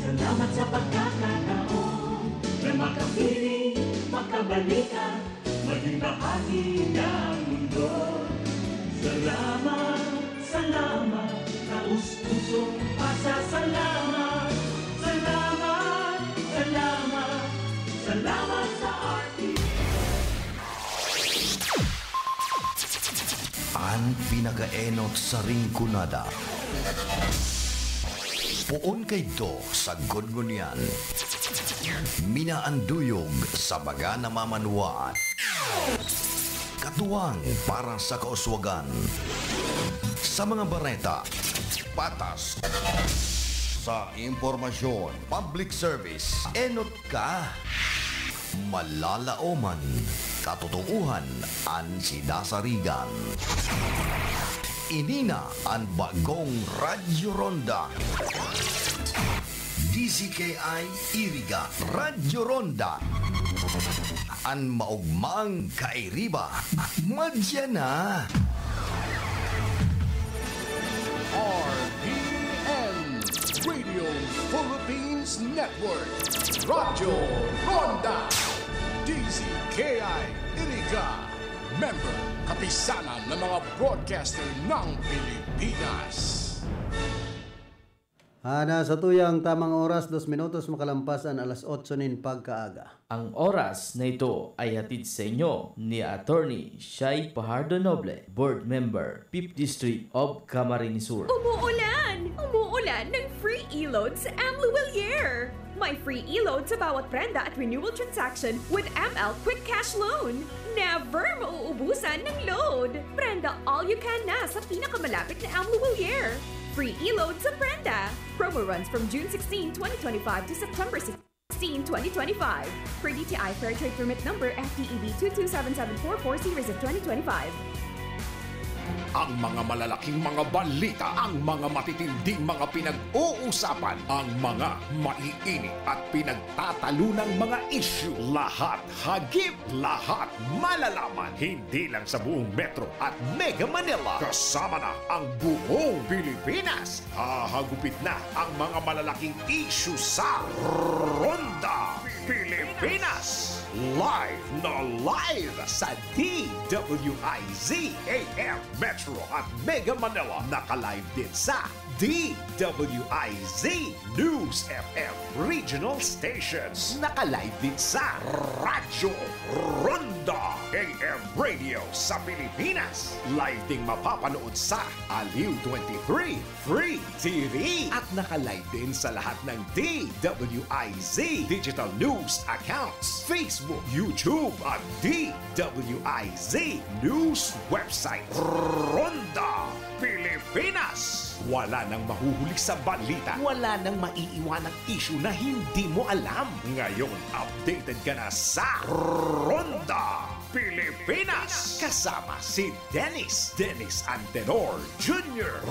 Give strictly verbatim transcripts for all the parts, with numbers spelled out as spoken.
Salamat sa pagkakataon na makapiling, makabalikan, maging bahagi ng mundo. Salamat, salamat, taus-pusong pasasalamat. Salamat, salamat, salamat sa R T S. An pinakaenot sa Rinconada. Poon kaidto sagkod ngunyan. Minaanduyog sa mga namamanwaan. Katuwang para sa kauswagan. Sa mga bareta, patas. Sa impormasyon, public service, enot ka. Malalaoman, katotoohan an sidasarigan. Ini na an bagong Radyo Ronda. D Z K I Iriga, Radyo Ronda. An maogmang kairiba, madya na. R P N, Radio Philippines Network, Radyo Ronda, D Z K I Iriga, member, Kapisanan ng mga Broadcaster ng Pilipinas. Ah, nasa tuyang tamang oras, dos minutos makalampas an alas otso nin pagkaaga. Ang oras na ito ay hatid sa inyo ni Attorney Shai Pajardo Noble, Board Member, Fifth District of Camarines Sur. Umuulan! Umuulan ng free e-load sa M Lhuillier! May free e-load sa bawat prenda at renewal transaction with M L Quick Cash Loan. Never mauubusan ng load! Prenda all you can na sa pinakamalapit na M Lhuillier. Free e-load sa prenda. Promo runs from June sixteen, twenty twenty-five to September sixteen, twenty twenty-five. Per D T I Fair Trade Permit Number F T E B two two seven seven four four series of twenty twenty-five. Ang mga malalaking mga balita, ang mga matitinding mga pinag-uusapan, ang mga maiinit at pinagtatalunang mga isyu, lahat hagip, lahat malalaman, hindi lang sa buong Metro at Mega Manila, kasama na ang buong Pilipinas. Hahagupit na ang mga malalaking isyu sa Ronda Pilipinas. Live na live sa D W I Z A M Metro at Mega Manila. Naka-live din sa D W I Z News F M Regional Stations. Naka-live din sa Radyo Ronda A M Radio sa Pilipinas. Live ding mapapanood sa Aliw twenty-three Free T V. At naka-live din sa lahat ng D W I Z Digital News Accounts, Facebook, YouTube, at D W I Z News Website. Ronda Pilipinas! Wala nang mahuhuli sa balita, wala nang maiiwanang isyu na hindi mo alam. Ngayon, updated ka na sa Ronda Pilipinas! Kasama si Dennis, Dennis Antenor Junior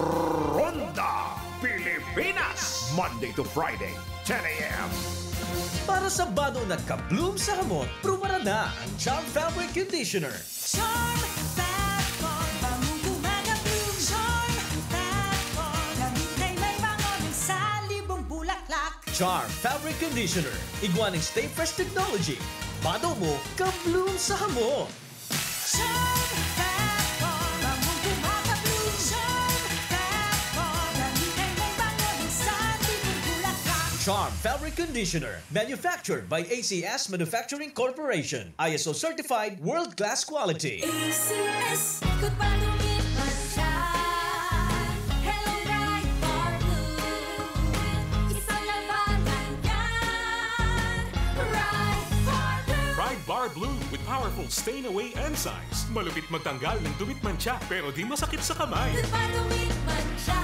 Ronda Pilipinas, Monday to Friday, ten a.m. Para sa bado na ka-bloom sa hamot, prubaran na ang Charm Fabric Conditioner. Charm Fab Bomb, bangong gumagabloom. Charm Fab Bomb, gamit na may bango ng salibong bulaklak. Charm Fabric Conditioner, igwa ning Stay Fresh Technology. Bado mo, ka-bloom sa hamot. Charm Fab Bomb, bangong gumagabloom. Charm Fab Bomb, gamit na may bango ng salibong bulaklak. Charm Fabric Conditioner, manufactured by A C S Manufacturing Corporation. I S O certified, world-class quality. A C S, ikot pa, lumipad siya. Hello, Bright Bar Blue. Isang labanan yan. Bright Bar Blue. Pride Bar Blue with powerful stain away enzymes. Malupit magtanggal ng dumi't mantsa, pero di masakit sa kamay. Ikot pa, lumipad siya.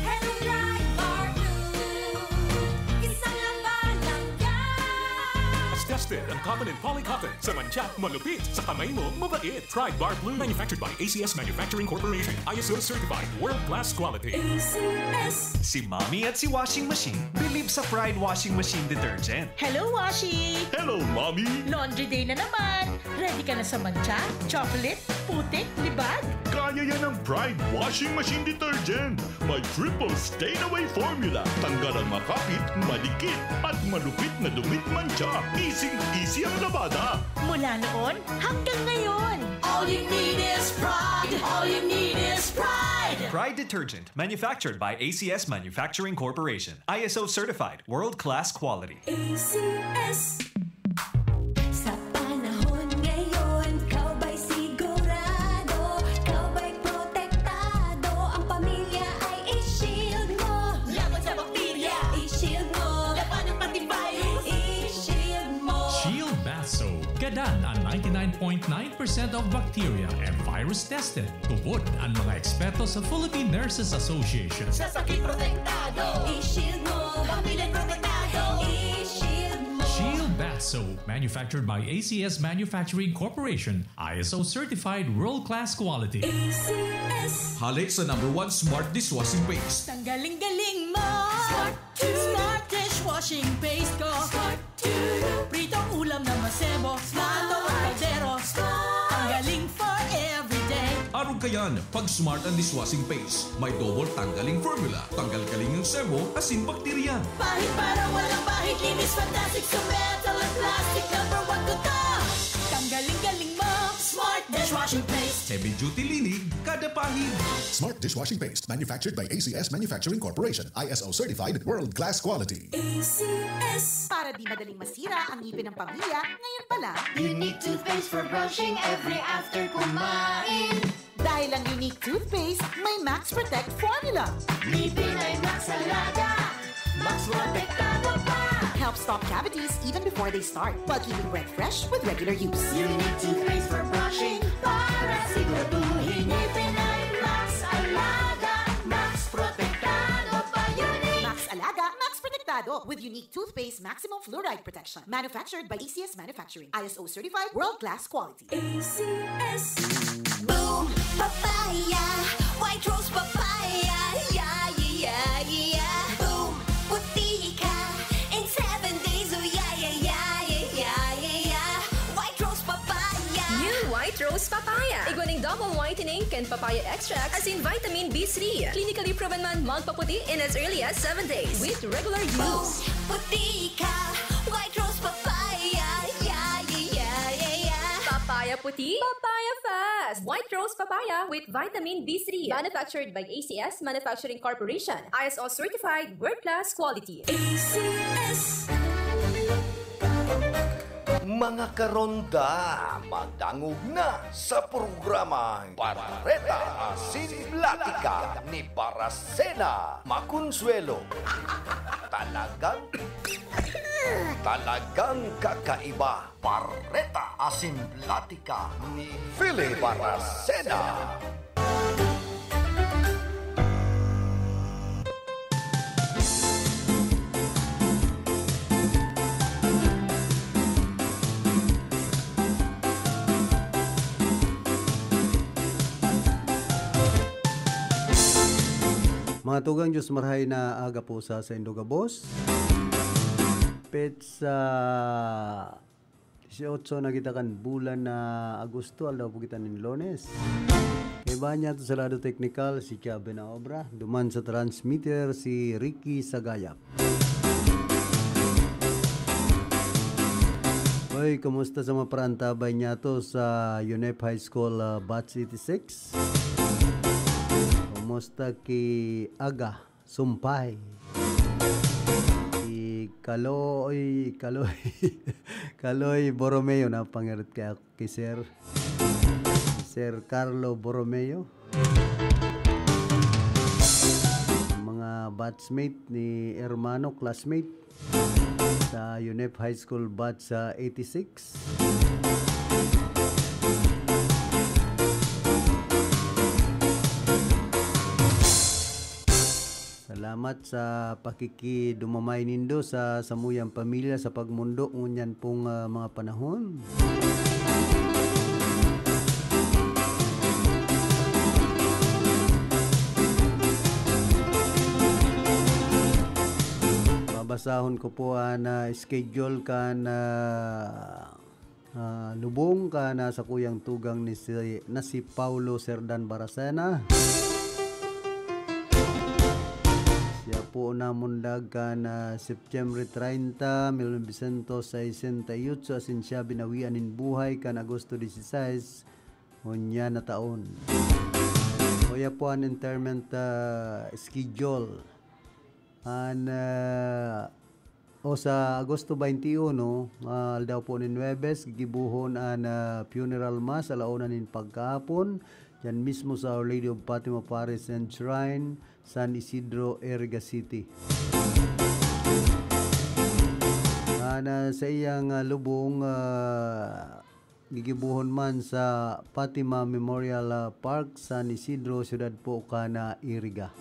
Hello, Bright Bar Blue. Isang labanan yan. As Ang Covenant Poly Cotton. Sa mantsa, malupit. Sa kamay mo, mabait. Pride Bar Blue. Manufactured by A C S Manufacturing Corporation. I S O certified. World class quality. A C S. Si Mommy at si Washing Machine believe sa Pride Washing Machine Detergent. Hello, Washi! Hello, Mommy! Laundry day na naman! Ready ka na sa mantsa, chocolate, putik, libag? Kaya yan ng Pride Washing Machine Detergent. May triple stain away formula. Tanggal ang makapit, madikit, at malupit na dumi, mantsa. Easy-easy ang labada. Mula noon hanggang ngayon. All you need is Pride. All you need is Pride. Pride Detergent, manufactured by A C S Manufacturing Corporation. I S O certified, world-class quality. A C S. Sa panahon ngayon, ikaw ba'y sigurado? Ikaw ba'y protektado? Ang pamilya ay i-shield mo. Laban sa bakterya, i-shield mo. Labanan pati virus, i-shield mo. Shield Bath Soap. Gadan ang ninety-nine point nine percent of bacteria and virus tested. Tubod ang mga eksperto sa Philippine Nurses Association. Sa sakit protektado, i-shield mo. Pamilya protektado, i-shield mo. Shield Bath Soap, manufactured by A C S Manufacturing Corporation, I S O certified world-class quality. A C S. Halik sa number one smart dishwashing paste. Tanggaling-galing mo! Smart Smart dishwashing paste ko. Smart. Pritong ulam na masebo. Smart. Ang kaldero. Smart. Tanggaling for everyday. Arog kayan, pag Smart ang dishwashing paste, may double tanggaling formula. Tanggal-galing ang sebo, asin bakterya. Pahid para walang bahid. Linis fantastic sa metal at plastic. Number one ko to. Tanggaling-galing mo. Smart dishwashing paste. Heavy duty linig, kada pahid. Smart dishwashing paste, manufactured by A C S Manufacturing Corporation. I S O certified, world-class quality. A C S. Para di madaling masira ang ngipin ng pamilya, ngayon pa lang. Unique toothpaste for brushing every after kumain. Dahil ang Unique Toothpaste may Max Protect Formula. Ngipin ay Max Alaga, Max Protektado pa. Helps stop cavities even before they start, while keeping breath fresh with regular use. Unique Toothpaste for brushing, para siguraduhin ngipin ay Max Alaga, Max Protektado pa. Unique Max Alaga, Max Protektado, with Unique Toothpaste Maximum Fluoride Protection. Manufactured by A C S Manufacturing. I S O certified, world-class quality. A C S. Boom Papaya, White Rose Papaya, yeah, yeah, yeah, yeah. Boom, puti ka in seven days, oh yeah, yeah, yeah, yeah, yeah, yeah, yeah. White Rose Papaya. New White Rose Papaya. Igwa ning double whitening kan papaya extract asin vitamin B three. Clinically proven man magpaputi in as early as seven days with regular use. Boom, puti ka, White Rose Papaya, yeah, yeah, yeah, yeah, yeah. Papaya puti, papaya fast. White Rose Papaya with vitamin B three. Manufactured by A C S Manufacturing Corporation. I S O certified, world class quality. A C S. Mga karonda, madangog na sa programang Bareta Asin Platika ni Barasena Maconsuelo. Talagang, talagang kakaiba. Bareta Asin Platika ni Philip Barasena. Mga tugang, Diyos marhay na aga po sa saindo gabos. Petsa dieciocho na kita kan bulan na Agosto, aldaw po kita nin Lunes. Kaiba niya to sa lado teknikal, si Kiabe na obra. Duman sa transmitter, si Ricky Sagayap. Hoy, kumusta sa mga parantabay niya to sa UNEP High School, ah, Batch eighty-six? Kumusta ki Aga Sumpay? Ki Kaloy, Kaloy, Kaloy Borromeo, na pangirit kaya ki Sir, Sir Carlo Borromeo. Mga batchmate ni hermano, classmate sa UNEP High School batch sa eighty-six. Sa Salamat sa pakikidumamay nindo sa samuyang pamilya sa pagmundo ngunyan pong, ah, mga panahon. Babasahon ko po an, ah, schedule kan, ah, ah, lubong kan, ah, sakuyang tugang ni si, na si Paulo Serdan Baracena. Siya po namundag kan, ah, September treinta, mil novecientos sesenta y ocho, asin siya binawian nin buhay kan Agosto dieciséis, ngunyan na taon. Uya po an interment, ah, schedule. An, ah, o sa Agosto twenty-one, ah, aldaw po nin Huwebes, gigibohon an, ah, funeral mass alauna nin pagkahapon, diyan mismo sa Our Lady of Fatima Parish and Shrine, San Isidro, Iriga City. An, ah, saiyang, ah, lubong, ah, gigibohon man sa Fatima Memorial, ah, Park, San Isidro, siyudad po kan Iriga.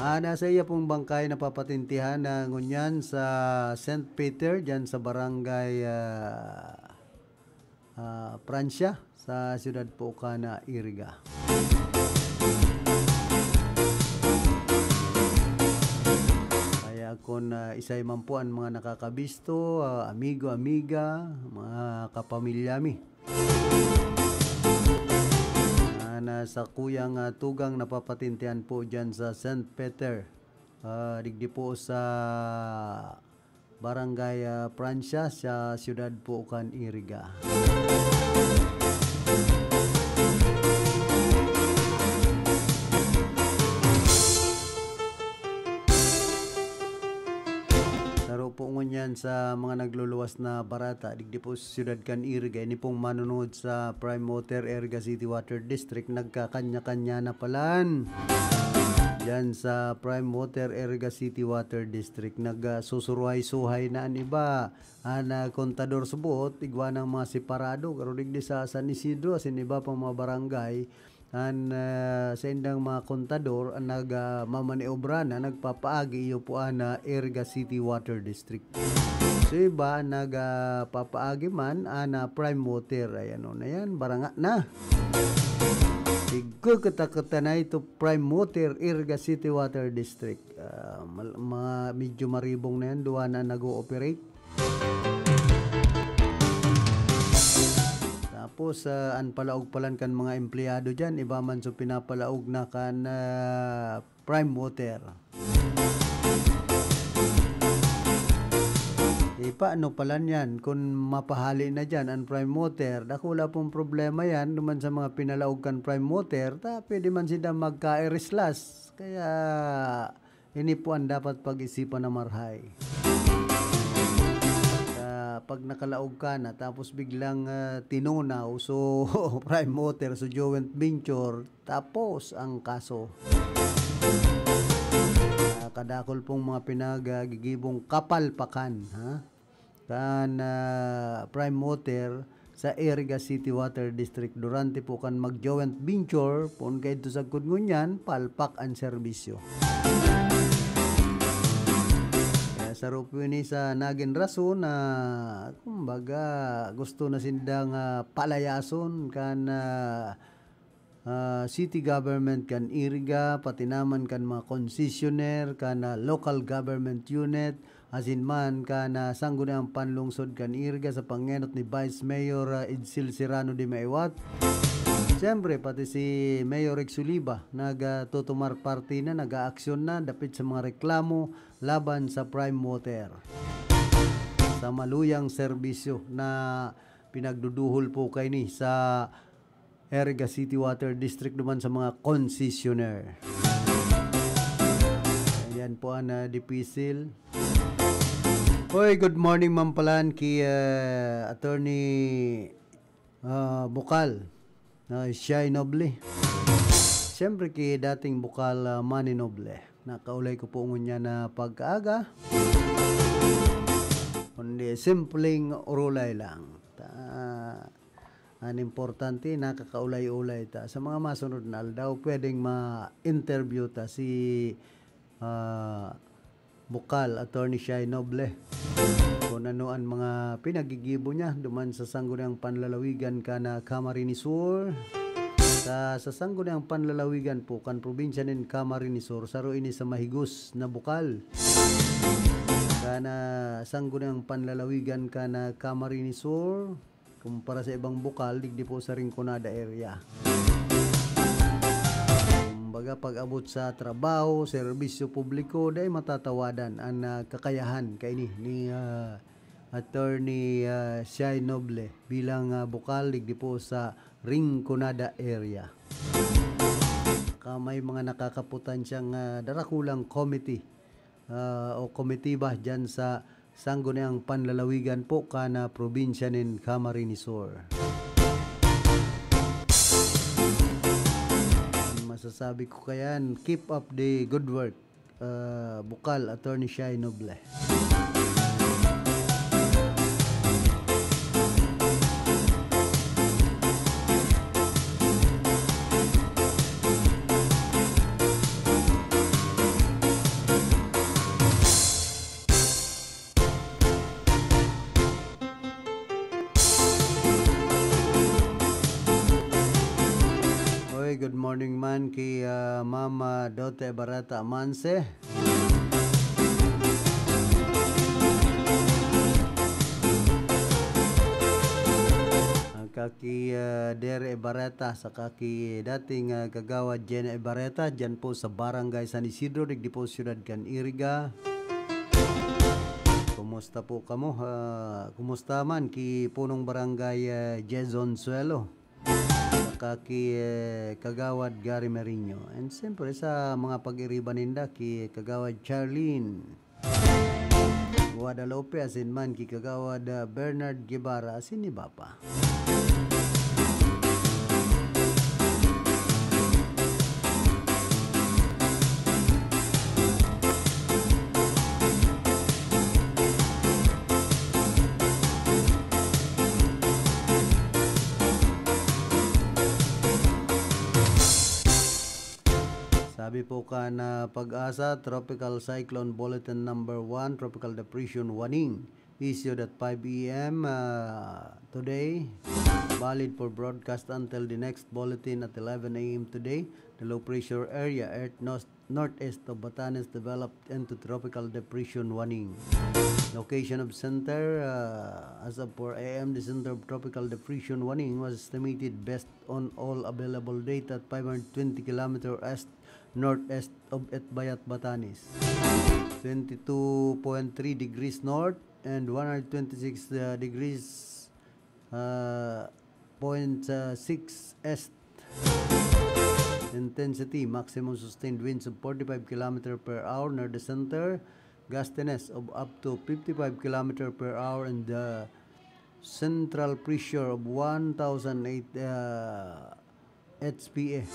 An saiya pong bangkay napapatintihan na ngunyan sa Saint Peter, diyan sa barangay, ah, ah, Prancia, sa siyudad po kan Iriga. Kaya kun, ah, isay man po an mga nakakabisto, ah, amigo, amiga, mga kapamilya mi. Ah, na sa kuyang, ah, tugang napapatintihan po diyan sa Saint Peter, ah, digdi po sa Barangay, ah, Prancia, sa siyudad po kan Iriga. Saro po ngunyan sa mga nagluluwas na barata, digdi po sa siyudad kan Iriga, ini pong manunod sa Prime Water, Iriga City Water District, nagkakanya-kanya na palan. Diyan sa Prime Water, Iriga City Water District, nagsusuruhay-suhay na an iba. An, ah, kontador subot, igwa nang mga separado, pero digdi sa San Isidro, asin iba pang mga barangay, an, ah, saindang mga kontador an nag, ah, mamaniobra na, nagpapaagi iyo po an, ah, Iriga City Water District. So, iba an nag, ah, papaagi man an, ah, Prime Water. Ayan, o, na yan, baranga na. Igkukita-kita na ito, Prime Water, Iriga City Water District. Ah, mal-, ma-, medyo maribong na yan, duwa na nag-ooperate. Tapos, ah, an palaog palan kan mga empleyado diyan, iba man so pinapalaog na kan, ah, Prime Water. Eh, paano palan yan kun mapahali na diyan an Prime Water? Dakula pong problema yan duman sa mga pinalaog kan Prime Water, ta pwede man sila magka-irislas. Kaya, ini po an dapat pag-isipan na marhay. Ah, pag nakalaog ka na, tapos biglang, ah, tinunaw, so, Prime Water, so, joint venture, tapos ang kaso. Ah, kadakul pong mga pinagagigibong kapalpakan, ha? Kan, ah, Prime Water sa Iriga City Water District. Durante po kan mag-joint venture, poon kaidto sagkod ngunyan, palpak an serbisyo. Kaya saro po ini sa nagin rason na, kumbaga, gusto na sindang, ah, palayason kan, ah, ah, city government kan Iriga, pati naman kan mga concessionaire, kan, ah, local government unit, asin man kan, ah, Sangguniang Panlungsod kan Iriga sa pangenot ni Vice Mayor, ah, Edsel Serrano de Maiwat. Siyempre, pati si Mayor Rex Oliva nagtutumar parte na, nag-aaksyon na dapit sa mga reklamo laban sa Prime Water. Sa maluyang serbisyo na pinagduduhol po kaini sa Iriga City Water District duman sa mga concessionaire. Ayan po an, ah, dipisil. Hoy, good morning, Ma'am Palan, ki, ah, Attorney, ah, Bukal, na siya ay noble. Siyempre, ki dating Bukal, ah, Manny Noble. Nakaulay ko po ngunyan na pagkaaga. Kundi simpleng urulay lang. Ta-, An importante, nakakaulay-ulay ta. Sa mga masunod na aldaw, pwedeng ma-interview ta si, ah, Bukal, Attorney Shai Noble. Kung ano an mga pinagigibo niya duman sa Sangguniang Panlalawigan kan, ah, Camarines Sur. Sa, sa Sangguniang Panlalawigan po kan probinsya nin Camarines Sur, saro ini sa mahigos na bukal. Kan, ah, Sangguniang Panlalawigan kan, ah, Camarines Sur, kumpara sa ibang bukal, digdi po sa Rinconada area. Kumbaga, pag-abot sa trabaho, serbisyo publiko, dai matatawadan an, ah, kakayahan kaini ni, ah, Attorney, ah, Shai Noble bilang, ah, bukal digdi po sa Rinconada area. Ka may mga nakakaputan siyang, ah, darakulang committee, ah, o komitiba diyan sa Sangguniang Panlalawigan po kan, ah, probinsya nin Camarines Sur. Masasabi ko kayan, keep up the good work, ah, Bukal, Attorney Shai Noble. Oy, good morning man ki, ah, Mama Dote Barata Manse. Ang kaki, ah, Dere Barata, saka ki dating, ah, kagawad Jenna Barata, dyan po sa Barangay San Isidro, digdi po siyudad kan Iriga. Kumusta po kamo? Ah, kumusta man ki punong barangay, ah, Jason Suelo? Saka ki, eh, Kagawad Gary Merino. And siyempre sa mga pag-iriba ninda, ki Kagawad Charlene Guadalupe, asin man ki Kagawad, ah, Bernard Guevara, asin iba pa. Sabi po kan, ah, PAGASA, Tropical Cyclone Bulletin Number One, Tropical Depression Waning, issued at five A M, ah, today, valid for broadcast until the next bulletin at eleven A M today. The low pressure area, earth nos-, northeast of Batanes, developed into Tropical Depression Waning. Location of center, ah, as of four A M, the center of Tropical Depression Waning was estimated, based on all available data, at five hundred twenty kilometer east-northeast of Etbayat, Batanes, twenty-two point three degrees north, and one hundred twenty-six, uh, degrees, uh, point, uh, six east. Intensity, maximum sustained winds of forty-five kilometer per hour near the center, gustiness of up to fifty-five kilometer per hour, and the central pressure of one thousand eight, uh, H P A.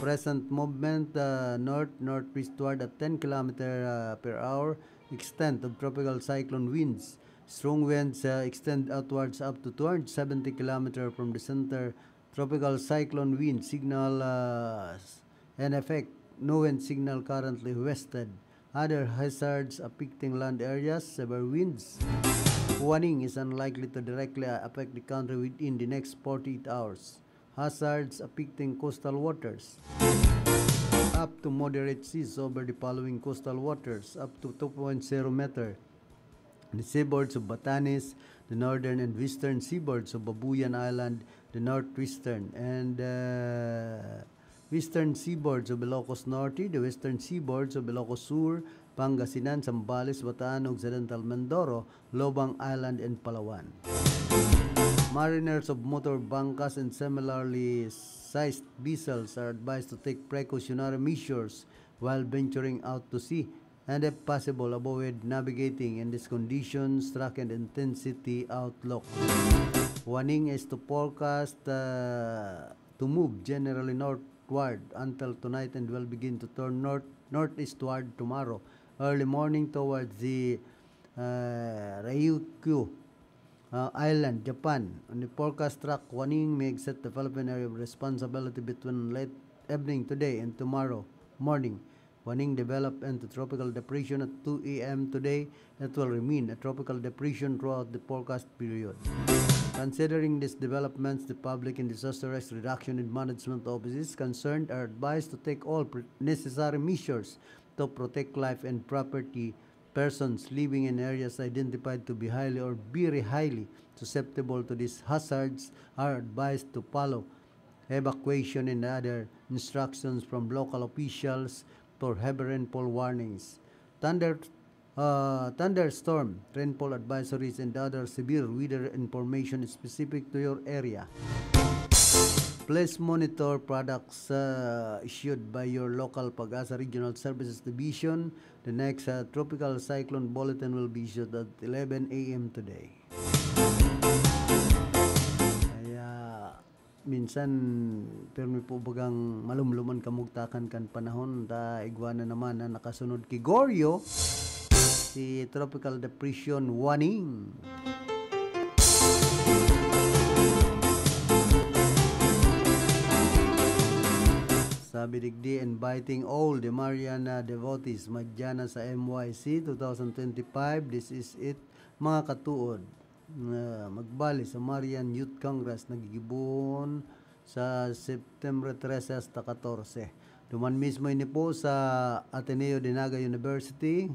Present movement, uh, north-northwestward at ten kilometer, uh, per hour. Extent of tropical cyclone winds. Strong winds, uh, extend outwards up to two hundred seventy kilometer from the center. Tropical cyclone wind signal, uh, in effect. No wind signal currently wested. Other hazards affecting land areas, severe winds. Waning is unlikely to directly affect the country within the next forty-eight hours. Hazards affecting coastal waters. Up to moderate seas over the following coastal waters, up to two point zero meter. The seaboards of Batanes, the northern and western seaboards of Babuyan Island, the northwestern and, uh, western seaboards of Ilocos Norte, the western seaboards of Ilocos Sur, Pangasinan, Zambales, Bataan, Occidental Mindoro, Lobang Island, and Palawan. Mariners of motor bangkas and similarly sized vessels are advised to take precautionary measures while venturing out to sea, and if possible, avoid navigating in these conditions. Track and intensity outlook. Waning is to forecast, uh, to move generally northward until tonight and will begin to turn north-northeastward tomorrow early morning towards the, uh, Ryukyu uh, Island, Japan. On the forecast track, Waning may exit the Philippine Area of Responsibility between late evening today and tomorrow morning. Waning develop into tropical depression at two a m today. It will remain a tropical depression throughout the forecast period. Considering these developments, the Public and Disaster Risk Reduction and Management Office is concerned are advised to take all pre- necessary measures to protect life and property. Persons living in areas identified to be highly or very highly susceptible to these hazards are advised to follow evacuation and other instructions from local officials for heavy rainfall warnings, thunder, uh, thunderstorm, rainfall advisories, and other severe weather information specific to your area. Please monitor products uh, issued by your local PAGASA Regional Services Division. The next uh, tropical cyclone bulletin will be issued at eleven a m today. Kaya minsan, pirmi po bagang malumluman kamugtakan kan panahon, ta igwa na naman na nakasunod ki Goryo, si Tropical Depression Waning. Sabi digdi, inviting all the Mariana devotees, madya na sa M Y C twenty twenty-five, this is it, mga katuod. Nga magbali sa Marian Youth Congress na gigibohon sa September trese hasta katorse. Duman mismo ini po sa Ateneo de Naga University,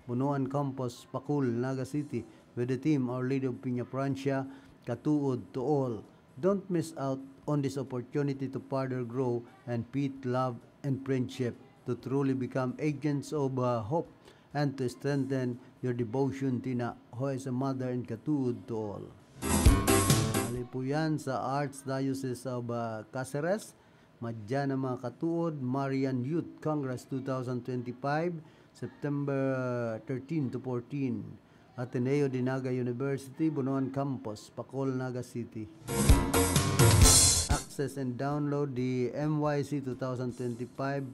Bunuan Campus, Pacol, Naga City, with the theme Our Lady of Peñafrancia, Katuod to All. Don't miss out on this opportunity to further grow and feed love and friendship, to truly become agents of uh, hope and to strengthen your devotion to Ina, who is a mother and katuod to all. Hali po yan sa Archdiocese of uh, Caceres, madya na mga katuod, Marian Youth Congress twenty twenty-five, September thirteen to fourteen. Ateneo de Naga University, Bunuan Campus, Pacol, Naga City. Access and download the M Y C twenty twenty-five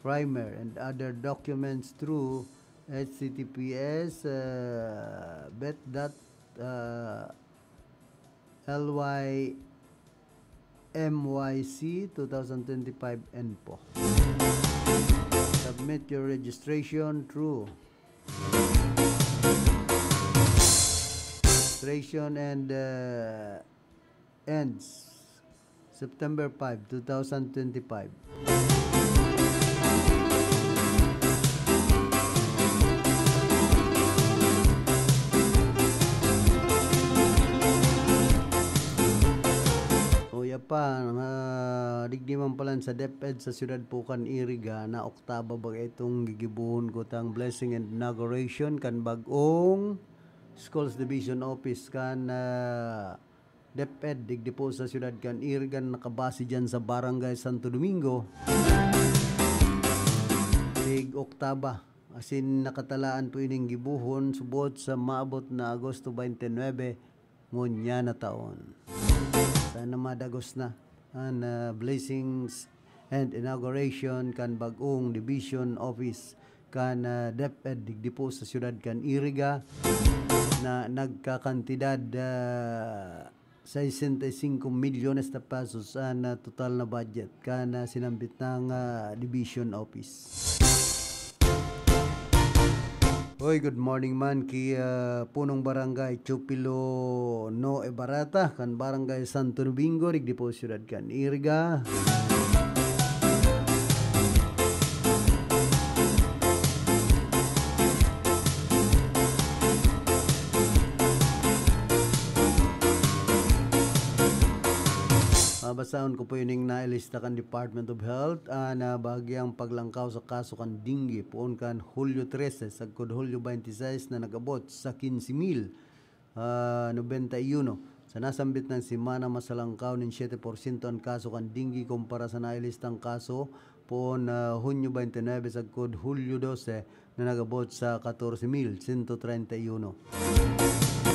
primer and other documents through H T T P S uh, bet dot uh, L Y M Y C twenty twenty-five info. Submit your registration through registration and uh, ends September five, twenty twenty-five. Uya pa, nga digdi man palan sa DepEd sa siyudad po kan Iriga, na oktaba baga itong gigibohon ko tang blessing and inauguration kan bag-ong Schools Division Office kan ah, DepEd, digdi po sa siyudad kan Iriga, nakabase dyan sa Barangay Santo Domingo. Tig oktaba, asin nakatalaan po ining gibohon subot sa maabot na Agosto twenty-nine, ngunyan na taon. Sana madagos na an ah, blessings and inauguration kan bag-ong division office kan ah, DepEd digdi po sa siyudad kan Iriga, na nagkakantidad ah, sesenta y cinco milyones na pesos an ah, total na budget kan ah, sinambit na nga division office. Hoy, good morning man ki ah, punong barangay Chupilo Noe Barata kan barangay Santo Domingo, digdi po siyudad kan Iriga. Babasahon ko po ining nailista kan Department of Health, ah, na bahagyang paglangkaw sa kaso kan dengue poon kan Hulyo trese sagkod Hulyo twenty-six na nag-abot sa quince mil ah, nobenta y uno. Sa nasambit na semana, mas halangkaw nin siyete porsyento an kaso kan dengue kumpara sa nailistang kaso poon na Hunyo twenty-nine sagkod Hulyo dose na nag-abot sa katorse mil sento treinta y uno.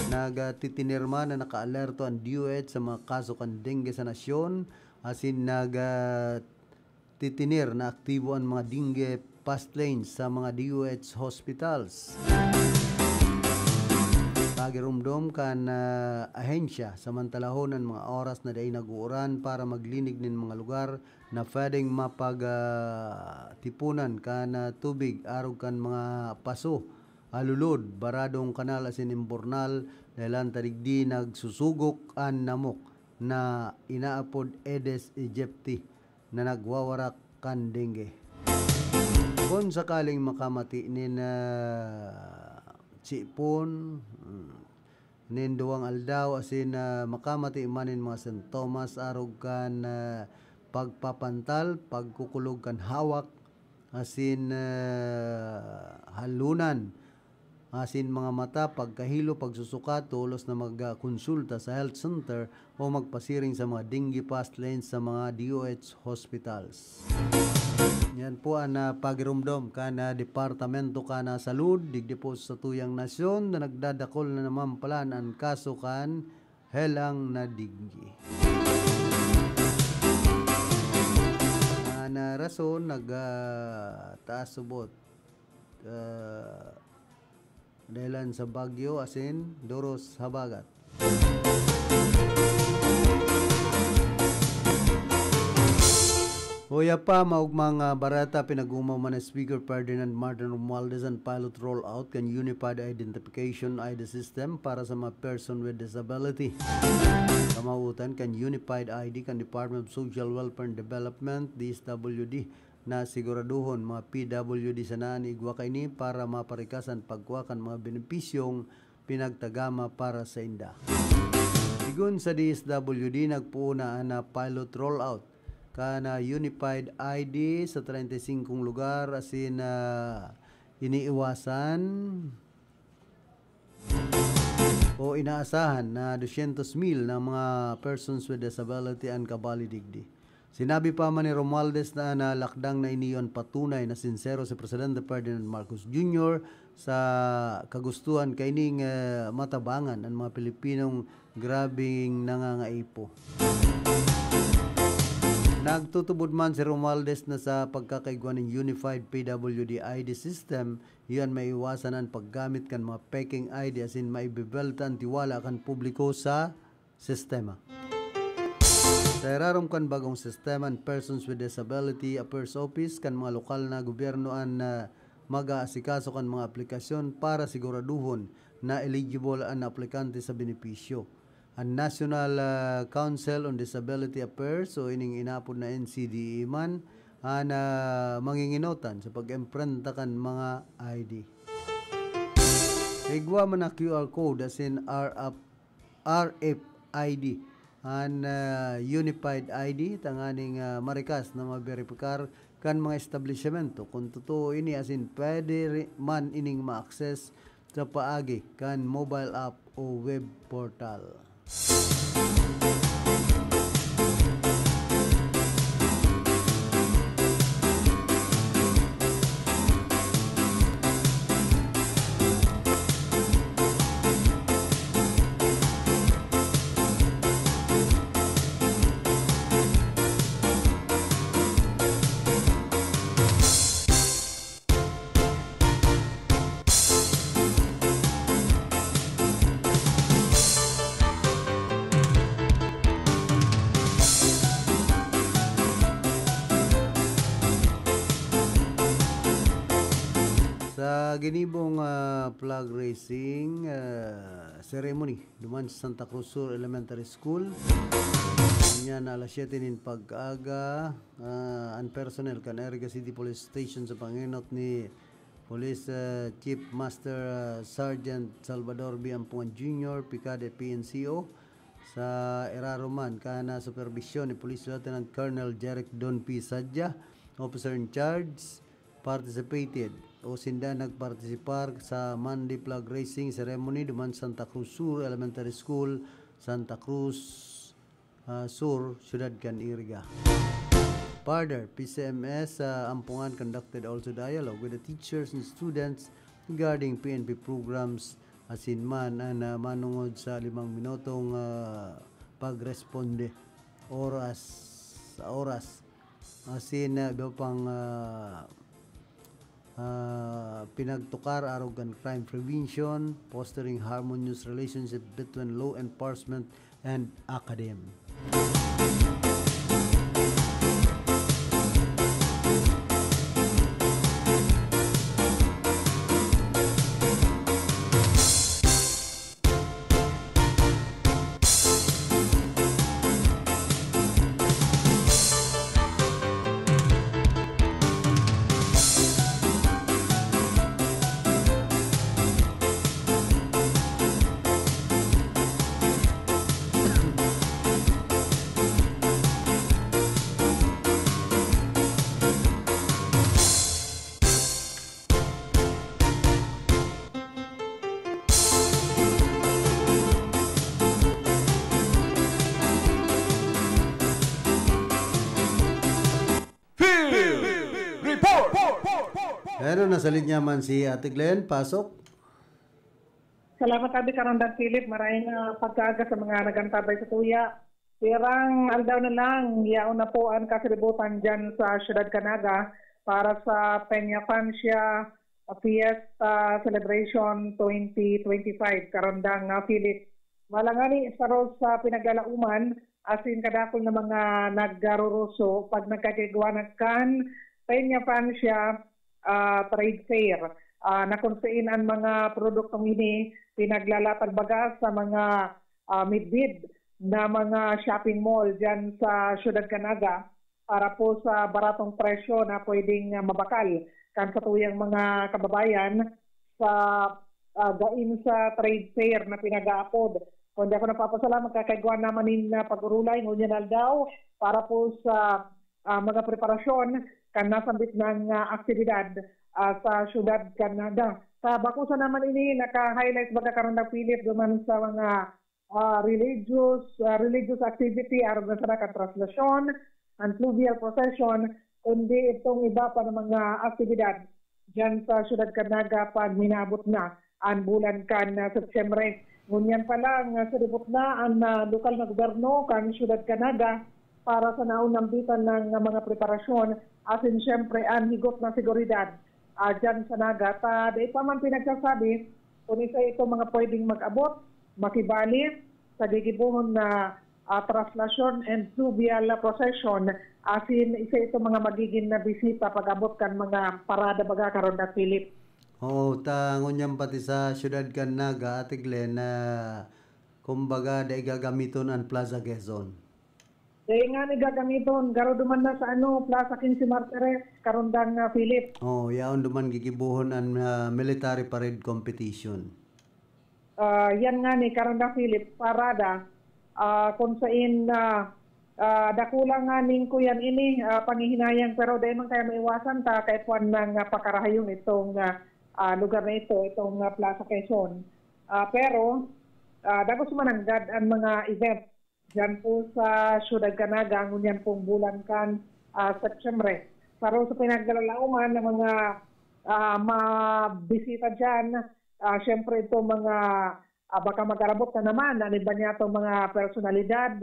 Nagtitiner man na nakaalerto an D O H sa mga kaso kan dengue sa nasyon, asin nag, ah, titiner na aktibo an mga dengue fast lanes sa mga D O H hospitals. Girumdom kan, ah, ahensya, samantalahon an mga oras na dai nag-uuran para maglinig nin mga lugar na pwedeng mapag, ah, tipunan kan, ah, tubig arog kan mga paso, alulod, baradong kanal asin imburnal, dahelan ta digdi nagsusugok an namok na inaapod Aedes aegypti na nagwawarak kan dengue. Kun sakaling makamati nin, ah, sipon, mm, nin duwang aldaw asin, ah, makamati man nin mga sintomas arog kan, ah, pagpapantal, pagkukulog kan hawak, asin, ah, halunan, asin mga mata, pagkahilo, pagsusuka, tolos na magkonsulta sa health center o magpasiring sa mga dengue fast lanes sa mga D O H hospitals. Yan po an, ah, pagirumdom kan, ah, Departamento kan, ah, Salud digdi po sa tuyang nasyon na nagdadakol na naman palan an kaso kan helang na dengue. An, ah, rason, nag, ah, taas subot, ah, dahilan sa bagyo asin doros habagat. Huya pa, maogmang, ah, bareta, pinag-omaw man ni Speaker Ferdinand Martin Romualdez an pilot rollout kan Unified Identification I D System para sa mga person with disability. Kamawotan kan Unified I D kan Department of Social Welfare and Development, D S W D, na siguraduhon mga P W D sana an igwa kaini para maparikas an pagkua kan mga benepisyong pinagtagama para sainda. Sigon sa D S W D, nagpoon na an, ah, pilot rollout kan, ah, Unified I D sa treinta y cinco lugar asin, ah, iniiwasan o inaasahan na dosyentos mil na mga persons with disability an kabali digdi. Sinabi pa man ni Romualdez na, na lakdang na ini an patunay na sinsero si Presidente Ferdinand Marcos Junior sa kagustuhan kaining, eh, matabangan an mga Pilipinong grabeng nangangaipo. Nagtutubod man si Romualdez na sa pagkakaigwa nin Unified P W D I D system, iyan maiwasan an paggamit kan mga peking I D asin maibebelta an tiwala kan publiko sa sistema. Sa irarom kan bagong sistema, an Persons with Disability Affairs Office kan mga lokal na gobyerno an, ah, mag-aasikaso kan mga aplikasyon para siguraduhon na eligible an aplikante sa benepisyo. An National, ah, Council on Disability Affairs o ining inapod na N C D A man an, ah, manginginotan sa pag-imprenta kan mga I D. Igwa man na Q R code asin R F R F I D, an, ah, unified I D, tanganing, ah, marikas na maberipikar kan mga establisyemento kun totoo ini asin pwede ri-, man ining ma-access sa paagi kan mobile app o web portal. Sa ginibong, ah, flag raising, ah, ceremony duman sa Santa Cruz Sur Elementary School, ngunyan na alas siyete nin pag-aga, ah, an personnel kan Iriga City Police Station sa pangenot ni Police, ah, Chief Master, ah, Sergeant Salvador B. Ampungan Junior, P C A D P N C O, sa irarom man kan, ah, superbisyon ni Police Lieutenant Colonel Jeric Don P. Sadja, Officer in Charge, participated o sinda nagpartisipar sa Monday Flag Raising Ceremony duman Santa Cruz Sur Elementary School, Santa Cruz, ah, Sur, siyudad kan Iriga. Further, P C M S, ah, Ampungan conducted also dialogue with the teachers and students regarding P N P programs, asin man an, ah, manongod sa limang minutong, ah, pagresponde oras sa oras. Asin, ah, iba pang, ah, ah, Pinagtukar arog kan crime prevention, fostering harmonious relationship between law enforcement and academe. Field Report! Pero nasa linya man si Ate Glenn, pasok. Salamat, Abi Karondan Philip. Maray na pagkaaga sa mga nagantabay sa tuya. Pirang aldaw na lang, yaon na po ang kasalibutan dyan sa Siyudad Canaga para sa Peña Francia Fiesta Celebration twenty twenty-five, Karandang, ah, Philip. Malangani sa ros sa pinaglalauman, asin kadakul na mga naggaruruso pag nagkakigwanag kan Peña Francia, ah, Trade Fair, ah, na kung sain ang mga produktong ini pinaglalatag baga sa mga, ah, midbid na mga shopping mall diyan sa Siyudad Canaga para po sa baratong presyo na pwedeng, ah, mabakal kan satuyang mga kababayan sa, ah, gain sa trade fair na pinag-aapod. Kundi ako nagpapasalamat kay kaigwa naman nin, ah, pag-urulay ngunyan aldaw para po sa, ah, mga preparasyon kan nasambit ng, ah, aktibidad, ah, sa syudad kan Naga. Sa bakusa naman ini, naka-highlight baga karon na Philip duman sa mga, ah, religious, ah, religious activity, arog na sana kan traslasyon, ang fluvial procession, kundi itong iba pa na mga aktibidad diyan sa syudad kan Naga pag minabot na ang bulan kan, ah, Setyembre. Ngunyan pa lang, ah, sa libot na ang, ah, lokal na gobyerno kan syudad kan Naga para sa naunambitan ng, ah, mga preparasyon, asin siyempre ang higot na seguridad, ah, diyan sa Naga. Ta, dai pa man pinagsasabi kung isa itong mga pwedeng mag-abot, makibali sa gigibohon na, ah, traslasyon and fluvial procession, asin isa itong mga magiging na bisita pag-abot kan mga parada baga karon na Philip. Oo, ta ngunyan pati sa syudad kan Naga, Ate Glenn, na kumbaga, dai gagamiton an Plaza Quezon. Dai nga ni gagamiton, garo duman na sa ano, Plaza Quince Martires, karundang, ah, Philip. Oh, yaon duman gigibohon an, ah, military parade competition. Ah, yan nga ni karundang Philip, parada, ah, kung sain na, ah, dakula nga ning kuyan ini, ah, panghihinayang, pero dai man kaya maiwasan ta kay puwan nang, ah, pakarahayong itong, ah, ah, lugar na ito, itong, ah, Plaza Quezon. Ah, pero, ah, dagos mananggad ang mga event diyan po sa Siyudad Canaga, ngunyan pong bulan kan, ah, Setyembre. Saro sa pinaglalauman ng mga, ah, mabisita diyan, ah, siyempre ito mga, ah, baka mag-arabot na naman ang iba niya itong mga personalidad,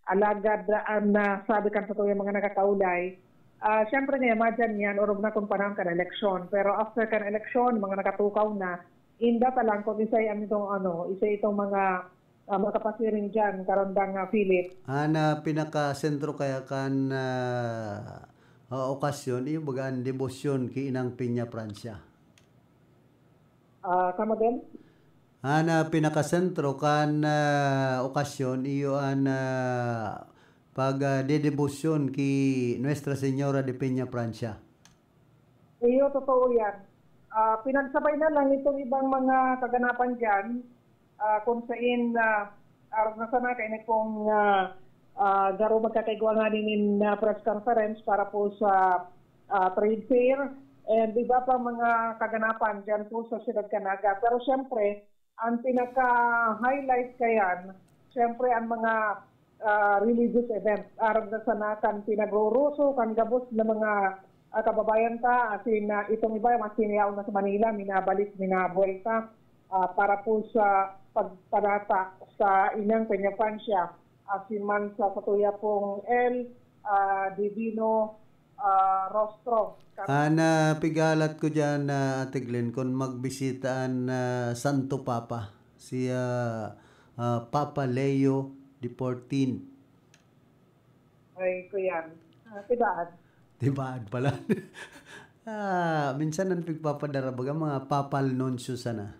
alagad, ah, ang nasabi kan satuyang mga nakakaulay, ah, siyempre nga, madyan yan, orog na kung panahon kan eleksyon. Pero after kan eleksyon, mga nakatukaw na, inda pa lang kung isa ang itong, ano, isa itong mga, ah, makapasiring diyan, karandang, ah, Philip. An, ah, pinakasentro kaya kan, ah, ah, okasyon, iyo baga an debosyon ki Inang Peña Francia. Ah, come again? An, ah, pinakasentro kan, ah, okasyon, iyo an, ah, pag, ah, dedebosyon ki Nuestra Señora de Peña Francia. Iyo, totoo yan. Ah, pinagsabay na lang itong ibang mga kaganapan diyan, ah, kung sain, ah, arog na sana kaini pong, ah, ah, garo magkakaigwa nga nin, ah, press conference para po sa, ah, trade fair and iba pa mga kaganapan diyan po sa Siyudad Canaga. Pero siyempre, ang pinaka-highlight kayan, siyempre ang mga, ah, religious event. Arog na sana kan pinagroroso, kan gabos na mga, ah, kababayan ta, asin, ah, itong iba, mas sinayaw na sa Manila, minabalik, minabuelta, ah, para po sa pagpadata sa Inang Peña Francia, asin man sa satuya pong El, ah, Divino, ah, rostro. An, ah, pigalat ko diyan, ah, Ate Glenn, kun magbisita an, ah, Santo Papa, si, ah, ah, Papa Leo the fourteenth. Ay, kuyan. Ah, tibaad. Tibaad pala. Ah, minsan an pigpapadara, baga, mga papal nuncio sana.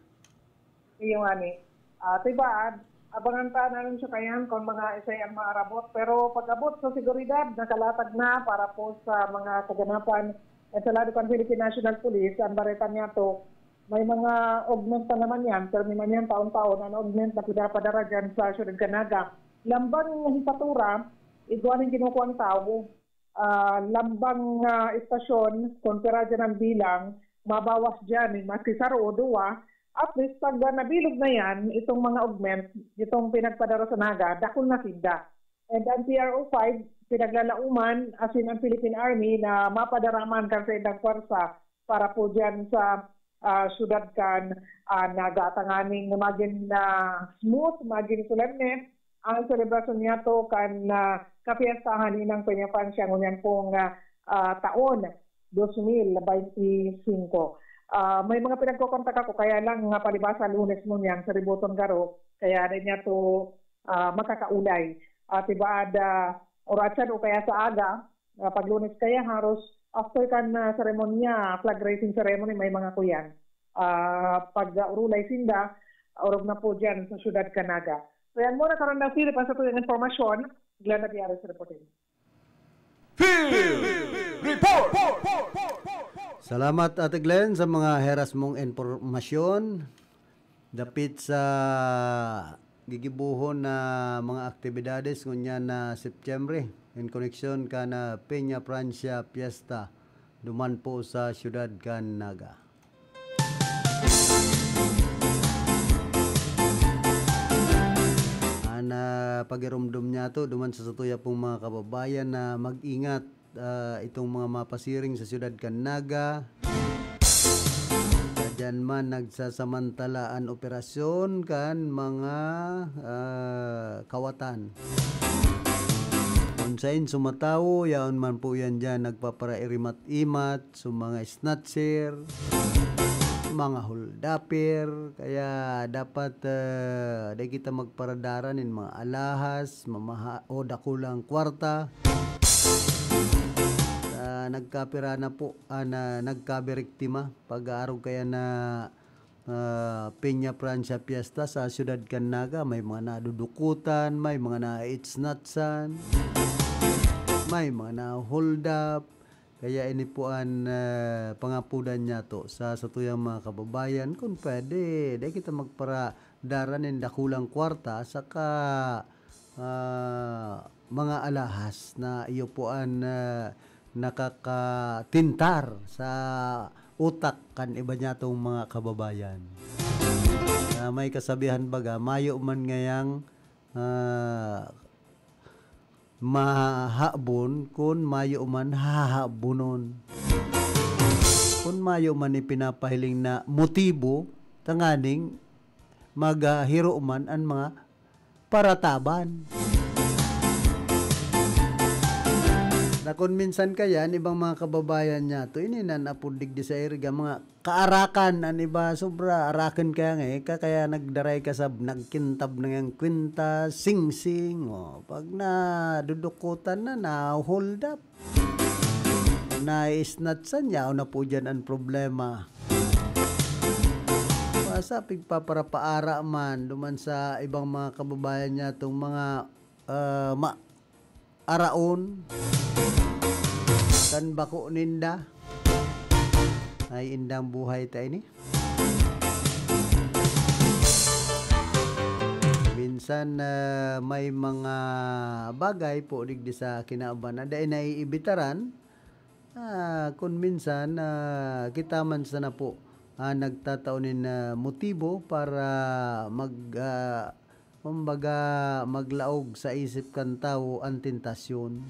Iyo ngani. Ah, tibaad, abangan ta an anunsyo kayan kun mga isay ang maarabot. Pero pag-abot sa seguridad, nakalatag na para po sa mga kaganapan. At sa lado kan Philippine National Police, ang bareta niyato, may mga augment pa naman yan. Pero may man yan, taon-taon, ang augment na pinapadara dyan sa Siyudad kan Naga. Lambang na hipatura, igwa ning kinukuha ang tawo. Ah, lambang, ah, estasyon, kun pira dyan ang bilang, mabawas dyan, eh, maski saro o duwa. At least, pag, ah, nabilog na yan, itong mga augment, itong pinagpadara sa Naga, dakul na sinda. And ang P R O five, pinaglalauman, as in ang Philippine Army, na mapadara man kan saindang pwersa para po dyan sa, ah, syudad kan, ah, Naga, tanganing magin, ah, smooth, magin solemne ang selebrasyon niyato kan, ah, kapiyastahan inang Peña Francia ngunyan pong, ah, ah, taon, dos mil baynte singko. Ah, may mga pinagkokontak ako, kaya lang nga palibasa Lunes ngunyan, sa Riboton Garo, kaya rin niya to, ah, makakaulay. At ibaad, ah, oratsan o kaya sa aga, ah, pag Lunes kaya, haros after kan, ah, seremonya, flag raising ceremony, may mga kuyan. Ah, pag, ah, urulay sinda, orog na po dyan sa syudad kan Naga. So yan muna, Karon Philip, ang sa tuyang informasyon, Glenn Nabiares reporting. Field Report! Salamat, Ate Glenn, sa mga heras mong impormasyon. Dapit sa gigibohon na mga aktibidades ngunyan na Setyembre, in koneksyon kan Peña Francia Fiesta, duman po sa siyudad kan Naga. An, ah, pagiromdom niyato duman sa satuya pong mga kababayan na mag-ingat, ah, itong mga mapasiring sa siyudad kan Naga. Diyan man nagsasamantala an operasyon kan mga, ah, kawatan. Kun sain sumatawo, yaon man po yan diyan nagpaparairimat-imat, so mga snatcher, mga holdupper, kaya dapat, ah, dai kita magparadara nin mga alahas, mamaha-, o dakulang kwarta. Ah, nagkapira na po, ah, na nagkabiriktima pag-aarog kaya na, ah, Peña Francia Fiesta sa siyudad kan Naga. May mga nadudukutan, may mga naitsnatsan, may mga na-hold up. Kaya ini po an, ah, pangapodan niyato sa satuyang mga kababayan. Kun pwede, dai kita magparadara nin dakulang kwarta, saka, ah, mga alahas na iyo po an, ah, nakakatintar sa utak kan iba niyatong mga kababayan. Na may kasabihan baga, mayo man ngayang, ah, mahabon kun mayo man hahabonon. Kun mayo man ipinapahiling na motibo tanganing maghiro man an mga parataban. Na kun minsan kaya, an ibang mga kababayan niyato, ini nan apod digdi sa iriga, mga kaarakan, an iba sobra arakan kaya nga, eh, ka-, kaya nagdaray ka sa nagkintab na yang kwinta, singsing, o, pag nadudukutan na, na-hold up. Nai-snatch sa niya, o na po dyan ang problema. Basta pigpaparapaara man duman sa ibang mga kababayan niyatong mga, ah, ma-, araon kan bako ninda. Ay, indang buhay ta ini. Minsan, ah, may mga bagay po digdi sa kinaban na dai naiibitaran. Ah, kun minsan, ah, kita man sana po, ah, nagtatao nin, ah, motibo para mag, ah, kumbaga, maglaog sa isip kan tawo an tentasyon.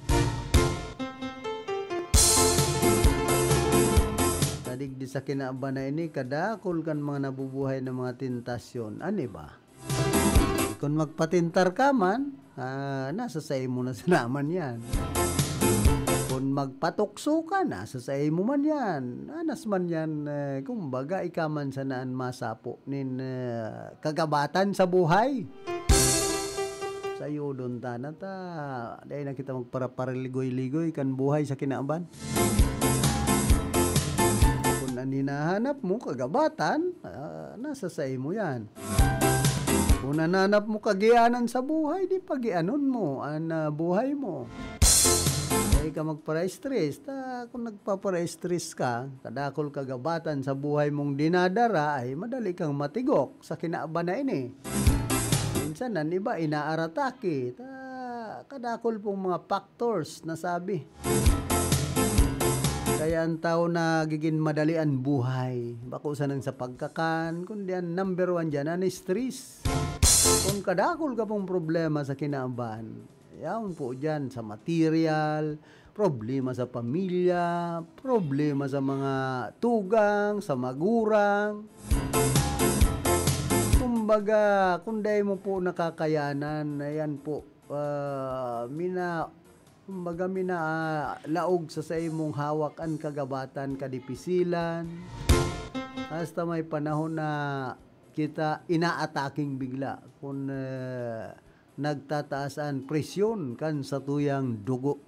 Sa digdi sa kinaban na ini, kadakul kan mga nabubuhay na mga tentasyon. Ano ba? Kun magpatentar ka man, ah, nasa saimo na sa naman yan. Kun magpatukso ka, nasa saimo man yan. Anas man yan, eh, kumbaga, ika man sana an masapo nin, eh, kagabatan sa buhay. Sayodon ta na ta, dai na kita magparaparaligoy-ligoy kan buhay sa kinaban. Kun an hinahanap mo, kagabatan, ah, nasa saimo yan. Kun nananap mo kagianan sa buhay, di pagianon mo an, ah, buhay mo. Dai ka magpara-stress. Ta, kun nagpapara-stress ka, kadakul kagabatan sa buhay mong dinadara, ay madali kang matigok sa kinaban na ini. Minsan, an iba, inaaratake. Ta, kadakul pong mga factors na sabi. Kaya an tawo nagigin madali an buhay. Bako sanang sa pagkakan, kundi an number one diyan, an stress. Kun kadakul ka pong problema sa kinaban, yaon po diyan sa material, problema sa pamilya, problema sa mga tugang, sa magurang. Kumbaga, kung dai mo po nakakayanan, ayan po, ah, mina-, kumbaga, minalaog sa saimong hawak an kagabatan, kadipisilan. Hasta may panahon na kita inaataking bigla kun, eh, nagtataas an presyon kan satuyang dugo.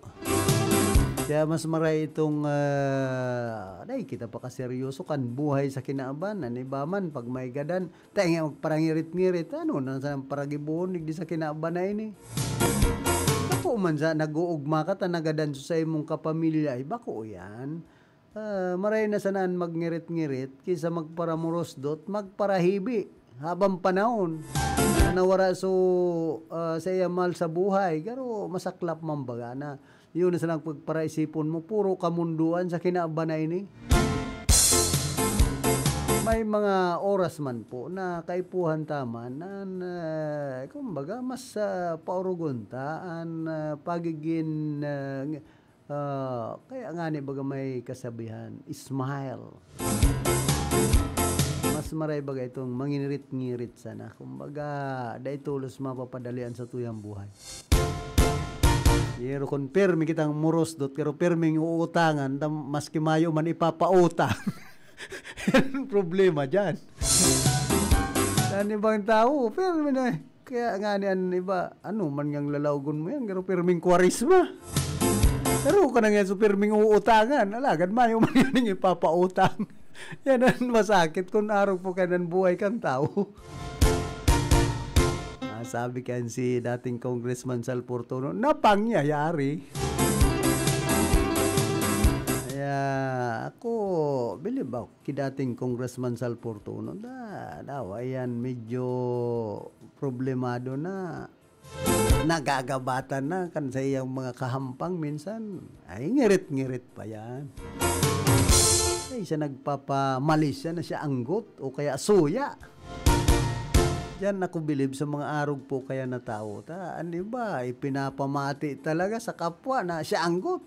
Kaya mas maray itong, ah, dai kita pakaseryoso kan buhay sa kinaban. An iba man, pag may gadan, tayo nga magparangirit-ngirit, ano na sa paragibuon, digdi sa kinaban na ini. Bako man sa nag-uugma ka, ta nagadan sa imong kapamilya, ay bako yan. Ah, maray na sana an magngirit-ngirit, kaysa magparamurusdot, magparahibi, habang panahon, na nawara so, ah, sa iya mahal sa buhay, garo masaklap man baga na. Yun na sanang pagparaisipon mo, puro kamundoan sa kinaban na ini. May mga oras man po na kaipuhan ta man na, na, kumbaga, mas, ah, paurugon ta an, ah, pagigin, ah, ng-, ah, kaya nga ni baga may kasabihan, smile. Mas maray baga itong mangingirit-ngirit sana. Kumbaga, dai tolos mapapadali an satuyang buhay. Pero kun pirmi kitang murusdot, pero pirming uutangan, tam-, maski mayo man ipapautang. Problema dyan. An ibang tao, pirmi na eh. Kaya nga ni an iba, ano man ngang lalaogon mo yan, pero pirming kwaresma. Pero ka na nga so pirming uutangan, alagad mayo man yan yung ipapautang. Yan ang masakit kung arog po ka ng buhay kang tao. Ah, sabi kan si dating Congressman Sal Fortuno, "Napangyayari." Kaya ako, bilib ako ki dating Congressman Sal Fortuno. Da, daw, ayan, medyo problemado na. Nagagabatan na kan sa iyang mga kahampang minsan. Ay, ngirit-ngirit pa yan. Ay, siya nagpapamalisya na siya anggot o kaya suya. Diyan ako bilib sa mga arog po kaya na tao. Ta, ano ba, ipinapamati talaga sa kapwa na siya anggot.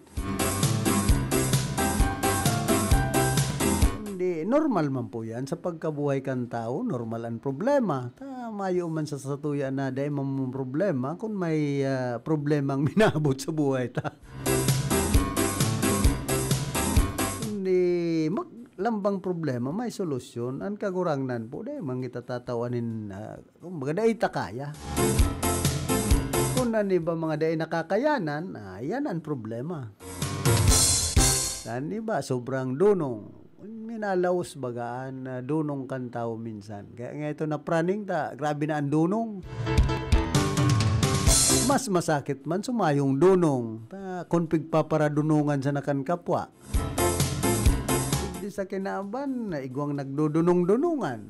Hindi, normal man po yan. Sa pagkabuhay kan tao, normal ang problema. Ta, mayo man sa satuya na dai man problema kung may, ah, problemang minabot sa buhay ta. Hindi, mag-, lambang problema, may solusyon. Ang kagurangnan po, dai man kita tatawanin, ah, kumbaga, dai ta kaya. Kung ano ba mga dai nakakayanan, ah, yan ang problema. Ang iba, sobrang dunong. Minalaos baga an, ah, dunong kan tawo minsan. Kaya nga ito na praning ta, grabe na ang dunong. Mas masakit man sumayong dunong. Ta, kung pigpaparadunongan sa nakan kapwa. Di sa kinaban, na igwang nagdudunong-dunongan.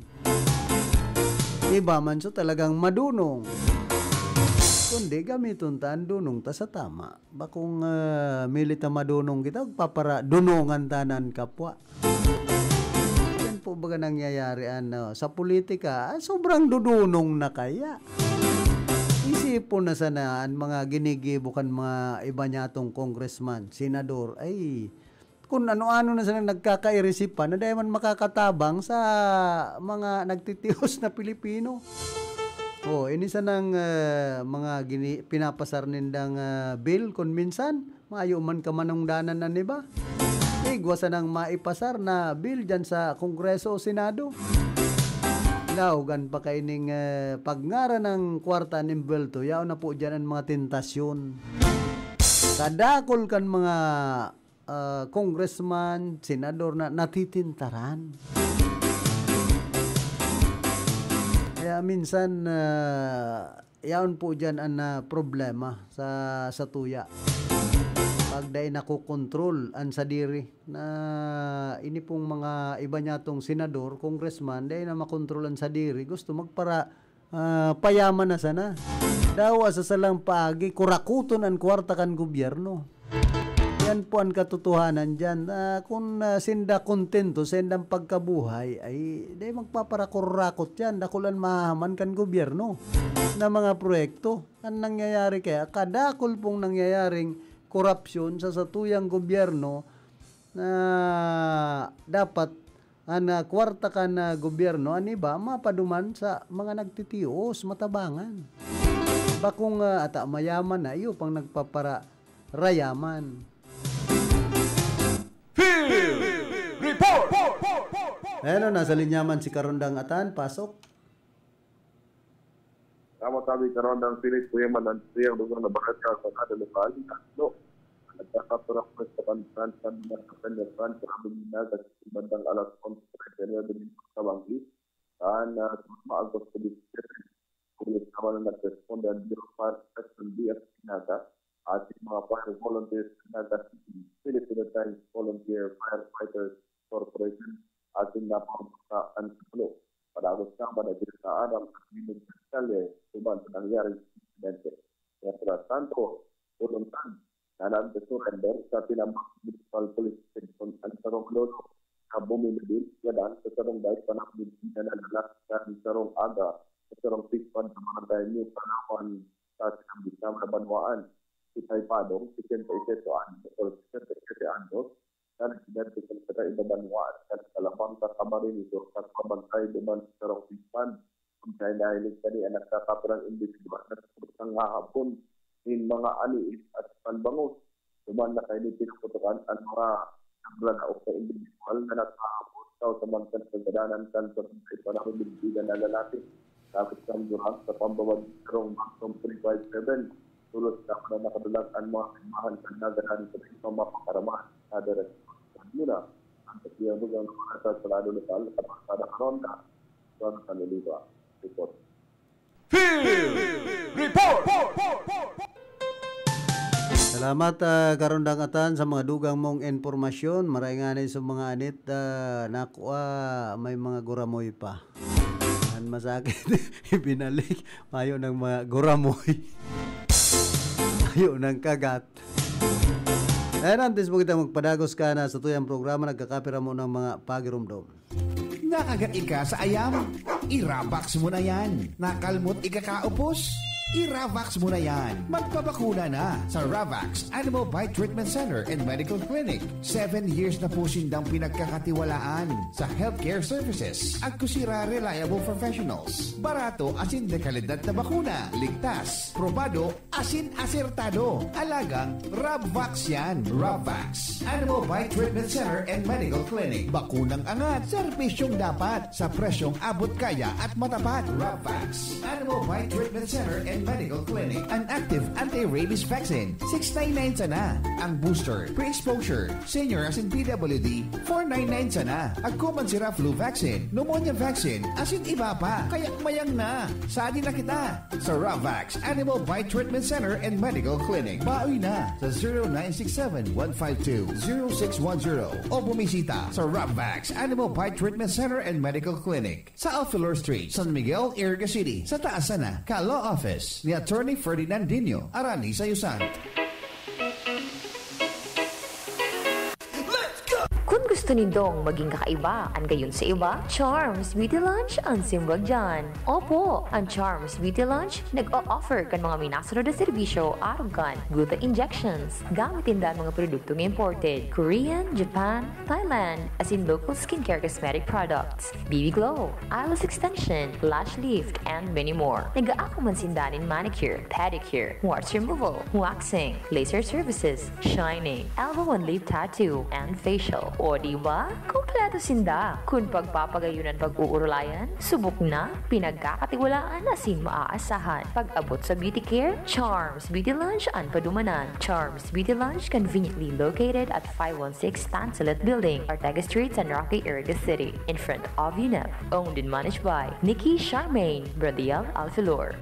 Iba man so talagang madunong. Kundi gamiton ta ang dunong ta sa tama. Bakong, ah, mili ta madunong kita, magpaparadunongan ta nan kapwa. Yan po baga nangyayari, ano, sa politika, ah, sobrang dudunong na kaya. Isipon na sana ang mga ginigibo kan mga iba niyatong congressman, senador, ay, kung ano-ano na sila nagkakairisipan na dai man makakatabang sa mga nagtitios na Pilipino. Oh, ini sanang, ah, mga gini-, pinapasar nindang, ah, bill, kun minsan, mayo man kamanungdanan an iba. Igwa sanang maipasar na bill diyan sa Kongreso o Senado. Laogan pa kaining, ah, pagngaran ng kwarta an embwelto, yaon na po diyan ang mga tentasyon. Kadakol kan mga, ah, congressman, senador na natitintaran. Kaya minsan, ah, yaon po diyan an, ah, problema sa, sa tuya. Pag dai nakokontrol an sadiri, na ini pong mga iba niyatong senador, congressman, dai na makontrol an sadiri, gusto magpara-, ah, payaman na sana. Daw sa salang paagi, kurakuton an kwarta kan gobyerno. Yan po ang katotohanan diyan. Ah, kun, ah, sinda kontento sa indang pagkabuhay, ay, di magpaparakurakot yan. Dakulan mahahaman kan gobyerno na mga proyekto. Ang nangyayari kaya, kadakol pong nangyayaring korupsyon sa satuyang gobyerno na dapat an, ah, kwarta kan, ah, gobyerno, an iba mapaduman sa mga nagtitios, matabangan. Bakong, ah, ata mayaman na, iyo pang nagpaparayaman. Field Report! Ayan o, nasa linya man si Karondang Atan, pasok. Tama sabi, Karondang Philip, Kuya Manan, Kuya Rugang na bakat ka sa kada lokal, tatlo. Nagkakapurang pwesto kan Franz, kan Marcos, kan Franz, sa Abang Naga, sa bandang alas onse treinta y nueve din sa Bangli. Saan na maagos sa distrito. Pulis naman ang nagresponde ang Bureau of Fire Protection, B F P Naga, at yung mga fire volunteers sa Naga City, Philippine Times Volunteer Firefighters Corporation, at yung napapunta ang Siplo. Padagos na, madagiris na aram at minug sa kalye, tuman sa nangyaring insidente. Mientras tanto, voluntad na nagsusurrender sa Tinampak Municipal Police Station ang sarong lolo na bumibilin gadan sa sarong dai pa nakumbida na lalaki kan sarong aga sa sarong fish pond sa barangay New Palawan sa sinambit na banwaan. Si Tay Padong, sesenta y siete anyos o sesenta y siete anyos, na residente sa Santa Ibabanwa, sa Calabang, sa Camarines Sur, sa pabantay duman sa sarong fish pond. Kung siya nahiling kani ang nagkakapirang individual na sa hahapon nin mga aniis at panbangos. Duman na kaini pinuputukan ang mga naglalaok na individual na naghahapon sa usaman kan kagadanan kan sa pagkaipanahon ng bigan na lalaki. Tapos sa Durang, sa pambabag karong Maximum three five seven, tulos na pala nakadulag ang mga kaimahan kan nagarahan sa mga pakaramahan na direct muna ang pagbiyabugang mga sa Salado Lokal at Pasada Karonda, Don San Oliva. Report. Field Report! Salamat, ah, Karondang Atan, sa mga dugang mong impormasyon. Maray nga ni sa mga anit, ah, nakua, may mga guramoy pa. An masakit, ibinalik. Mayo ng mga guramoy. Mayo ng kagat. Ayan, antes mo kita magpadagos ka na sa tuyang programa, nagkakapira mo ng mga pagirumdom. Nakagat ika sa ayam? I-Ravax mo na yan. Nakalmot ika kaupos? I-Ravax mo na yan. Magpabakuna na sa Ravax Animal Bite Treatment Center and Medical Clinic. Seven years na po sindang pinagkakatiwalaan sa healthcare services. Agkusira reliable professionals. Barato asin dekalidad na bakuna. Ligtas, probado, asin asertado. Alagang Rabvax yan. Rabvax. Animal Bite Treatment Center and Medical Clinic. Bakunang angat, serbisyong dapat, sa presyong abot kaya at matapat. Rabvax. Animal Bite Treatment Center and Medical Clinic. An active anti-rabies vaccine, six nine nine sana. Ang booster, pre-exposure, senior asin P W D, four nine nine sana. Agko man sira flu vaccine, pneumonia vaccine, asin iba pa. Kaya mayang na. Sadi na kita. Sa Ravax Animal Bite Treatment Center and Medical Clinic. Baoy na sa zero nine six seven, one five two, zero six one zero o bumisita sa Ravax Animal Bite Treatment Center and Medical Clinic sa Alfilor Street, San Miguel, Iriga City, sa taas sana ka Law Office ni Attorney Ferdinand Dino, Arani Sayusan. Kun Gusto nindong maging kakaiba an gayon sa iba? Charms Beauty Lounge an simbag diyan. Opo, an Charms Beauty Lounge nag-o-offer kan mga minasunod na serbisyo arog kan gluta injections. Gamit ninda an mga produktong imported, Korean, Japan, Thailand, asin local skincare cosmetic products, B B Glow, eyelash extension, lash lift, and many more. Nag-aako man sinda nin manicure, pedicure, warts removal, waxing, laser services, shining, elbow and lip tattoo, and facial. O di ba? Kompleto sinda. Kun pagpapagayon an pag-uurulayan, subok na, pinagkakatiwalaan asin maaasahan. Pag-abot sa beauty care, Charms Beauty Lounge an padumanan. Charms Beauty Lounge, conveniently located at five one six Tansulit Building, Ortega Street, San Roque, Iriga City, in front of UNEP. Owned and managed by Nikki Charmaine Bradiel Alfilor.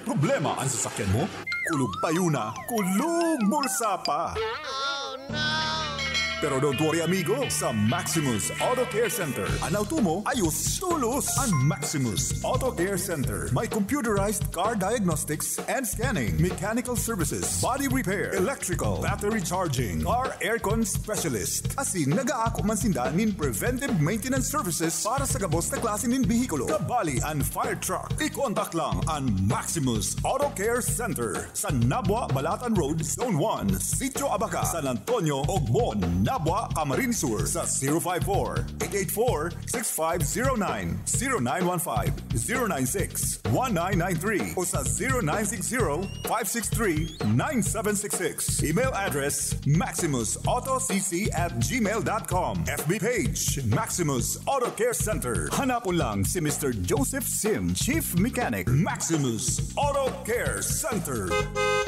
Problema ang sasakyan mo? Kulog payo na, kulog bulsa pa! Pero don't worry, amigo. Sa Maximus Auto Care Center, an auto mo ayos tolos. An Maximus Auto Care Center may computerized car diagnostics and scanning, mechanical services, body repair, electrical, battery charging, car aircon specialist. Asin nag-aako man sinda nin preventive maintenance services para sa gabos na klase nin behikulo. Kabali an fire truck. I-contact lang an Maximus Auto Care Center. Sa Nabua, Balatan Road, Zone one, Sitio Abaca, San Antonio, Ogmon, Nabua, Camarines Sur, sa zero five four, eight eight four, six five zero nine, zero nine one five, zero nine six, one nine nine three o sa zero nine six zero, five six three, nine seven six six. Email address, maximus auto c c at gmail dot com. F B page, Maximus Auto Care Center. Hanapon lang si Mister Joseph Sim, Chief Mechanic, Maximus Auto Care Center.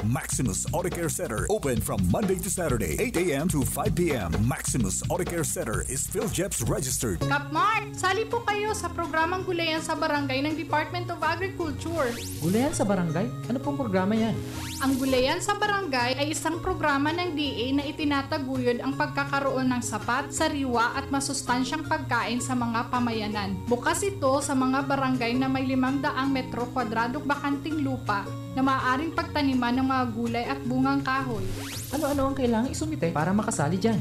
Maximus Auto Care Center, open from Monday to Saturday, eight a m to five p m. Maximus Auto Care Center is PhilGEPS registered. Kapmar, sali po kayo sa programang Gulayan sa Barangay ng Department of Agriculture. Gulayan sa Barangay? Ano pong programa yan? Ang Gulayan sa Barangay ay isang programa ng D A na itinataguyod ang pagkakaroon ng sapat, sariwa at masustansyang pagkain sa mga pamayanan. Bukas ito sa mga barangay na may limang daang metro kwadradong bakanteng lupa na maaaring pagtaniman ng mga gulay at bungang kahoy. Ano-ano ang kailangang isumite para makasali dyan?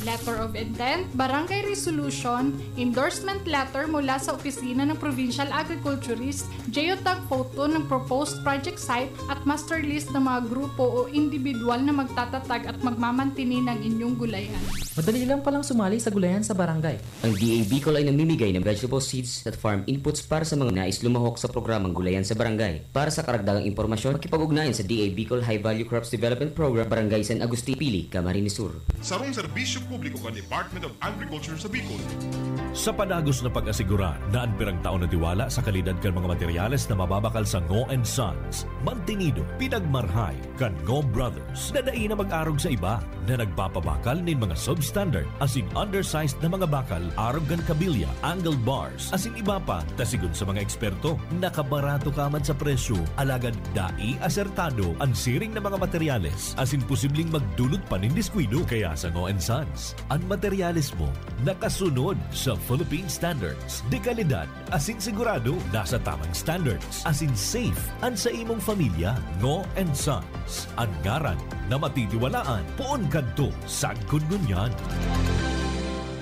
Letter of intent, barangay resolution, endorsement letter mula sa opisina ng provincial agriculturist, geotag photo ng proposed project site at master list ng mga grupo o individual na magtatatag at magmamantini ng inyong gulayan. Madali lang palang sumali sa gulayan sa barangay. Ang D A Bicol ay namimigay ng vegetable seeds at farm inputs para sa mga nais lumahok sa programang Gulayan sa Barangay. Para sa karagdagang impormasyon, makipag-ugnayan sa D A Bicol High Value Crops Development Program, Barangay San Agustin, Pili, Camarines Sur. Sarong serbisyo publiko kan Department of Agriculture sa Bicol. Sa padagos na pag-asigurar na an pirang taon na tiwala sa kalidad kan mga materyales na mababakal sa Ngo and Sons, mantinido, pinagmarhay kan Ngo Brothers na dai na mag-arog sa iba na nagpapabakal nin mga substandard asin undersized na mga bakal arog kan kabilya, angled bars, asin iba pa, ta sigon sa mga eksperto, nakabarato ka man sa presyo, alagad dai asertado an siring na mga materyales asin posibleng magdulot pa nin diskuido. Kaya sa Ngo and Sons, an materyales mo nakasunod sa Philippine standards de kalidad asin sigurado nasa tamang standards asin safe an sa imong pamilya. Ngo and Sons, an ngaran na matitiwalaan poon kadto sagkod ngunyan.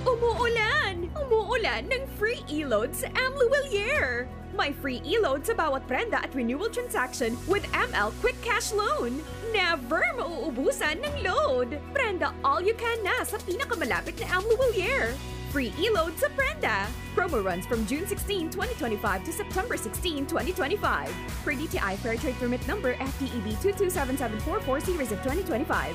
Umuulan! Umuulan ng free e-load sa M Luwilier! May free e-load sa bawat prenda at renewal transaction with M L Quick Cash Loan. Never mauubusan ng load! Prenda all you can na sa pinakamalapit na M Luwilier. Free e-load sa prenda. Promo runs from June sixteen, twenty twenty-five to September sixteen, twenty twenty-five. Per D T I Fair Trade Permit Number F T E B two two seven seven four four, series of twenty twenty-five.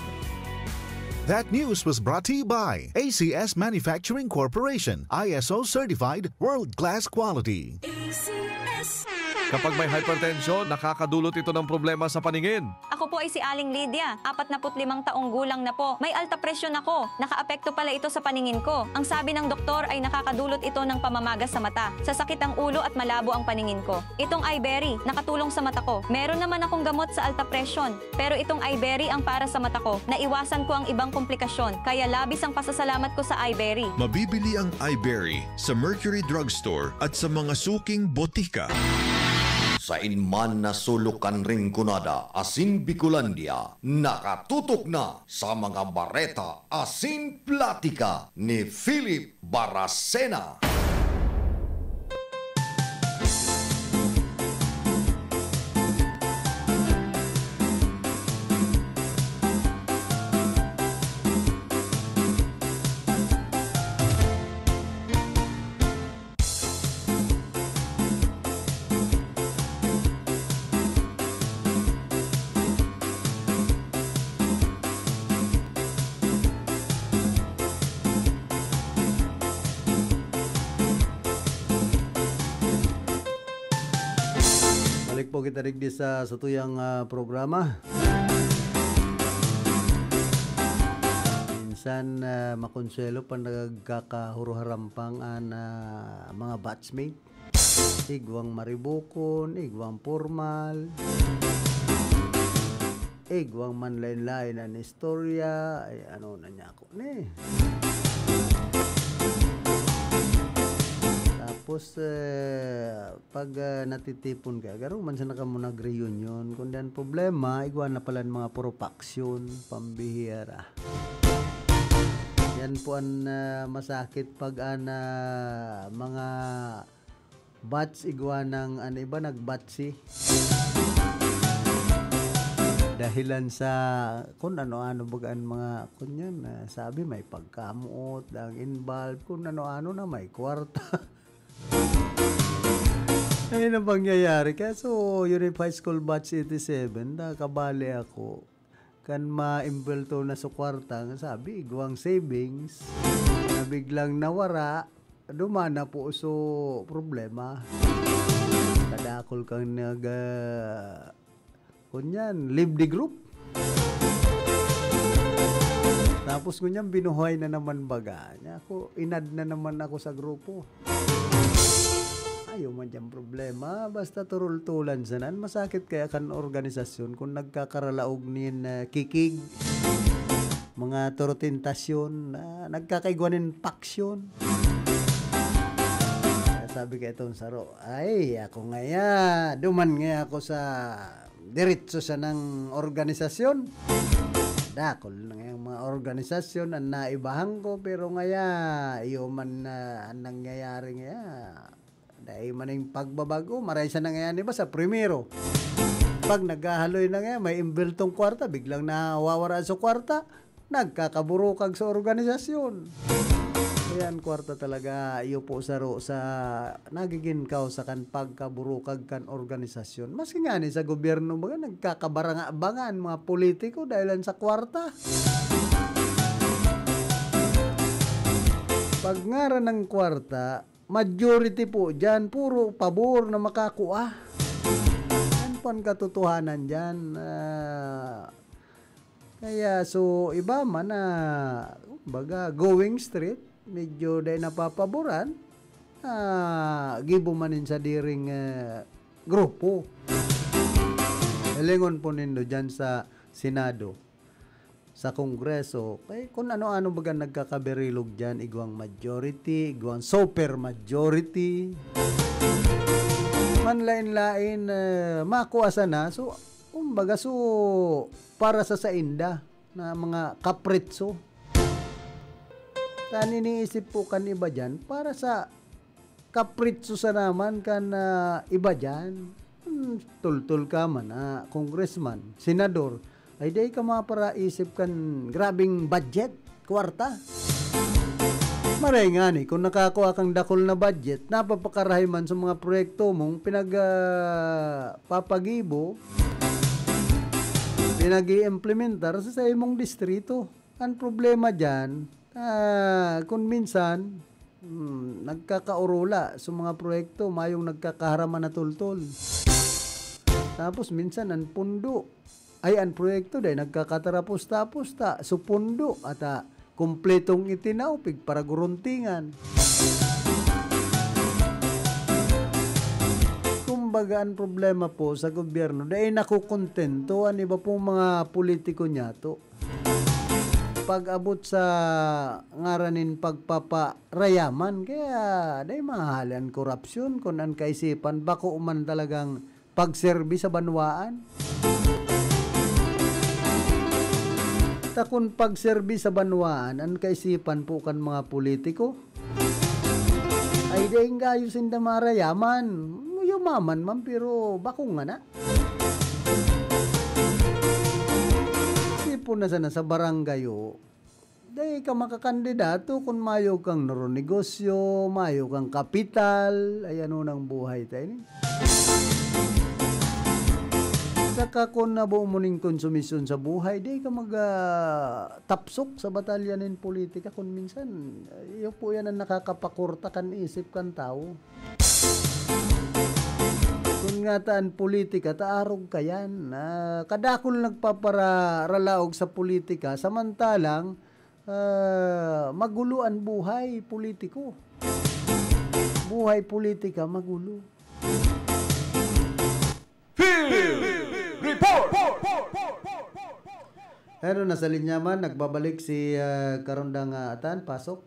That news was brought to you by A C S Manufacturing Corporation, I S O certified, world-class quality. A C S. Kapag may hypertension, nakakadulot ito ng problema sa paningin. Ako po ay si Aling Lydia, apat na put limang taong gulang na po. May alta presyon ako. Nakaapekto pala ito sa paningin ko. Ang sabi ng doktor ay nakakadulot ito ng pamamaga sa mata, sasakit ang ulo at malabo ang paningin ko. Itong Iberry, nakatulong sa mata ko. Meron naman akong gamot sa alta presyon, pero itong Iberry ang para sa mata ko. Naiwasan ko ang ibang komplikasyon, kaya labis ang pasasalamat ko sa Iberry. Mabibili ang Iberry sa Mercury Drugstore at sa mga suking botika. Sain man na sulok kan Rinconada asin Bicolandia, nakatutok na sa mga bareta asin platika ni Philip Baracena. Balik po kita digdi sa satuyang, ah, programa. Minsan, ah, makonsuwelo pa nagkakahuruharampang an, ah, mga batchmate. Igwang maribukon, igwang pormal, igwang manlaen-laen an istorya. Ay, ano na niya ako ni? Tapos, eh, pag, ah, natitipon ka, garo man sana kamo nag-reunion. Kundi ang problema, igwa na pala ang mga puro-paksyon, pambihira. Yan po ang, ah, masakit pag, ah, na mga batch igwa ng, ano, iba nagbatsi. Dahilan sa kung ano-ano, baga ang mga, kun yan, ah, sabi may pagkamuot, ang involved, kung ano-ano na may kwarta. Ayun ang pangyayari. Kaya so, Unified School Batch eighty-seven, nakabali ako. Kan maimbwelto na sa kwarta, nga sabi, igwang savings, na biglang nawara, duman na po so problema. Kadakol kang nag, ah, kunyan, leave the group. Tapos kunyan, binuhay na naman baga. Niya ako, inad na naman ako sa grupo. Ayaw man dyan problema. Basta turultulan sanan. Masakit kaya kan organisasyon kung nagkakaralaog nin, ah, kikig, mga turtentasyon, ah, nagkakaigwa nin paksyon. Kaya sabi ka itong saro, "Ay, ako ngaya, duman ngaya ako sa diretso sa nang organisasyon." Dakol na ngayang mga organisasyon ang naibahan ko, pero ngaya, iyo man na ang nangyayari ngaya. Dai man ning pagbabago, maray sa nangyayari ba sa primero. Pag naghahaloy na ngaya, may imbeltong kwarta, biglang nawawara sa kwarta, nagkakaburukag sa organisasyon. Ayan, kwarta talaga, iyo po saro sa nagigin kausa kan pagkaburukag kan organisasyon. Maski ngani sa gobyerno, baga, nagkakabaranga-banga an mga politiko dahil lang sa kwarta. Pag ngaran ng kwarta, majority po diyan, puro pabor na makakua. Yan po ang katotohanan diyan. Ah, kaya so, iba man na, kumbaga, going straight, medyo dai napapaboran, ah, gibo man nin sadiring, eh, grupo. Hilingon po nindo diyan sa Senado, sa Kongreso, kay kun ano-ano baga nagkakabirilog diyan, igwang majority, igwang super majority. Manlain-lain, eh, makua sana. So, kumbaga, so, para sa sainda na mga kapritso. Tan iniisip po kan iba diyan, para sa kapritso sana man kan, ah, iba diyan. Hmm, tultol ka man, ah, congressman, senador, ay dai ka maparaisip kan grabeng budget, kwarta. Maray ngani, kung nakakua kang dakul na budget, napapakarahay man sa mga proyekto mong pinag, ah, papagibo, pinag-iimplementar sa saimong distrito. Ang problema diyan, ah, kung minsan, hmm, nagkakaurula sa mga proyekto, mayong nagkakaharaman na tultol. Tapos minsan, ang pundo, ay, ang proyekto, dai nagkakatarapos-tapos ta. So, pundo, ata, kumpletong itinaw, pigparaguruntingan. Kumbaga, ang problema po sa gobyerno, dai nakukontento ang iba pong mga politiko niyato. Pag-abot sa ngaran nin pagpaparayaman, kaya dai mahali an korapsyon kun an kaisipan bako man talagang pagserbi sa banwaan. Ta kun pagserbi sa banwaan an kaisipan po kan mga politiko, ay dai gayo sinda marayaman. Yumaman man, pero bako ngana. Sipon na sana sa barangay, o. Dai ka makakandidato kun mayo kang naro negosyo, mayo kang kapital. Ay, ano nang buhay ta ini? Saka kun nabo mo ning konsumisyon sa buhay, dai ka mag, ah, tapsok sa batalya nin politika. Kun minsan, iyo po yan ang nakakapakurta kan isip kan tawo. Kun ngata an politika, ta arog kayan. Ah, kadakul nagpaparalaog sa politika, samantalang, ah, magulo an buhay politiko. Buhay politika, magulo. Field Report! Pero nasa linya man, nagbabalik si, ah, Karondang, ah, Atan. Pasok.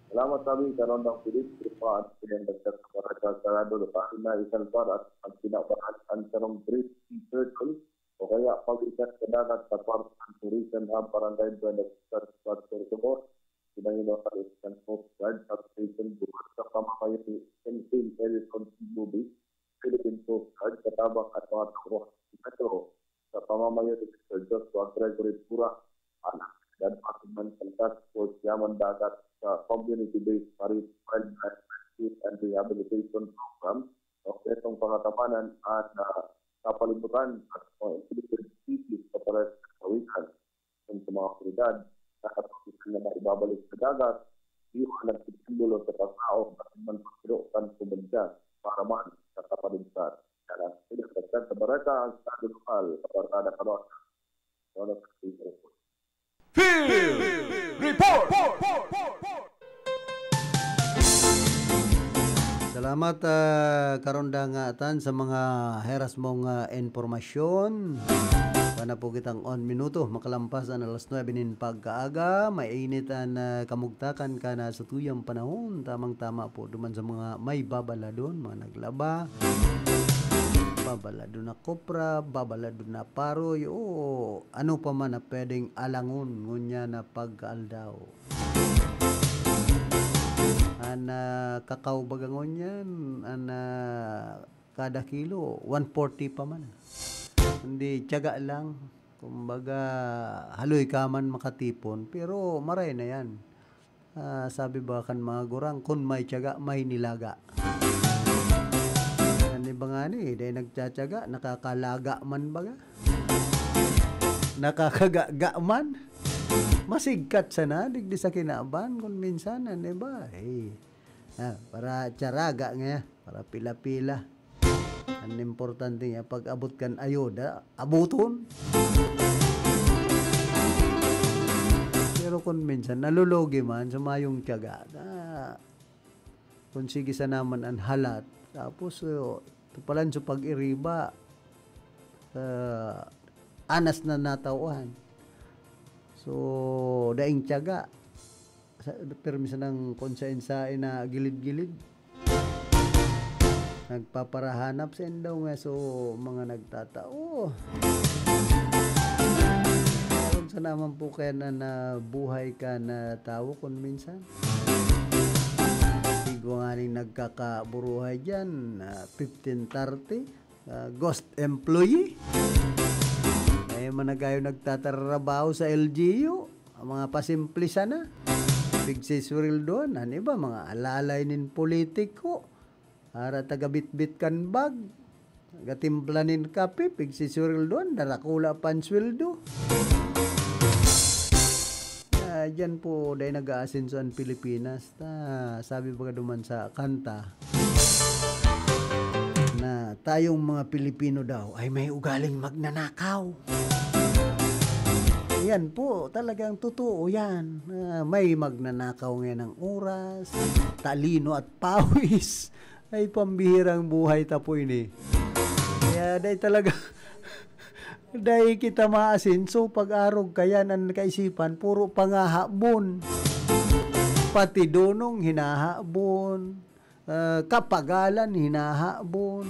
Salamat kami, Karondang Philip. Grupo at pinagdagdag sa Barangay Sarado, Lupari na isalbar at pagpinabahan ang sarong drift circle o kaya pag-ikat sa dagat sa Park and Tourism Hub, Barangay Buenas Aires, Puerto Socorro. Pinanginoon sa Coast Guard Substation buhat sa pamamayo ni Ensign Elton Bubi, Philippine Coast Guard, katabang at mga tao sa Metro sa pamamayo ni Mister Joshua Gregory Pura, anak. Dad man sa Task Force Yaman Dagat sa Community-Based Marine Wildlife Rescue and Rehabilitation Program, o ketong pangatabanan at, ah, kapalibutan at mga included species sa pares sa kawitan. Kung sa mga otoridad, nakatutusan na maibabalik sa dagat, di man nagtitimbolo sa pagkaon at man pagtiro kan komunidad para man sa kapaligsahan. Kaya lang, pinagdagdag sa bareta ang estado lokal, sa barkada Kalona. Kalona sa Field Report. Salamat, ah, Karondang Atan, sa mga heras mong, ah, impormasyon. Sana po kitang on minuto, makalampas an alas nuebe nin pagkaaga. Mainit an, ah, kamugtakan kan, ah, satuyang panahon. Tamang-tama po duman sa mga may babaladon, mga naglaba, babaladon na kopra, babaladon na paroy, o ano pa man na pwedeng alangon ngunyan na pagkaaldaw. An, ah, kakao baga ngunyan, an, ah, kada kilo, one forty pa man. Hindi, tiyaga lang. Kumbaga, haloy ka man makatipon, pero maray na yan. Ah, sabi ba kan mga gurang, "Kun may tiyaga, may nilaga." An iba ngani, dai nagtitiyaga, nakakalaga man baga. Nakakagaga man. Masigkat sana, digdi sa kinaban, kun minsan, an iba, eh. Ah, para tiyaraga nga, para pila-pila. An importante nga, pag-abot kan ayuda, aboton. Pero kun minsan, nalulugi man sa mayong tiyaga, na kun sige sana man an halat, tapos, oh, tupalan sa pag-iriba, ah, anas na natawan. So, daing tiyaga. Sa, pirmi sanang kun saen-saen na gilid-gilid. Nagpaparahanap sa indaw nga, so, mga nagtatao. Kun sa naman po kaya na nabuhay ka na tawo kun minsan? Igwa nga ning nagkakaburuhay dyan, ah, fifteen thirty, ah, ghost employee. May man nagayo nagtatrabaho sa L G U, ang mga pasimple sana. Pigsisweldoan, an iba, mga alalay nin politiko. Ara taga bitbit kan bag. Gatimpla nin kape, pigsisweldoan, darakula pa an sweldo. Ah, diyan po, dai nag-aasenso an Pilipinas. Ta, sabi baga duman sa kanta, na tayong mga Pilipino daw ay may ugaling magnanakaw. Yan po, talagang totoo yan. Ah, may magnanakaw ngayon ng oras, talino at pawis. Ay, pambihirang buhay ta po ini. Kaya dai talaga, dai kita maasenso pag arog kayan an kaisipan, puro pangahabon. Pati dunong hinahabon, ah, kapagalan hinahabon.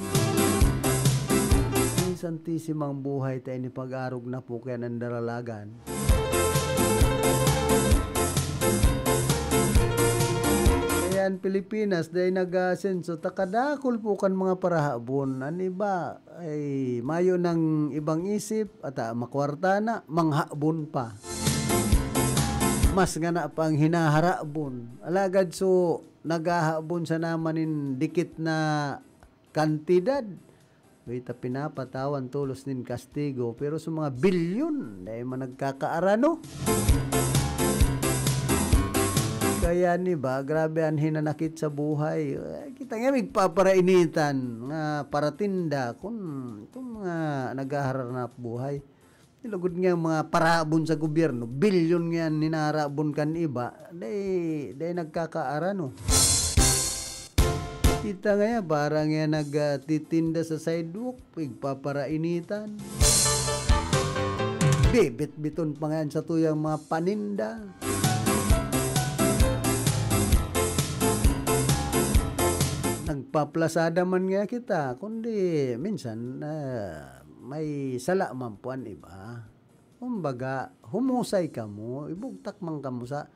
Santisimang buhay ta ini pag-arog na po kaya ng daralagan. Kaya ang Pilipinas, dahil nag-aasenso, takadakol po kan mga parahabon. An iba, ay mayo ng ibang isip, at ah, makwarta na, manghabon pa. Mas ngana pa ang hinaharabon. Alagad so, naghahabon sa naman nin dikit na kantidad. Uy, ta pinapatawan tolos nin kastigo, pero sa mga bilyon, dai man nagkakaarano. Kaya ni ba, grabe an hinanakit sa buhay. Eh, kita nga, migpaparainitan nga paratinda kun itong mga naghaharanap buhay. Lugod nga mga parabon sa gobyerno, bilyon nga an hinarabon kan iba, dai, dai nagkakaarano. Kita nga yan, parang yan nagtitinda sa sidewalk, pigpaparainitan. Bibit-biton pa nga yan sa tuyang mga paninda. Nagpaplasada man nga kita, kundi minsan, ah, may sala man po an iba. Kumbaga, humusay kamo, ibugtak man kamo sa,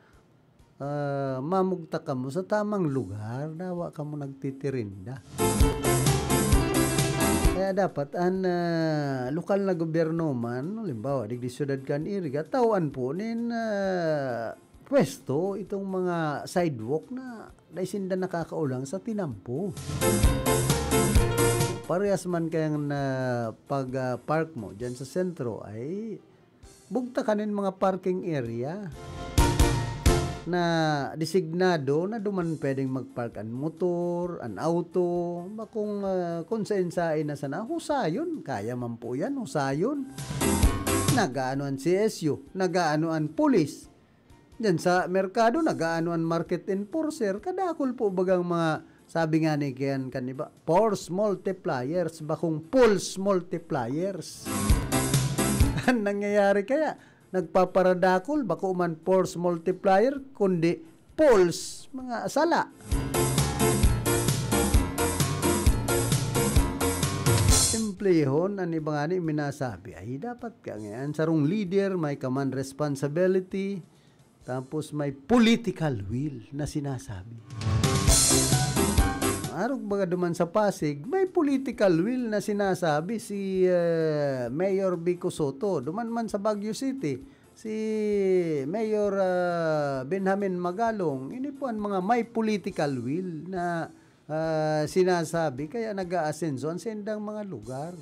ah, mamugtak kamo sa tamang lugar, dawa kamo nagtitirinda. Kaya dapat an, ah, lokal na gobyerno man, halimbawa, digdi syudad kan Iriga, tawan po nin, ah, pwesto itong mga sidewalk na dai sinda nakakaulang sa tinampo. Parehas man kayang na pag, ah, park mo diyan sa sentro ay bugtakan nin mga parking area na designado na duman pwedeng mag-park an motor, an auto, bakong, ah, kung saen-saen na sana, husayon. Kaya man po yan, husayon. Nagaano an C S U, nagaano an pulis. Diyan sa merkado, nagaano an market enforcer. Kadakol po bagang mga, sabi nga ni Kian kan iba, force multipliers, bakong pulse multipliers. Ang nangyayari kaya, nagpaparadakol, bako man force multiplier, kundi pulse, mga sala. Simplihon, an iba nga ni minasabi, ay dapat ka ngayon, sarong leader, may command responsibility, tapos may political will na sinasabi. Arog baga duman sa Pasig, may political will na sinasabi si, eh, Mayor Vico Sotto. Duman man sa Baguio City, si Mayor, ah, Benjamin Magalong. Ini po ang mga may political will na, ah, sinasabi, kaya nag-aasenso ang sendang mga lugar.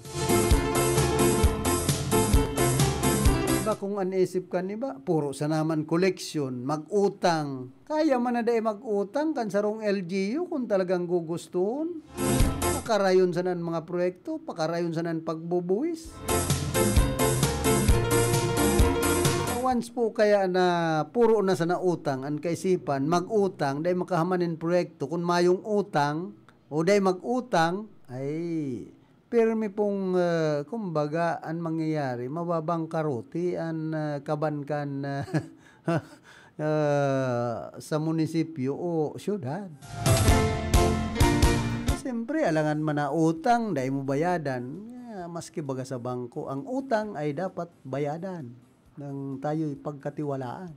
Iba kung an isip kan iba, puro sa naman koleksyon, mag-utang. Kaya man na dai mag-utang kan sarong L G U kung talagang gugustuhon. Pakarayon sana an mga proyekto, pakarayon sana an pagbubuhis. Once po kaya na puro na sana utang an kaisipan, mag-utang, dai makahaman nin proyekto. Kun mayong utang o dai mag-utang, ay pirmi pong, ah, kumbaga, an mangyayari, mababangkaruti an, ah, kaban kan, ah, ah, sa munisipyo o syudad. Siyempre, alangan man na utang, dai mo bayadan. Ah, maski baga sa bangko, ang utang ay dapat bayadan nang tayo'y pagkatiwalaan.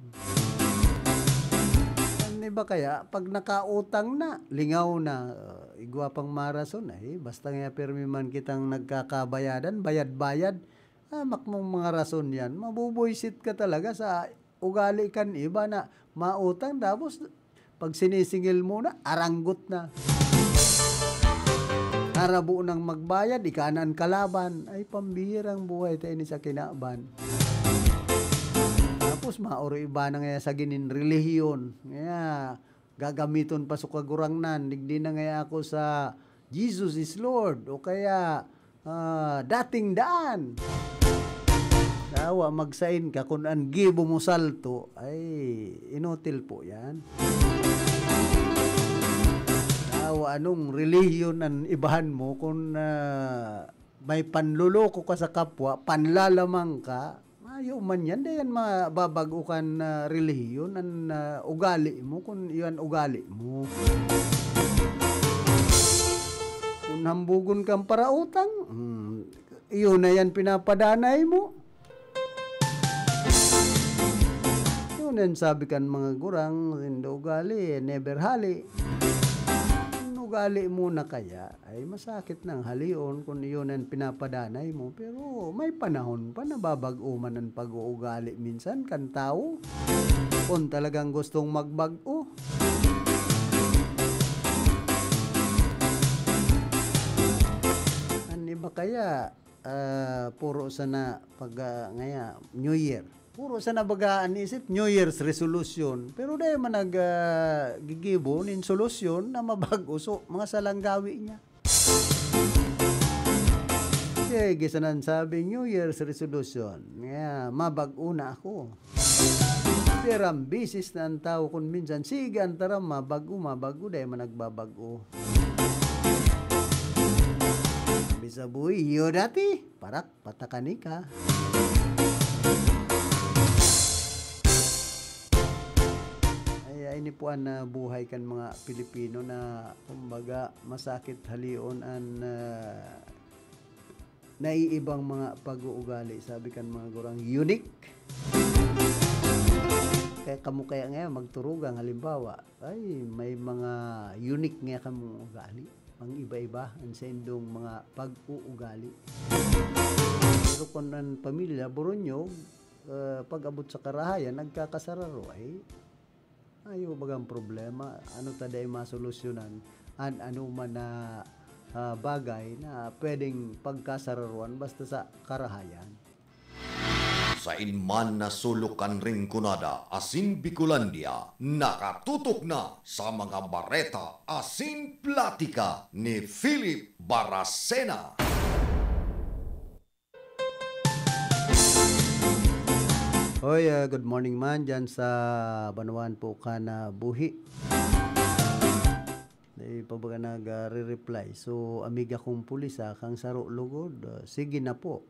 An iba kaya, pag nakautang na, lingaw na, ah, igwa pang marason, ay, basta nga pirmi man kitang nagkakabayadan, bayad-bayad, ah, makmong mga rason yan, mabubuisit ka talaga sa ugali kan iba na mautang, tapos pag sinisingil mo na, aranggot na. Arabo nang magbayad, ika na an kalaban. Ay, pambihirang buhay ta ini sa kinaban. Tapos, maoro iba na ngaya sa ginin relihiyon. Ngaya, gagamiton pa sa Kagurangnan. Digdi na ngaya ako sa Jesus is Lord. O kaya, ah, dating daan. Dawa, magsain ka kun an gibo mo salto, ay inutil po yan. Dawa, anong relihiyon an ibahan mo kun, ah, may panloloko ka sa kapwa, panlalamang ka, mayo man yan, dayan mababago kan, ah, relihiyon an, ah, ugali mo, kun iyan ugali mo. Kun hambugon kang parautang, hmm, Iyo na yan pinapadanay mo. Yun yan sabi kan mga gurang, "Saindo ugali, never hali." Ang ugali mo na kaya ay masakit nang halion kung iyon ang pinapadanay mo. Pero may panahon pa, nababag-o man ang pag-uugali minsan kan tao. Kung talagang gustong magbag-o. An iba kaya, ah, puro sana pag, ah, ngaya, New Year. Puro sana baga an isip, New Year's resolution. Pero dai man nag, ah, gigibo nin solusyon na mabag-o. So, mga salanggawi niya. Sige, sana an sabi, New Year's resolution. Ngaya, mabag-o na ako. Pero ang bisis na ang tao kun minsan, sige, an taram, mabag-o, mabag-o, dai man nagbabag-o. Sabi sa buhi, "Iyo dati, parak, patakani ka." Ay, ay, ini po an, ah, buhay kan mga Pilipino na, kumbaga, masakit halion an, ah, naiibang mga pag-uugali, sabi kan mga gurang, unique. Kaya kamo kaya ngayon magturugang, halimbawa, ay, may mga unique nga kamong ugali. Ang iba-iba, ang saindong mga pag-uugali. Pero kung ang pamilya, Boronyog, eh, pag-abot sa karahayan, nagkakasararo, ay, ayo bagang problema. Ano ta dai masolusyonan? An ano man na, ah, bagay na pwedeng pagkasararuan basta sa karahayan. Sain man na sulok kan Rinconada asin Bicolandia, nakatutok na sa mga bareta asin platika ni Philip Baracena. Hoy, ah, good morning man dyan sa banwaan po kan, ah, Buhi. Di pa ba nag, ah, re-reply? So, amiga kong pulis, ah, kang saro lugod, ah, sige na po.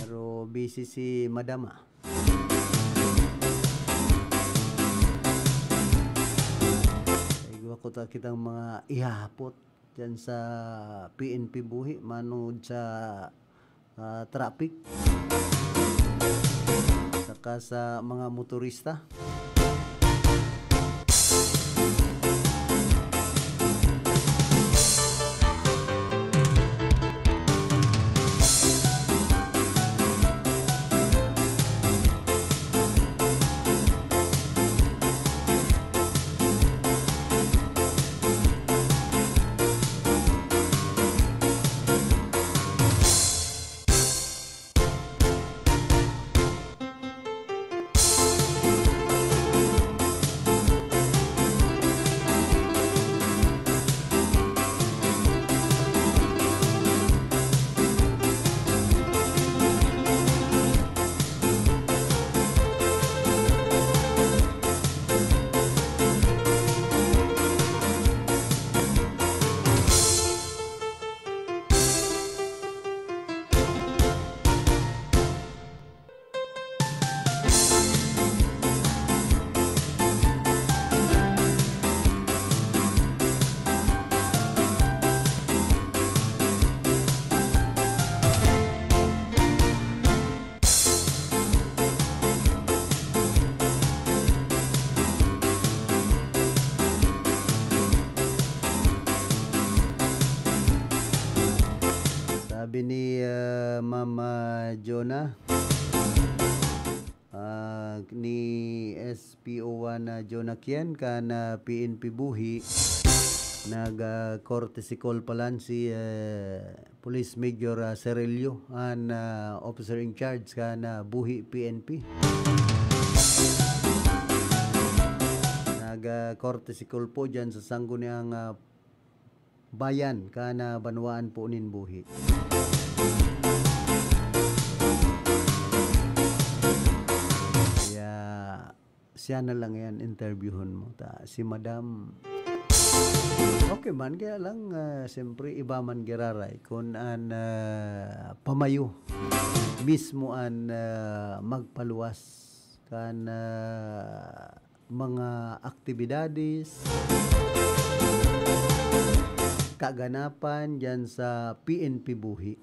Pero busy si madam, ah. Igwa ko ta kitang mga ihahapot diyan sa P N P Buhi, manod sa, ah, traffic, saka sa mga motorista. Sabi ni, ah, Ma'am, ah, Jonah, ah, ni S P O one, ah, Jonah Kian kan, ah, P N P Buhi, nag, ah, courtesy call pa lang si, ah, Police Major, ah, Cerello, an, ah, officer in charge kan, ah, Buhi P N P. Nag, ah, courtesy call po dyan sa sangguniang, ah, bayan kan, ah, banwaan po nin Buhi. Kaya siya na lang yan, interviewon mo ta. Si Madam, okay man, kaya lang, ah, siyempre, iba man giraray kun an, ah, pamayo mismo an, ah, magpaluwas kan, ah, mga aktibidades. kaganapan diyan sa P N P Buhi.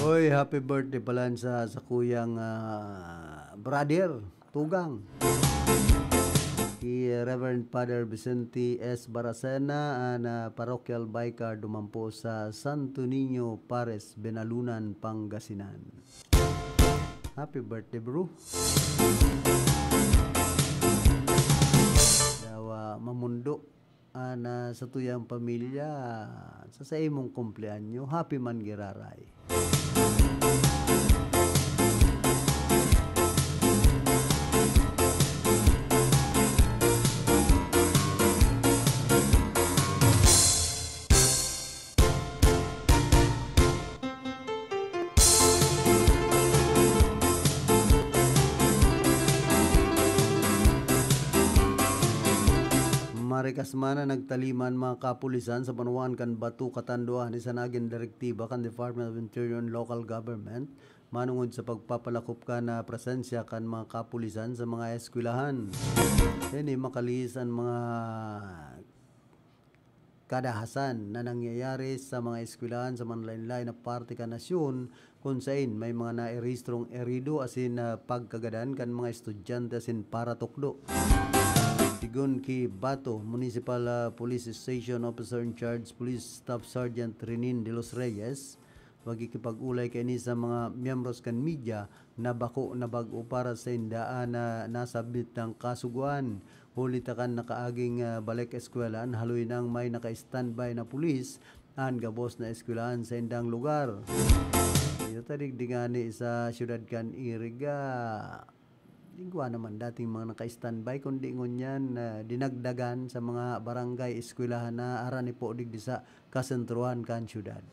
Oy, happy birthday pala sa, sa kuyang, ah, brother, tugang. Si Reverend Father Vicente S. Baracena, an, ah, parochial vicar dumampo sa Santo Niño Pares, Benalunan, Pangasinan. Happy birthday, bro. Dawa mamundo, ah, na sa tuyang pamilya, sa saimong kumpleanyo, happy man giraray. Marikas man na nagtalima an mga kapulisan sa banwaan kan Bato, Catanduanes sa nagin direktiba kan Department of Interior and Local Government manungod sa pagpapalakop kan, ah, presensya kan mga kapulisan sa mga eskwelahan. Ini makalihis an mga kadahasan na nangyayari sa mga eskwelahan sa manlaen-laen na parte kan nasyon, kun saen may mga nairehistrong erido asin, ah, pagkagadan kan mga estudyante asin paratukdo. Sigon ki Bato Municipal, ah, Police Station Officer in Charge Police Staff Sergeant Renin de los Reyes, makikipag-olay kaini sa mga miyembros kan media na bako na bag-o para sainda an, ah, nasabit na kasugoan. Huli ta kan nakaaging, ah, balik eskwela, an haloy nang may naka-standby na pulis an gabos na eskwelahan sa indang lugar. Iyo ta digdi ngani sa siyudad kan Iriga. Igwa naman dating mga naka-standby, kundi ngunyan, ah, dinagdagan sa mga barangay eskwelahan na aranipo digdi sa kasentrohan kan siyudad.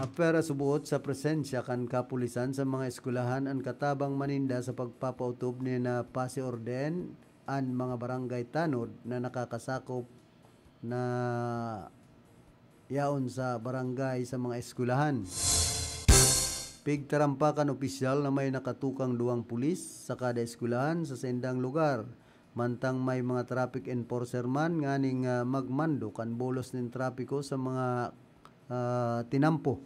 Apwera subot sa presensya kan kapulisan sa mga eskwelahan an katabang maninda sa pagpapautob ni na pase orden an mga barangay tanod na nakakasakop na yaon sa barangay sa mga eskwelahan. Pigtarampa kan opisyal na may nakatukang duwang pulis sa kada eskwelahan sa saindang lugar. Mantang may mga traffic enforcer man nganing, ah, magmando kan bolos nin trapiko sa mga, ah, tinampo.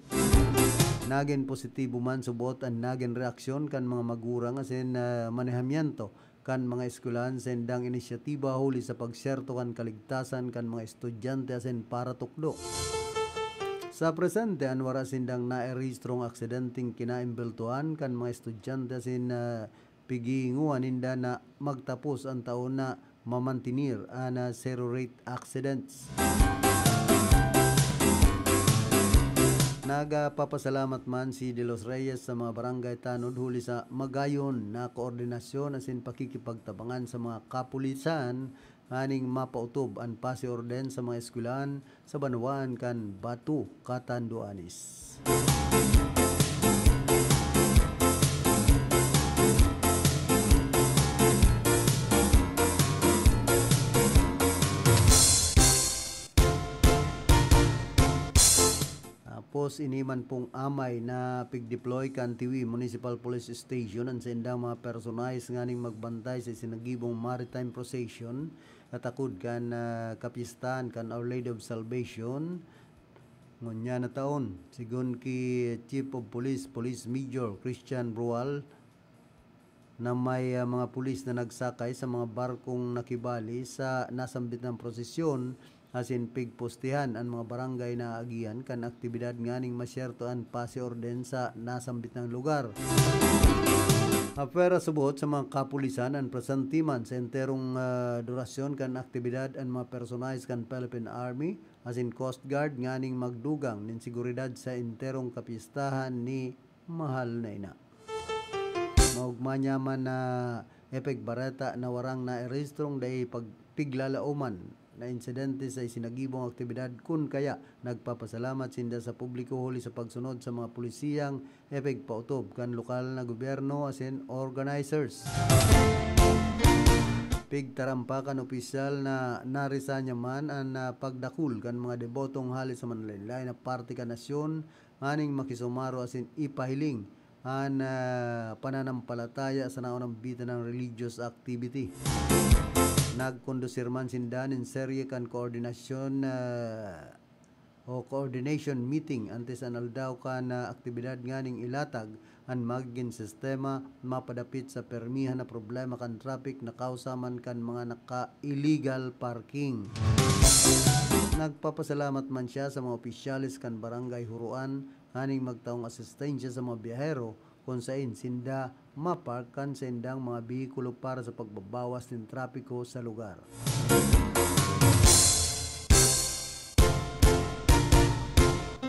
Nagin positibo man subot an nagin reaksyon kan mga magurang asin, ah, manehamiento kan mga eskwelahan sa indang inisyatiba huli sa pagserto kan kaligtasan kan mga estudyante asin paratukdo. Sa presente, an wara sindang nairehistrong aksidenteng kinaimbeltohan kan mga estudyante asin, ah, pigingoan ninda na magtapos an taon na mamantenir an, ah, zero rate accidents. Nagpapasalamat man si De Los Reyes sa mga barangay tanod huli sa magayon na koordinasyon asin pakikipagtabangan sa mga kapulisan nganing mapautob an pase orden sa mga eskwelahan sa banwaan kan Bato, Catanduanes. Tapos, ini man pong amay na pig-deploy kan Tiwi Municipal Police Station an saindang mga personahes nganing magbantay sa isinagibong maritime procession katakod kan, ah, kapyestahan kan Our Lady of Salvation ngunyan na taon. Sigon ki Chief of Police, Police Major Christian Brual, na may, ah, mga pulis na nagsakay sa mga barkong nakibali sa nasambit na prosesyon asin pigpostihan an mga barangay na aagihan kan aktibidad nganing masyerto an pase orden sa nasambit na lugar. Apwera subot sa mga kapulisan an presente man sa enterong, ah, durasyon kan aktibidad an mga personahes kan Philippine Army asin Coast Guard nganing magdugang nin seguridad sa enterong kapyestahan ni Mahal na Ina. Maogma niya man na epek bareta na warang nairehistrong dai pagpiglalaoman na insidente sa isinagibong aktibidad, kun kaya nagpapasalamat sinda sa publiko huli sa pagsunod sa mga polisiyang epigpautob kan lokal na gobyerno asin organizers. Pigtarampa kan opisyal na naresanya man an, ah, pagdakul kan mga debotong hale sa manlaen-laen na parte kan nasyon nganing makisumaro asin ipahiling an, ah, pananampalataya sa naonang bitan ng religious activity. Nagkondusir man sinda nin serye kan koordinasyon, ah, o coordination meeting antes an aldaw kan, ah, aktibidad nganing ilatag an magigin sistema mapadapit sa permihan na problema kan traffic na kausa man kan mga naka-illegal parking. Nagpapasalamat man siya sa mga opisyales kan Barangay Huroan nganing magtaong asistensya sa mga biyahero kun sain sinda mapark kan saindang mga behikulo para sa pagbabawas nin trapiko sa lugar.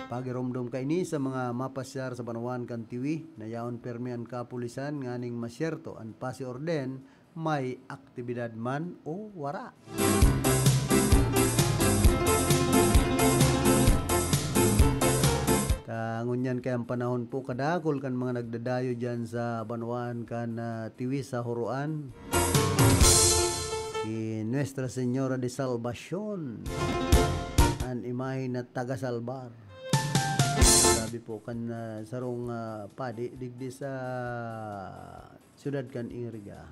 Pagiromdom kaini sa mga mapasyar sa banwaan kan Tiwi na yaon permi an kapulisan nganing masyerto an pasiorden may aktibidad man o wara. Ta ngunyan kaya ang panahon po, kadakul kan mga nagdadayo dyan sa banwaan kan, ah, Tiwi sa Huroan. Si Nuestra Señora de Salvacion, an imahe na taga-salbar. Sabi po kan, ah, sarong, ah, padi digdi sa siyudad kan Iriga.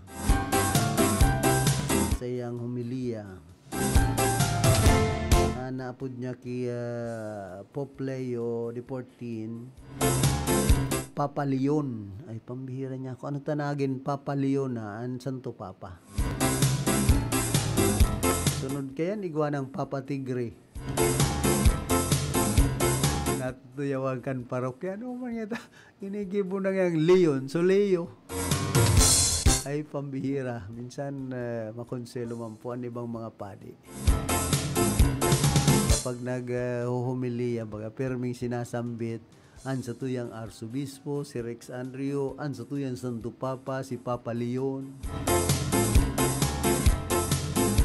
Sa iyang homilya, na naapod niya ki, ah, Pope Leo the fourteen, Papa Leon. Ay, pambihira niya. Kung ano tanagin, Papa Leon na, an Santo Papa. Sunod kayan, igwa ng Papa Tigre. Natutuyawan kan parokya. Ano man yata? Ginigibo na ngayang Leon. So, Leo. Ay, pambihira. Minsan, eh, makonselo man po ang ibang mga padi. Kapag nag, eh, huhumiliya, baga, pirming sinasambit, an satuyang Arsobispo, si Rex Andrio, an satuyang Santo Papa, si Papa Leon.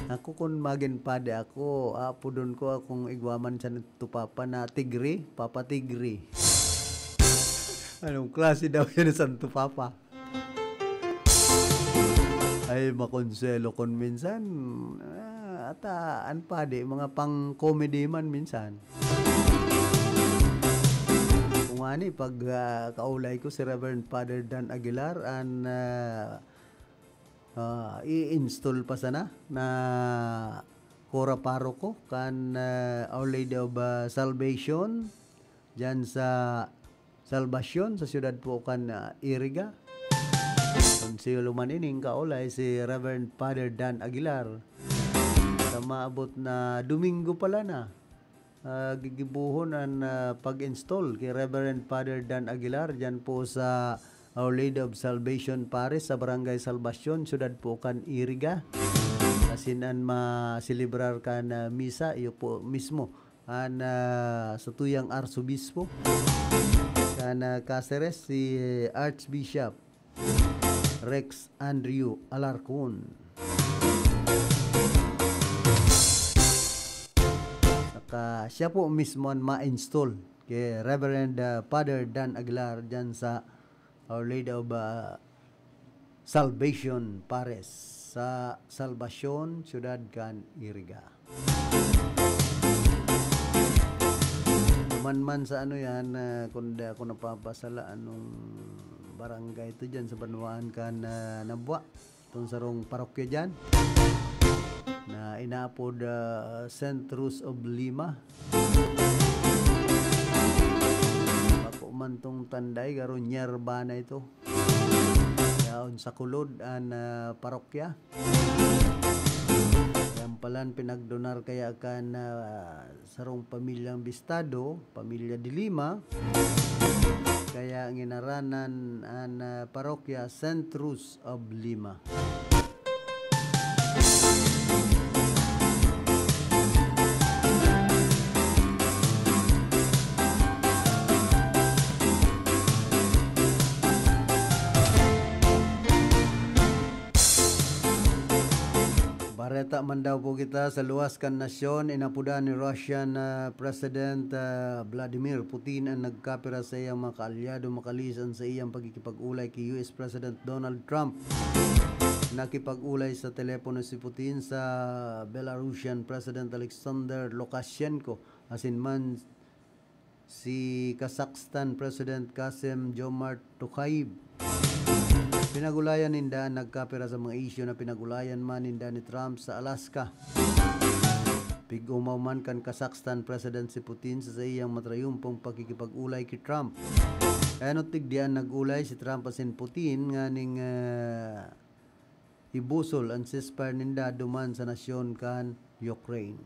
Ako, kun magin padi ako, apodon ko akong igwa man Santo Papa na Tigre, Papa Tigre. Anong klase daw yan na Santo Papa? Ay, makonselo kun minsan. Ah, ata, an padi, mga pang-comedy man minsan. Kung ani, pag, ah, kaulay ko si Reverend Father Dan Aguilar, an, ah, ah, i-install pa sana na kura paroko kan, ah, Our Lady of, ah, Salvation diyan sa Salvacion, sa siyudad po kan, ah, Iriga. Konsehal man ining kaulay si Reverend Father Dan Aguilar. Sa maabot na Domingo pala na, ah, gigibohon an, ah, pag-install ki Reverend Father Dan Aguilar diyan po sa Our Lady of Salvation Parish sa Barangay Salvacion, siyudad po kan Iriga. Asin an maselebrar kan, ah, misa, iyo po mismo an, ah, satuyang Arsobispo kan, ah, Caceres, si Archbishop Rex Andrew Alarcon. Saka siya po mismo an ma-install ki Reverend, ah, Father Dan Aguilar diyan sa Our Lady of, ah, Salvation Parish sa Salvacion, siyudad kan Iriga. Duman man sa ano yan, ah, kung di ako napapasala, anong barangay to dyan sa banwaan kan, ah, Nabua? Itong sarong parokya dyan na inaapod, ah, Saint Rose of Lima. Bako man tong tanday, garo nyerba na ito. Yaon sa kulod an, ah, parokya. Yan palan pinagdonar kaya kan, ah, sarong pamilyang bistado, pamilya de Lima. Kaya nginaranan an, ah, parokya Saint Rose of Lima. Areta man daw po kita sa luwas kan nasyon, inapodan ni Russian, ah, President, ah, Vladimir Putin an nagkapira sa iyang mga kaalyado makalihis an saiyang pakikipag-olay ki U S President Donald Trump. Nakipag-olay sa telepono si Putin sa Belarusian President Alexander Lukashenko, asin man si Kazakhstan President Kassym-Jomart Tokayev. Pinag-ulayan ninda an nagkapira sa mga isyu na pinag-ulayan man ninda ni Trump sa Alaska. Pig-omaw man kan Kazakhstan President si Putin sa saiyang matrayumpong pakikipag-olay ki Trump. Kaya no tigdi an nag-olay si Trump asin Putin nganing, ah, ibusol an ceasefire ninda duman sa nasyon kan Ukraine.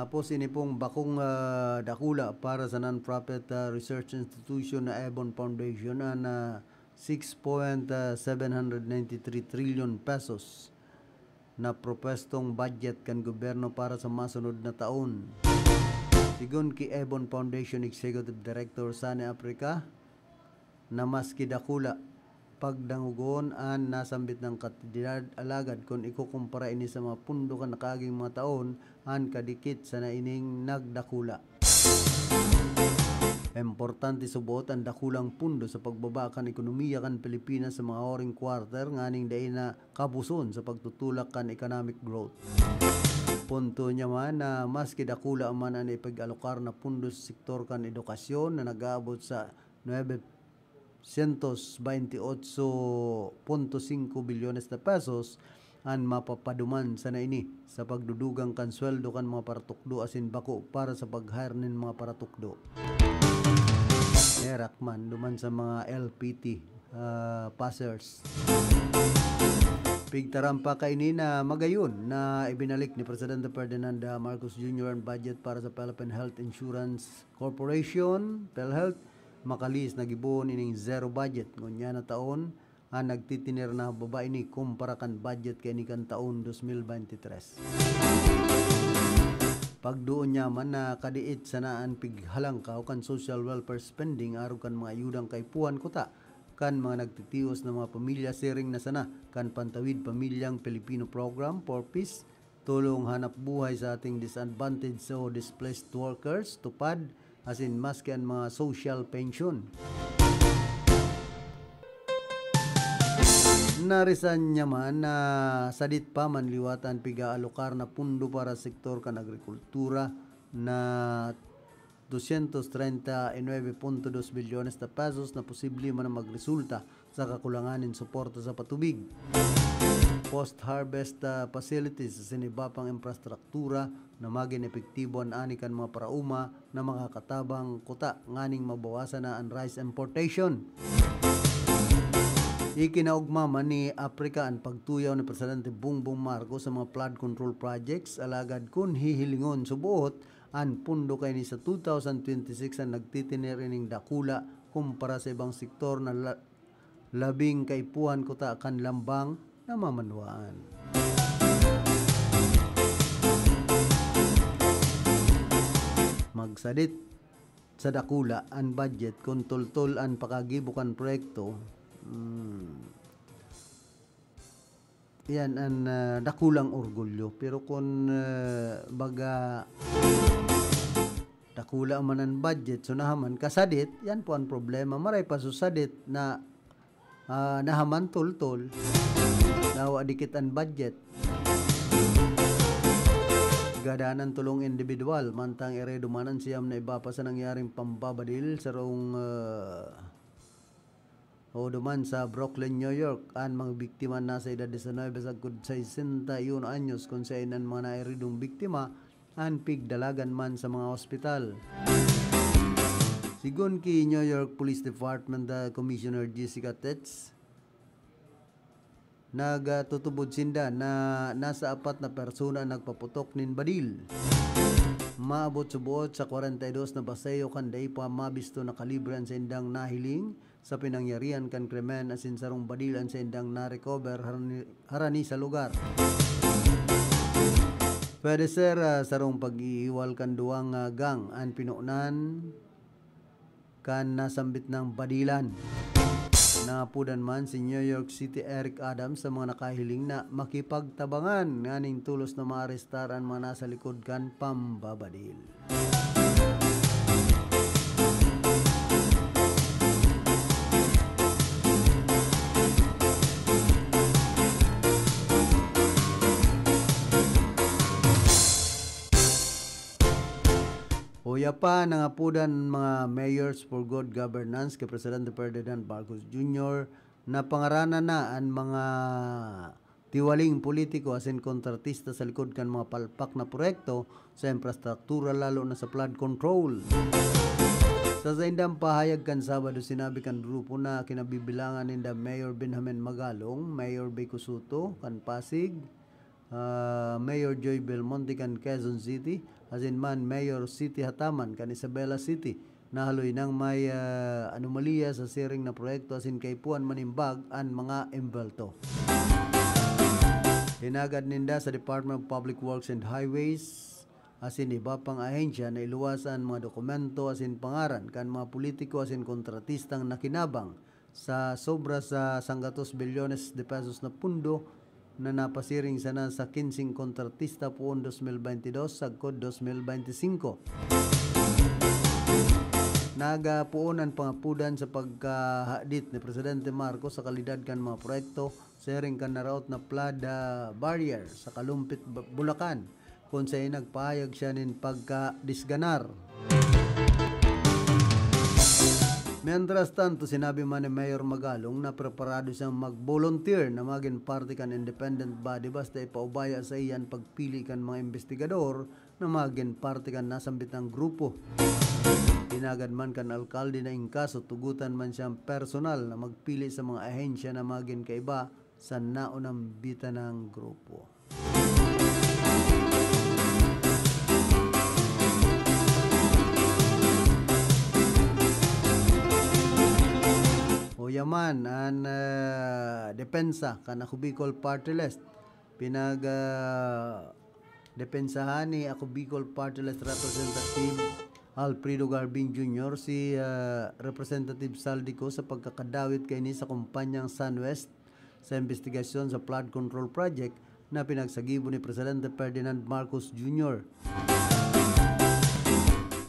Tapos ini pong bakong, ah, dakula para sa non-profit, ah, research institution na Aebbon Foundation, an, ah, six point seven hundred ninety-three trillion pesos na propwestong budget kan gobyerno para sa masunod na taon. Sigon ki Aebbon Foundation Executive Director Sunny Aprica, na maski dakula, pagdangogon an nasambit na kantidad, alagad kun ikukumpara ini sa mga pundo kan nakaaging mga taon, an kadikit sana ining nagdakula. Importante subot an dakulang pundo sa pagbaba kan ekonomiya kan Pilipinas sa mga huring quarter nganing dai na kabuson sa pagtutulak kan economic growth. Punto niya man na maski dakula man an ipag-alokar na pundo sa sektor kan edukasyon na nag-aabot sa nuebe sientos baynte otso punto singko bilyones na pesos, an mapapaduman sana ini sa pagdudugang kan sweldo kan mga paratukdo asin bako para sa pag-hire nin mga paratukdo. Herak man duman sa mga L P T, ah, passers. Pigtaram pa kaini na magayon na ibinalik ni Presidente Ferdinand Marcos Junior an budget para sa Philippine Health Insurance Corporation, PhilHealth, makalihis na gibohon ining zero budget ngunyan na taon, an nagtitiner na baba ini kumpara kan budget kaini kan taon dos mil baynte tres. Pagdoon niya man na kadiit sana an pighalangkaw kan social welfare spending arog kan mga ayudang kaipuhan kuta kan mga nagtitios na mga pamilya, siring na sana kan Pantawid Pamilyang Pilipino Program, four Ps, Tulong Hanap Buhay sa Ating Disadvantaged o Displaced Workers, TUPAD, asin maski an mga social pension. Narisan niya man na sadit pa man liwat an pig-aalokar na pundo para sa sektor kan agrikultura na dosyentos treinta y nuebe punto dos bilyones na pesos na posible man na magresulta sa kakulangan nin suporta sa patubig, post-harvest, ah, facilities asin iba pang infrastruktura na magin epektibo an ani kan mga paraoma na makakatabang kuta nganing mabawasan na an rice importation. Ikinaogma man ni Aprica an pagtuyaw ni Presidente Bongbong Marcos sa mga flood control projects, alagad kun hihilingon subot, an pundo kaini sa two thousand twenty-six an nagtitiner ining dakula kumpara sa ibang sektor na la-, labing kaipuhan kuta kan lambang na mamanwaan. Magsadit sa dakula an budget kun toltol an pakagibo kan proyekto. Hmm. Yan an, ah, dakulang orgulyo. Pero kun, ah, baga, dakula man an budget, so nahaman kasadit, yan po an problema. Maray pa so sadit na, ah, nahaman toltol, dawa dikit an budget. Gadanan tolong indibidwal, mantang ere duman an siyam na iba pa sa nangyaring pambabadil, sarong, ah, O duman sa Brooklyn, New York, an mga biktima nasa edad diecinuebe sagkod sesenta y uno anyos, kun saen an mga nairidong biktima an pigdalagan man sa mga ospital. Sigon ki New York Police Department, ah, Commissioner Jessica Tetz, nagtutubod sinda na nasa apat na persona an nagpaputok nin badil. Maabot suboot sa kwarenta y dos na baseyo kan dai pa mabisto na kalibre an saindang nahiling sa pinangyarihan kan krimen, asin sarong badil an saindang na-recover harani, harani sa lugar. Pwede, sir, ah, sarong pag-iiwal kan duwang, ah, gang an pinonan kan nasambit nang badilan. Naapodan man si New York City Eric Adams sa mga nakahiling na makipagtabangan nganing tolos na maarestar an mga nasa likod kan pambabadil. Uya pa, nangapodan mga Mayors for Good Governance ki Presidente Ferdinand Marcos Junior na pangaranan na an mga tiwaling politiko asin kontratista sa likod kan mga palpak na proyekto sa infrastruktura, lalo na sa flood control. Sa saindang pahayag kan Sabado, sinabi kan grupo na kinabibilangan ninda Mayor Benjamin Magalong, Mayor Vico Sotto kan Pasig, ah, Mayor Joy Belmonte kan Quezon City, asin man Mayor City Hataman kan Isabela City, na haloy nang may, ah, anomalya sa siring na proyekto asin kaipuhan manimbag an mga embelto. Hinagad ninda sa Department of Public Works and Highways asin iba pang ahensya na iluwas an mga dokumento asin pangaran kan mga politiko asin kontratistang nakinabang sa sobra sa sanggatos bilyones de pesos na pundo na napasiring sana sa kinseng kontratista poon dos mil baynte dos sagkod dos mil baynte singko. Nagapoon an pangapodan sa pagkahadit ni Presidente Marcos sa kalidad kan mga proyekto, siring kan naraot na flood, ah, barrier sa Kalumpit, Ba-, Bulacan, kun saen nagpahayag siya nin pagkadisganar. Mientras tanto, sinabi man ni Mayor Magalong na preparado siyang mag-volunteer na magin parte kan independent body basta ipaubaya saiya an pagpili kan mga imbestigador na magin parte kan nasambit na grupo. Hinagad man kan alkalde na in kaso tugotan man siyang personal na magpili sa mga ahensya na magin kaiba sa naunambitan na grupo. Uya man an, ah, depensa kan Ako Bicol Party List. Pinag, ah, depensahan ni Ako Bicol Party List Representative Alfredo Garbin Junior si, ah, Representative Zaldy Co sa pagkakadawit kaini sa kumpanyang Sunwest sa imbestigasyon sa flood control project na pinagsagibo ni Presidente Ferdinand Marcos Junior.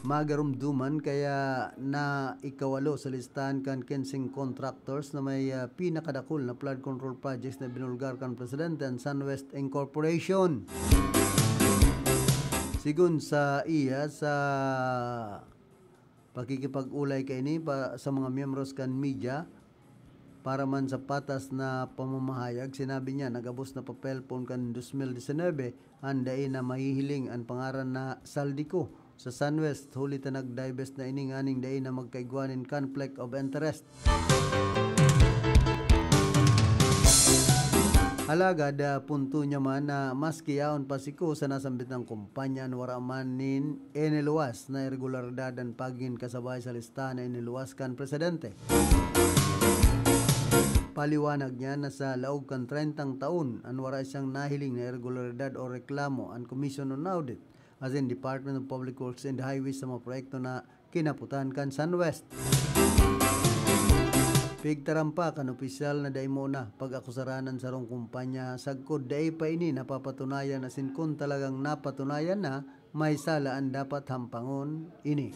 Magarumduman kaya na ikawalo sa listahan kan kinseng contractors na may, ah, pinakadakul na flood control projects na binulgar kan Presidente an Sunwest Incorporation. Sigon sa iya, sa pakikipag-olay kaini pa sa mga miyembros kan media, para man sa patas na pamamahayag, sinabi niya na gabos na papel poon kan dos mil disinebe an dai na mahihiling an pangaran na Zaldy Co sa Sunwest, huli ta nag-divest na ini nganing dai na magkaigwa nin conflict of interest. Alagad, ah, punto niya man na maski yaon pa si Co sa nasambit na kumpanya, an wara man nin iniluwas na irregularidad an pagigin kasabay sa listahan na iniluwas kan presidente. Paliwanag niya na sa laog kan trentang taon, an wara siyang nahiling na irregularidad o reklamo an Commission on Audit asin Department of Public Works and Highways sa mga proyekto na kinaputan kan Sunwest. Pigtaram pa kan opisyal na dai mo na pag-akusaran an sarong kumpanya sagkod dai pa ini napapatunayan asin kun talagang napatunayan na, may sala an dapat hampangon ini.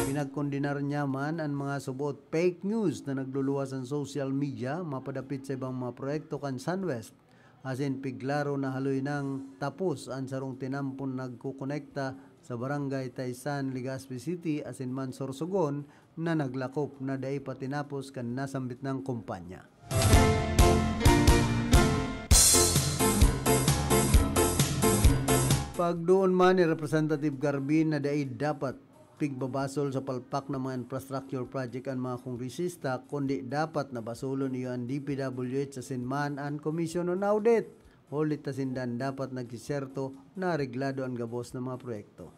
Pinagkondenar niya man an mga suboot fake news na nagluluwas sa social media mapadapit sa ibang mga proyekto kan Sunwest. Asin piglaro na haloy nang tapos an sarong tinampon nagkokonekta sa Barangay Taysan, Legazpi City, asin man Sorsogon na naglakop na dai pa tinapos kan nasambit na kumpanya. Pagdoon man ni Representative Garbin na dai dapat pigbabasol sa palpak na mga infrastructure project an mga kongresista, kundi dapat na basolon iyo an D P W H asin man an Commission on Audit. Huli ta sinda an dapat nagsiserto na areglado an gabos na mga proyekto.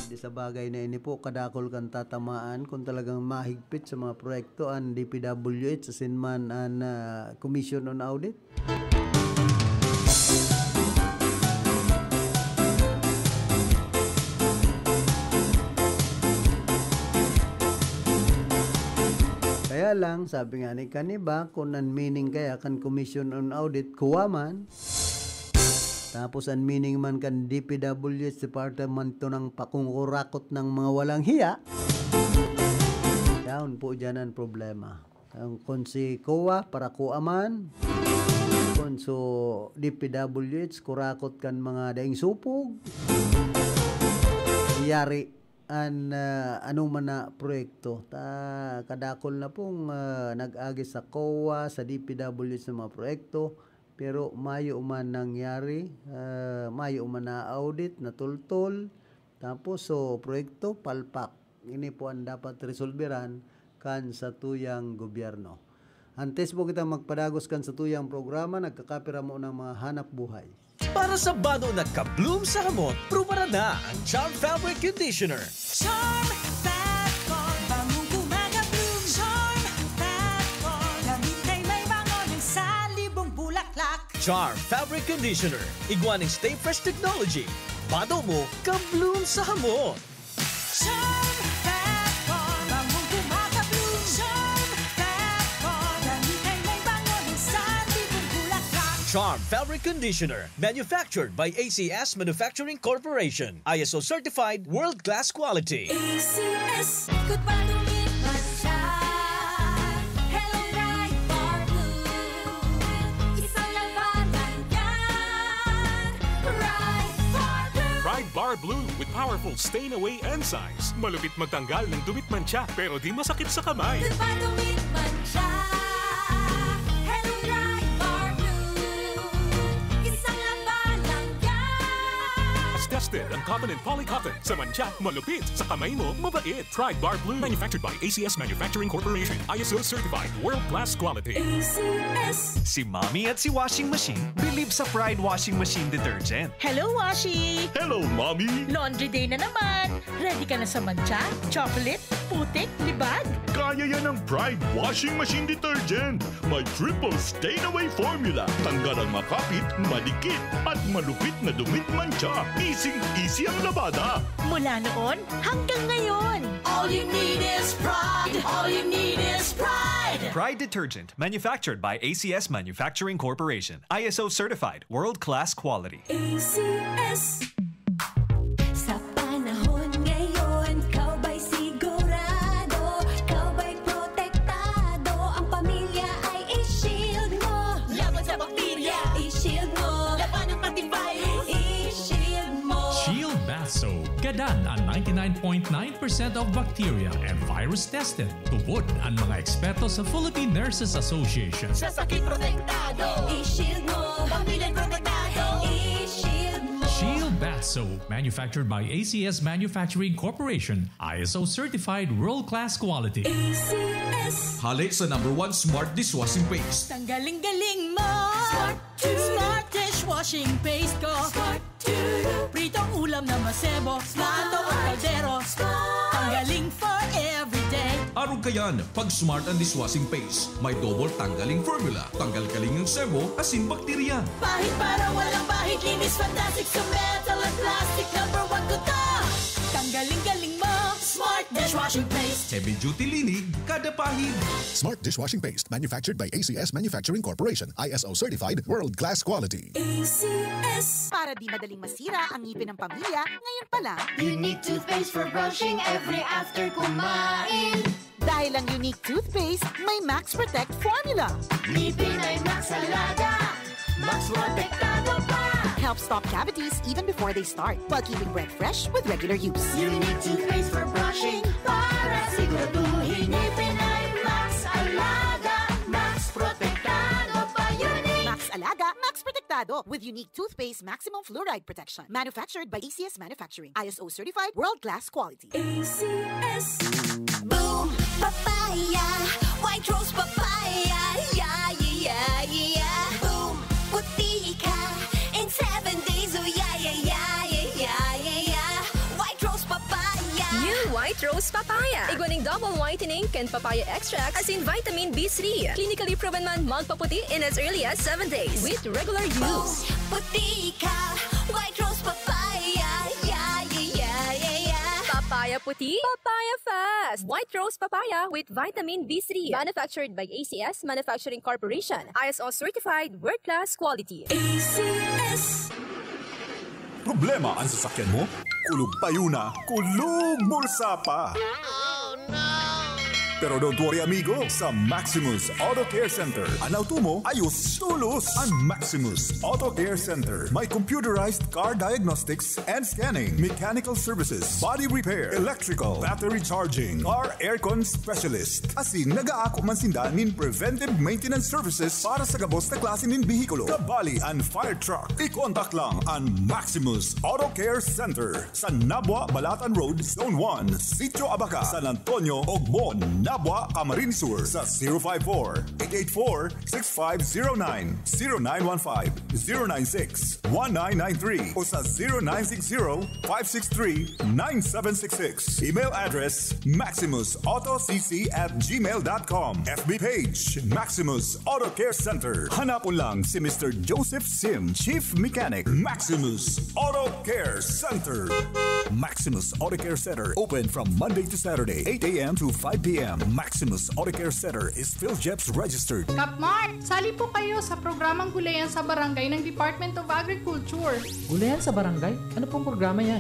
Di sa bagay na ini po, kadakul kan tatamaan kun talagang mahigpit sa mga proyekto an D P W H asin man an, ah, Commission on Audit. Kaya lang, sabi nga ni Kaniba, kung ang meaning kaya kan Commission on Audit, kuwa man. Tapos ang meaning man kan D P W H, Departamento ng Pakungurakot ng mga Walang Hiya. Yaon po dyan ang problema. Ang, kung si kuwa, para kuwa man. Kung so, D P W H, kurakot kan mga daing supog. Yari an, ah, ano man na proyekto. Ta, kadakol na pong, ah, nag-agi sa kuwa, sa D P W H sa mga proyekto, pero mayo man nangyari, ah, mayo man na-audit, natultol. Tapos, so, proyekto, palpak. Ini po ang dapat resolberan kan satuyang gobyerno. Antes po kita magpadagos kan satuyang programa, nagkakapira mo ng mga hanap buhay. Para sa bado na ka-bloom sa hamot, prubaran na ang Charm Fabric Conditioner. Charm Fab Con, bangong kumaga-bloom. Charm Fab Con, gamitin ay may bango ng salibong bulaklak. Charm Fabric Conditioner, igwa ning Stay Fresh Technology. Bado mo, ka-bloom sa hamot. Charm Fab Con, bangong kumaga-bloom. Charm Fab Con, gamitin ay may bango ng salibong bulaklak. Charm Fabric Conditioner, manufactured by A C S Manufacturing Corporation. I S O certified, world-class quality. A C S, ikot pa, dumit, mantsa. Hello, Pride Bar Blue. Isang labanan yan. Pride Bar Blue. Pride Bar Blue with powerful stain away enzymes. Malupit magtanggal ng dumit, mantsa, pero di masakit sa kamay. Ikot pa, dumit, mantsa. Hello, Pride Bar Blue. Isang labanan yan. Tested ang cotton and polycotton. Sa mantsa, malupit. Sa kamay mo, mabait. Pride Bar Blue. Manufactured by A C S Manufacturing Corporation. I S O certified. World class quality. A C S. Si Mommy at si Washing Machine believe sa Pride Washing Machine Detergent. Hello, Washi! Hello, Mommy! Laundry day na naman! Ready ka na sa mantsa, chocolate, putik, libag? Kaya yan ng Pride Washing Machine Detergent. May triple stain away formula. Tanggal ang makapit, madikit, at malupit na dumit, mantsa. Easy-easy ang labada. Mula noon hanggang ngayon. All you need is Pride. All you need is Pride. Pride Detergent, manufactured by A C S Manufacturing Corporation. I S O certified, world-class quality. A C S. Sa panahon ngayon, ikaw ba'y sigurado? Ikaw ba'y protektado? Ang pamilya ay i-shield mo. Laban sa bakterya, i-shield mo. Labanan pati virus, i-shield mo. Shield Bath Soap. Gadan an ninety-nine point nine percent of bacteria and virus tested. Tubod an mga eksperto sa Philippine Nurses Association. Sa sakit protektado, i-shield mo. Pamilya protektado, i-shield mo. Shield Bath Soap, manufactured by A C S Manufacturing Corporation, I S O certified world-class quality. A C S. Hale sa number one smart dishwashing paste. Tanggaling-galing mo. Smart. Smart dishwashing paste ko. Smart. Pritong ulam na masebo, plato o kaldero. Ang galing for everyday. Arog kayan, pag Smart ang dishwashing paste. May double tanggaling formula. Tanggal kaling ang sebo, asin bakterya. Pahid para walang bahid, linis fantastic sa metal at plastic. Number one ko to. Tanggaling-galing mo, Smart dishwashing paste. Heavy duty linig, kada pahid. Smart dishwashing paste, manufactured by A C S Manufacturing Corporation, I S O certified, world class quality. A C S. Para di madaling masira ang ngipin ng pamilya, ngayon pa lang. Unique toothpaste for brushing every after kumain. Dahil ang Unique Toothpaste may Max Protect Formula. Ngipin ay Max Alaga, Max Protektado pa. Helps stop cavities even before they start, while keeping breath fresh with regular use. Unique toothpaste for brushing para siguraduhin ngipin ay Max Alaga, Max Protektado pa. Unique. Max Alaga, Max Protektado with Unique Toothpaste Maximum Fluoride Protection. Manufactured by A C S Manufacturing. I S O certified, world-class quality. A C S. Boom! Papaya! White Rose Papaya! Yeah, yeah, yeah, yeah! Boom! Puti ka in seven days! Oh, yeah, yeah, yeah, yeah, yeah, yeah, yeah! White Rose Papaya! New White Rose Papaya. Igwa ning double whitening kan papaya extract, asin vitamin B three. Clinically proven man magpaputi in as early as seven days with regular use. Puti ka, White Rose Papaya, yeah, yeah, yeah, yeah, yeah. Papaya Puti, Papaya Fest! White Rose Papaya with Vitamin B three. Manufactured by A C S Manufacturing Corporation. I S O certified, world-class quality. A C S. Problema an sasakyan mo? Kulog payo na, kulog bulsa pa. Pero don't worry, amigo. Sa Maximus Auto Care Center, an auto mo, ayos tolos. An Maximus Auto Care Center may computerized car diagnostics and scanning, mechanical services, body repair, electrical, battery charging, car aircon specialist. Asin nag-aako man sinda nin preventive maintenance services para sa gabos na klase nin behikulo, kabali an fire truck. I-contact lang an Maximus Auto Care Center sa Nabua, Balatan Road, Zone one, Sitio Abaca, San Antonio, Ogbon, Nabua, Camarines Sur, sa zero five four, eight eight four, six five zero nine, zero nine one five, zero nine six, one nine nine three o sa zero nine six zero, five six three, nine seven six six. Email address, maximus auto c c at gmail dot com. F B page, Maximus Auto Care Center. Hanapon lang si Mister Joseph Sim, Chief Mechanic, Maximus Auto Care Center. Maximus Auto Care Center, open from Monday to Saturday, eight a m to five p m. Maximus Auto Care Center is PhilGEPS registered. Kapmart, sali po kayo sa programang Gulayan sa Barangay ng Department of Agriculture. Gulayan sa Barangay? Ano pong programa yan?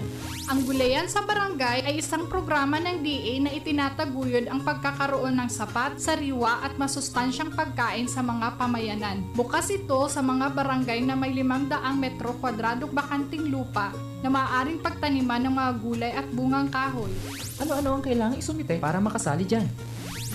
Ang Gulayan sa Barangay ay isang programa ng D A na itinataguyod ang pagkakaroon ng sapat, sariwa at masustansyang pagkain sa mga pamayanan. Bukas ito sa mga barangay na may limang daang metro kwadradong bakanting lupa na maaaring pagtaniman ng mga gulay at bungang kahoy. Ano-ano ang kailangang isumite para makasali dyan?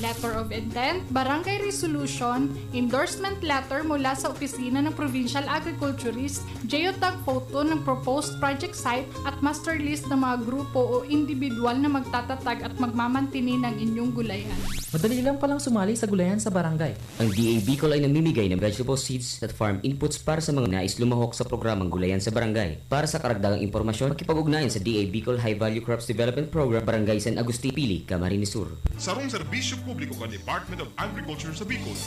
Letter of intent, barangay resolution, endorsement letter mula sa opisina ng provincial agriculturist, geotag photo ng proposed project site at master list ng mga grupo o individual na magtatatag at magmamantini ng inyong gulayan. Madali lang palang sumali sa Gulayan sa Barangay. Ang D A Bicol ay namimigay ng vegetable seeds at farm inputs para sa mga nais lumahok sa programang Gulayan sa Barangay. Para sa karagdagang impormasyon, makipag-ugnayan sa D A Bicol High Value Crops Development Program, Barangay San Agustin, Pili, Camarines Sur. Sarong serbisyo publiko kan Department of Agriculture sa Bicol.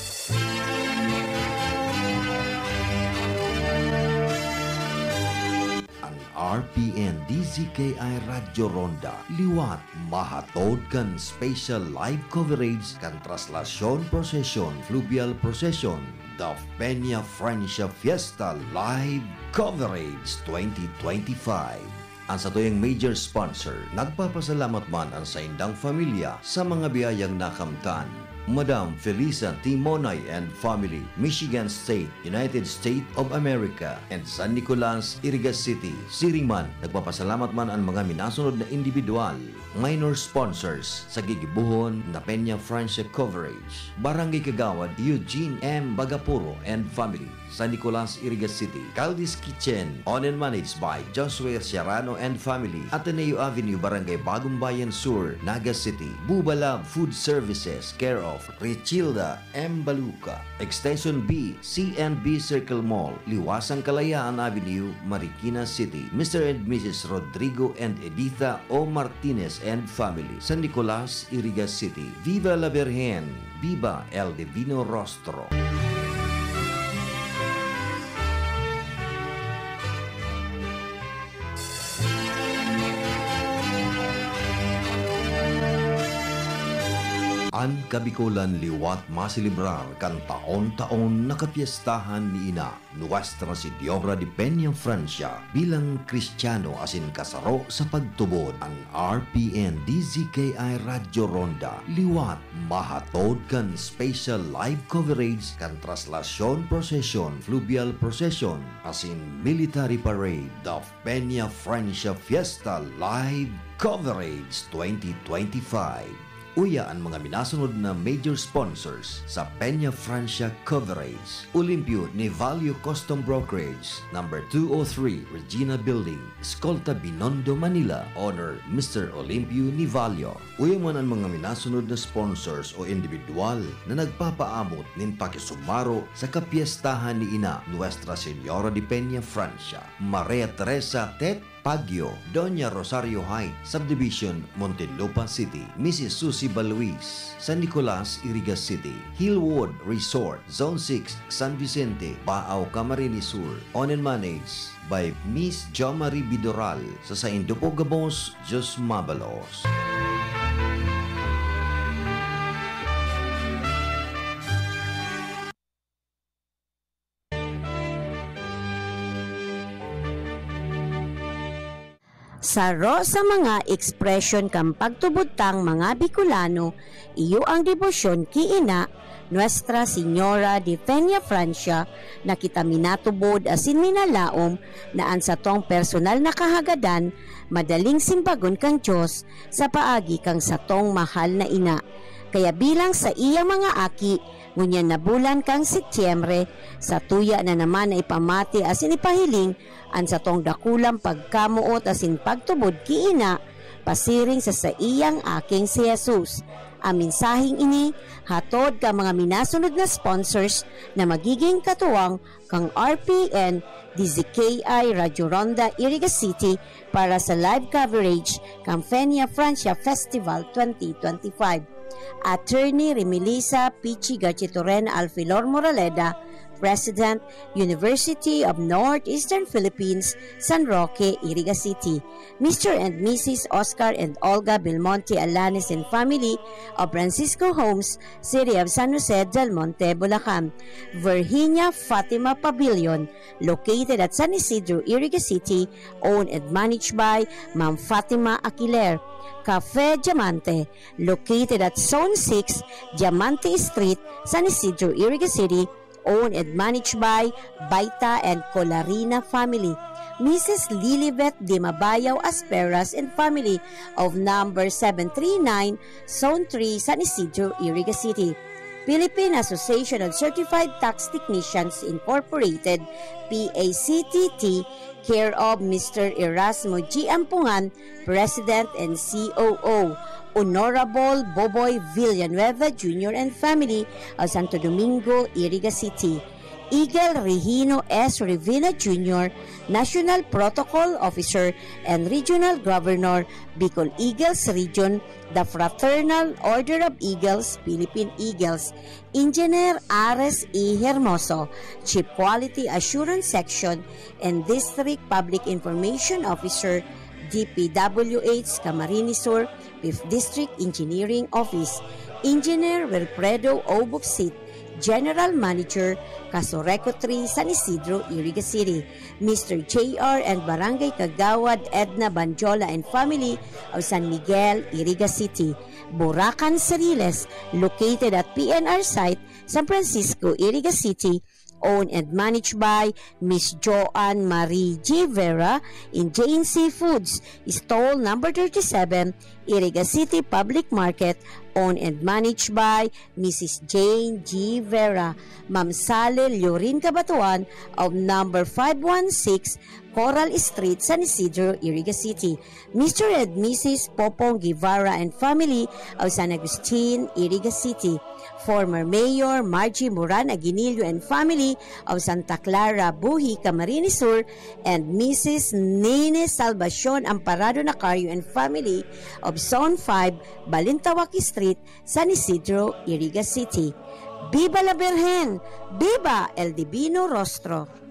An R P N D Z K I Radyo Ronda liwat mahatod kan special live coverage kan Traslasyon Procession, Fluvial Procession, The Peña Francia Fiesta Live Coverage twenty twenty-five. An satuyang major sponsor, nagpapasalamat man an saindang pamilya sa mga biyayang nakamtan. Madam Felisa Timonay and family, Michigan State, United States of America, and San Nicolas, Iriga City. Siring man, nagpapasalamat man an mga minasunod na individual, minor sponsors, sa gigibohon na Peña Francia Coverage. Barangay Kagawad, Eugene M. Bagapuro and family, San Nicolas, Iriga City. Caldi's Kitchen, owned and managed by Joshua Serrano and family, Ateneo Avenue, Barangay Bagong Bayan Sur, Naga City. Buba Lab Food Services, care of Richilda M. Baluca. Extension B, C and B Circle Mall, Liwasang Kalayaan Avenue, Marikina City. Mister and Missus Rodrigo and Editha O. Martinez and family, San Nicolas, Iriga City. Viva la Virgen! Viva El Divino Rostro! An Kabikolan liwat maselebrar kan taon-taon na kapyestahan ni Ina, Nuestra Señora de Peña Francia, bilang Kristiyano asin kasaro sa pagtubod. An R P N D Z K I Radyo Ronda liwat mahatod kan special live coverage kan Traslasyon Procession, Fluvial Procession, asin Military Parade, The Peña Francia Fiesta Live Coverage twenty twenty-five. Uya an mga minasunod na major sponsors sa Peña Francia Coverage: Olimpio Nivalio Custom Brokerage, number two oh three, Regina Building, Escolta, Binondo, Manila, owner Mister Olimpio Nivalio. Uya man an mga minasunod na sponsors o individual na nagpapaabot nin pakisumaro sa kapyestahan ni Ina, Nuestra Señora de Peña Francia: Maria Teresa Tet Pagyo, Doña Rosario Heights Subdivision, Muntinlupa City, Missus Susie Baluis, San Nicolas, Iriga City, Hillwood Resort, Zone six, San Vicente, Baao, Camarines Sur, owned and managed by Miss Jo Marie Bidoral, sa saindo po gabos, Diyos mabalos. Saro sa mga ekspresyon kan pagtubod tang mga Bicolano, iyo ang debosyon ki Ina, Nuestra Señora de Peña Francia, na kita minatubod asin minalaom na an satong personal na kahagadan madaling simbagon kan Dios sa paagi kan satong mahal na ina. Kaya bilang saiyang mga aki, ngunyan na bulan kan Setyembre, satuya na naman na ipamati asin ipahiling an satong dakulang pagkamoot asin pagtubod ki Ina, pasiring sa saiyang aking si Jesus. Ang mensaheng ini hatod kan mga minasunod na sponsors na magiging katuwang kan R P N, D Z K I, Radyo Ronda, Iriga City para sa live coverage kan Peña Francia Festival twenty twenty-five. Attorney Remilisa Pichi Garchitorena Alfilor Moraleda, President, University of Northeastern Philippines, San Roque, Iriga City. Mister and Missus Oscar and Olga Belmonte Alanes and family of Francisco Homes, City of San Jose del Monte, Bulacan. Virginia Fatima Pavilion, located at San Isidro, Iriga City, owned and managed by Ma'am Fatima Aquiler. Cafe Diamante, located at Zone six, Diamante Street, San Isidro, Iriga City, owned and managed by Baita and Colarina family. Missus Lilibet de Mabayaw Asperas and family of number seven three nine, Zone three, San Isidro, Iriga City. Philippine Association of Certified Tax Technicians Incorporated, P A C T T, care of Mister Erasmo G. Ampungan, President and C O O, Honorable Boboy Villanueva Junior and family of Santo Domingo, Iriga City, Eagle Regino S. Revina Junior, National Protocol Officer and Regional Governor, Bicol Eagles Region, the Fraternal Order of Eagles, Philippine Eagles, Engineer Ares E. Hermoso, Chief Quality Assurance Section and District Public Information Officer, D P W H Camarines Sur, Fifth District Engineering Office, Engineer Wilfredo O. Bufsit, General Manager, Casureco three, San Isidro, Iriga City, Mister J R and Barangay Kagawad Edna Banjola and family of San Miguel, Iriga City, Buracan Ceriles, located at P N R site, San Francisco, Iriga City, owned and managed by Miss Joanne Marie G. Vera in J N C Foods, stall number thirty-seven, Iriga City Public Market, owned and managed by Missus Jane G. Vera, Ma'am Sally Lorin Cabatuan of number five one six Coral Street, San Isidro, Iriga City. Mister and Missus Popong Guevara and family of San Agustin, Iriga City. Former Mayor Margie Moran Aguinillo and family of Santa Clara, Buhi, Camarines Sur, and Missus Nene Salvacion Amparado Nacario and family of Zone five, Balintawaki Street, San Isidro, Iriga City. Viva la Virgen! Viva el Divino Rostro!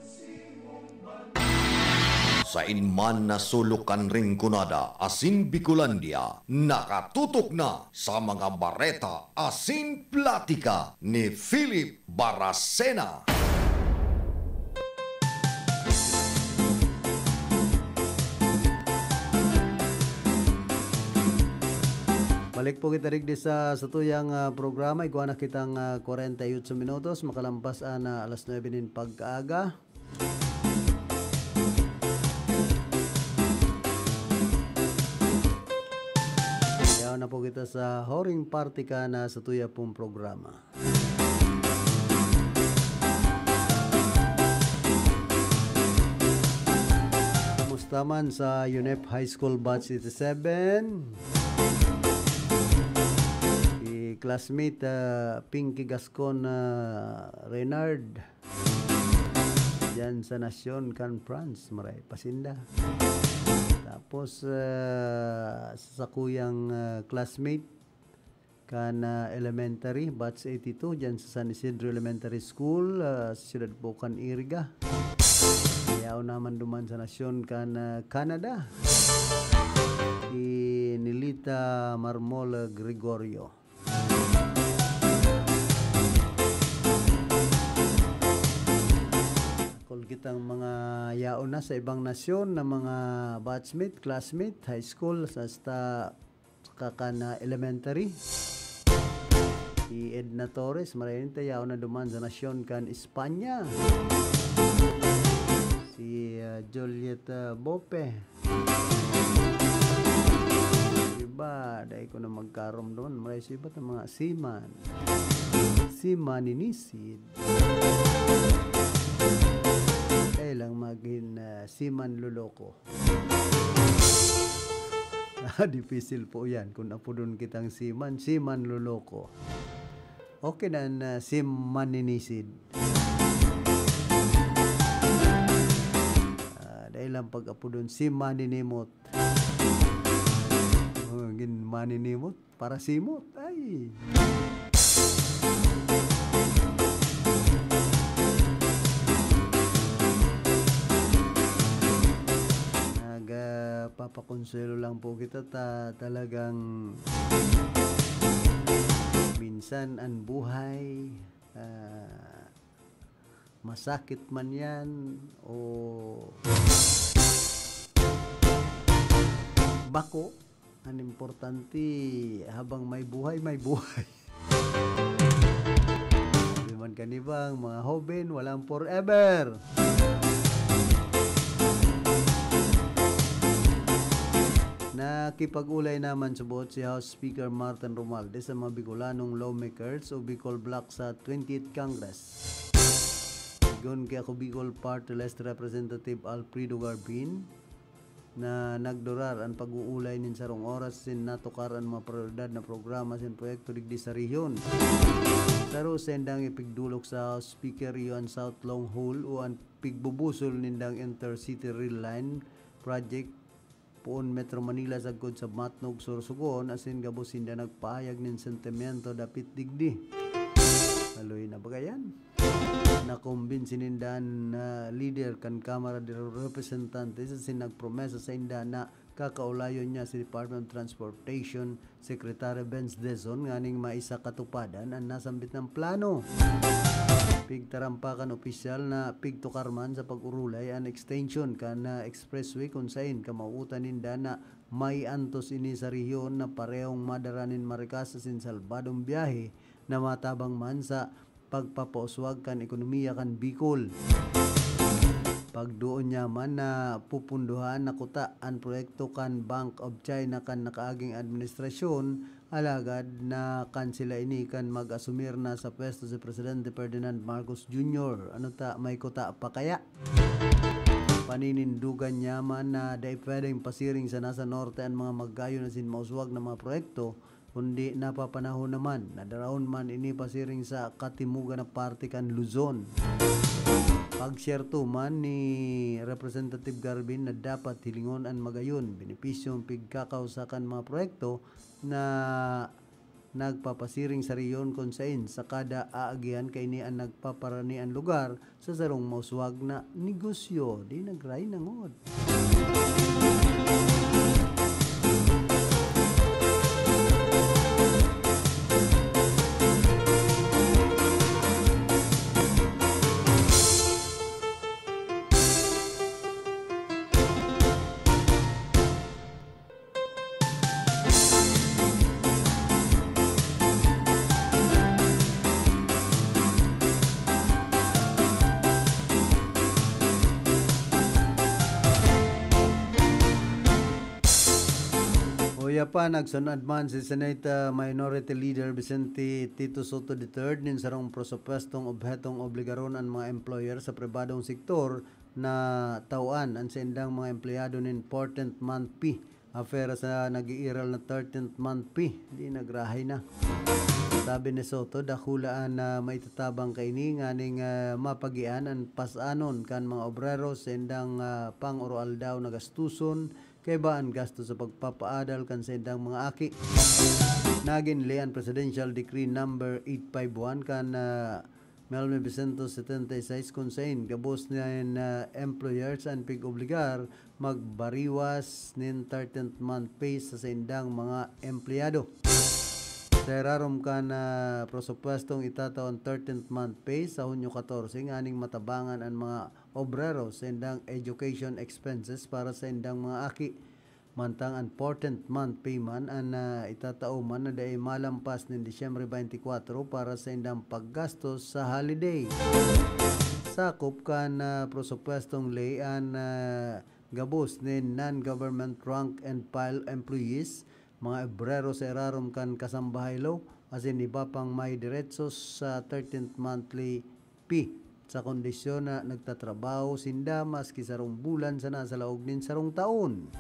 Sain man na sulok kan Rinconada asin Bicolandia, nakatutok na sa mga bareta asin platika ni Philip Baracena. Balik po kita digdi sa satuyang, ah, programa. Igwa na kitang, ah, kwarenta y otso minutos, makalampas an, ah, alas nuebe nin pag-aga. Yaon na po kita sa huring parte kan satuya pong programa. Kamusta man sa UNEP High School Batch eighty-seven? Si classmate, ah, Pinky Gascon, ah, Renard. Diyan sa nasyon kan France, maray pa sinda. Tapos, ah, sa sakuyang, ah, classmate kan, ah, elementary, batch eighty-two, diyan sa San Isidro Elementary School, ah, sa siyudad po kan Iriga. Yaon naman duman sa nasyon kan, ah, Canada. Si Nilita Marmol Gregorio. Dakul kitang mga yaon na sa ibang nasyon na mga batchmate, classmate, high school, hasta kakan na elementary. Si Edna Torres, marayon ta yaon na duman sa nasyon kan Espanya. Si, ah, Juliet, ah, Bope. Iba, dai ko na magkarom doon. Maray sa iba ta mga seaman. Seaman inisid. Kaya lang maging, ah, seaman loloko. Ah, dipisil po yan. Kung apodon kitang seaman, seaman loloko. Okay na na seaman inisid. Ah, dahil lang pag-apodon, seaman inimot. Oh, gin maninimot, para simot. Ay. Nagpapakonsuelo lang po kita ta talagang minsan ang buhay, ah, masakit man yan o bako, ang importante, habang may buhay, may buhay. Sabi man kanibang, mga hoben, walang forever. Nakipag-ulay naman subot si House Speaker Martin Romualdez sa mga Bicolanong lawmakers o Bicol Bloc sa twentieth Congress. Sigon ki Ako Bicol Party List Representative Alfredo Garbin, na nagdurar an pag-uulay nin sarong oras asin natukar an mga prioridad na programa asin proyekto digdi sa rehiyon. Saro saindang ipigdolok sa Speaker iyo an South Long Haul o an pigbubusol nindang Intercity Rail Line Project poon Metro Manila sagkod sa Matnog, Sorsogon, asin gabos sinda nagpahayag nin sentimento dapit digdi. Haloy na ba kayan? Nakumbinsi ninda an, ah, lider kan Kamara de Representantes asin nagpromesa sainda na kakaulayon niya si Department of Transportation Secretary Benz Dizon nganing maisakatupadan an nasambit na plano. Pigtarampakan opisyal na pigtukar man sa pag-urulay an extension kan, ah, expressway kun saen kamawootan ninda na maiantos ini sa rehiyon na parehong madara nin marikas asin salbadong biyahe na matabang man sa pagpapauswag kan ekonomiya kan Bicol. Pagdoon niya man na pupundohan na kuta an proyekto kan Bank of China kan nakaaging administrasyon, alagad na kan sila ini kan mag-asumir na sa pwesto si Presidente Ferdinand Marcos Junior. Ano ta, may kuta pa kaya? Paninindugan niya man na dai pwedeng pasiring sana sa norte an mga magayon asin mauswag na mga proyekto, kundi napapanahon naman na darahon man ini pasiring sa katimugan na parte kan Luzon. Pagsyerto man ni Representative Garbin na dapat hilingon an magayon, benepisyong pigkakausa kan mga proyekto na nagpapasiring sa rehiyon kun saen sa kada aagihan kaini an nagpaparani an lugar sa sarong mauswag na negosyo. Di nagray nangod. Uya pa, nagsunod man si Senate, ah, Minority Leader Vicente Tito Sotto the third nin sarong presupwestong obhetong obligaron an mga employer sa pribadong sektor na tawan an saindang mga empleyado nin fourteenth month pay Afera sa nag-iiral na thirteenth month pay, di nagrahay na. Sabi ni Soto, dakula an, ah, maitatabang kaini nganing, ah, mapagian an pas-anon kan mga obrero sa indang, ah, pang-oroaldaw na gastuson, kaiba an gasto sa pagpapaadal kan sa indang mga aki. Nagin ley an Presidential Decree number eight five one kan, ah, mil novecientos setenta y seis, kun sain gabos nin, ah, employers an pig-obligar magbariwas nin thirteenth month pay sa saindang mga empleyado. Sa irarom kan, ah, presupuestong itatao an thirteenth month pay sa Hunyo katorse nganing matabangan an mga obrero sa indang education expenses para sa indang mga aki. Mantang an fourteenth month pay man an, ah, itatao man na dai malampas nin Disyembre twenty-four para sa indang paggastos sa holiday. Sakop kan, ah, presupuestong ley an, ah, gabos nin non-government rank and file employees, mga obrero sa irarom kan kasambahay law, asin iba pang may deretsos sa thirteenth monthly pay sa kondisyon na nagtatrabaho sinda maski sarong bulan sana sa laog nin sarong taon.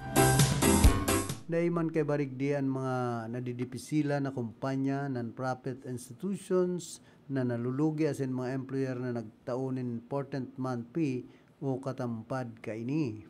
Dai man kaiba digdi an mga nadidipisilan na kumpanya, non-profit institutions na nalulugi asin mga employer na nagtao nin fourteenth month pay o katampad kaini.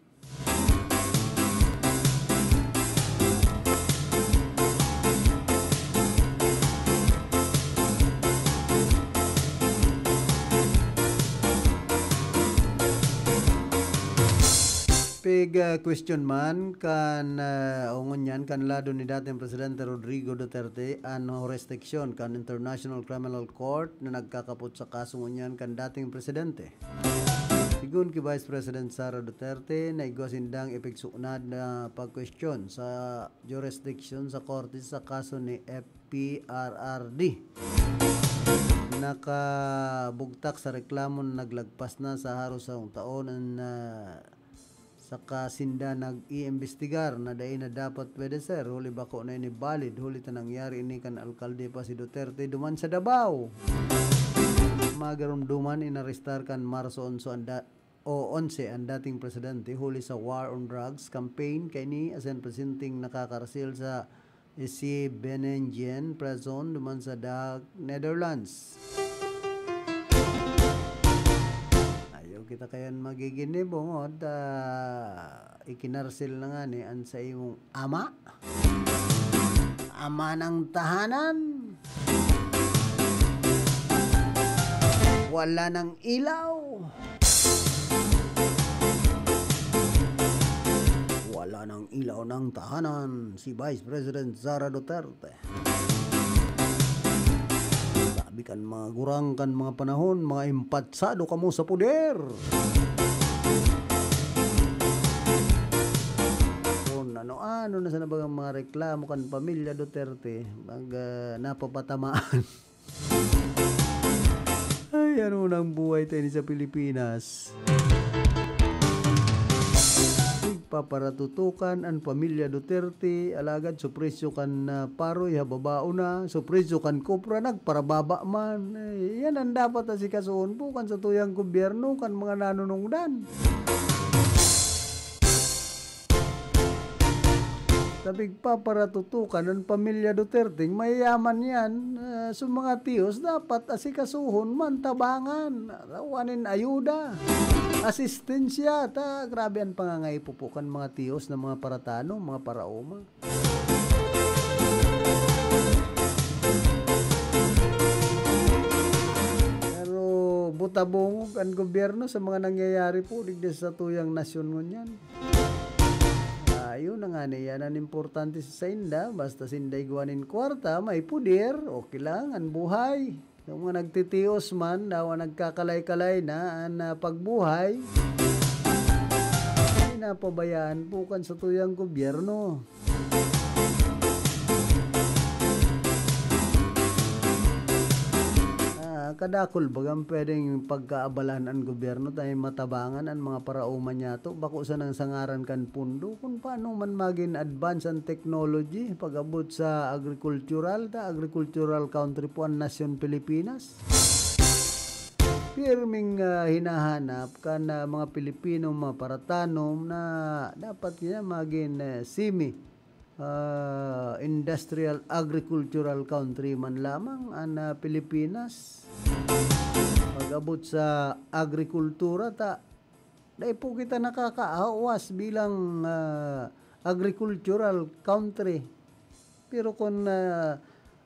Pig, ah, question man kan, ah, o ngunyan kan lado ni dating Presidente Rodrigo Duterte an jurisdiction kan International Criminal Court na nagkakapot sa kaso ngunyan kan dating presidente. Sigon ki Vice President Sara Duterte, naigwa sindang ipigsunad na pagkwestiyon sa jurisdiction sa korte sa kaso ni F P R R D. Nakabugtak sa reklamo na naglagpas na sa haros sarong taon an, ah, saka sinda nag-iimbestigar na dai na dapat pwede, sir, huli bako na ini valid, huli ta nangyari ini kan alkalde pa si Duterte duman sa Davao. Magarumduman, inarestar kan Marso onse an da-, o onse an dating presidente huli sa War on Drugs campaign kaini asin presenteng nakakarsil sa Isi Benenjen Prison duman sa The Hague, Netherlands. Ayaw kita kayan magigin ni bungod, ah, ikinarsil na nga ni an sa imong ama. Ama ng tahanan. Wala ng ilaw. Wala ng ilaw ng tahanan si Vice President Sara Duterte. Sabi kan mga gurang kan mga panahon, mga empatsado kamo sa poder. Kung ano-ano na sana bagang mga reklamo kan pamilya Duterte, mag, ah, napapatamaan. Ay, ano nang buhay tayo ni sa Pilipinas? Nagpaparatutukan an pamilya Duterte, alagad su presyo kan, ah, paroy hababao na, su presyo kan kopra nagparababa man. Ay, yan ang dapat asikasuhon po kan sa tuyang gobyerno, kan mga nanunungdan. Sa pigpaparatutukan an pamilya Duterte, mayayaman yan. Ah, so mga tiyos, dapat asikasuhon man, tabangan. Rawanin ayuda, asistensya. Ta, grabe an pangangaipo po kan mga tiyos na mga paratanom, mga paraoma. Pero buta bungog an gobyerno sa mga nangyayari po digdi sa tuyang nasyon ngunyan. Ah, yun na nga niya, yan an importante sa sainda. Basta sinda igwa nin kwarta, may puder, okay lang an buhay. Yung mga nagtitios man, dawa nagkakalay-kalay na an, ah, pagbuhay, pinapabayaan po kan sa tuyang gobyerno. Ah, kadakul bagang pwedeng pagkaabalahan an gobyerno ta matabangan an mga paraoma niyato, bako sanang sa ngaran kan pondo, kun paano man magin advance an technology pag-abot sa agricultural, ta agricultural country po an nasyon Pilipinas. Pirming, ah, hinahanap kan, ah, mga Pilipino, mga paratanom na dapat niya magin, eh, semi ah, industrial agricultural country man lamang an, ah, Pilipinas. Pag-abot sa agrikultura ta, dai po kita nakakaawas bilang, ah, agricultural country. Pero kun, ah,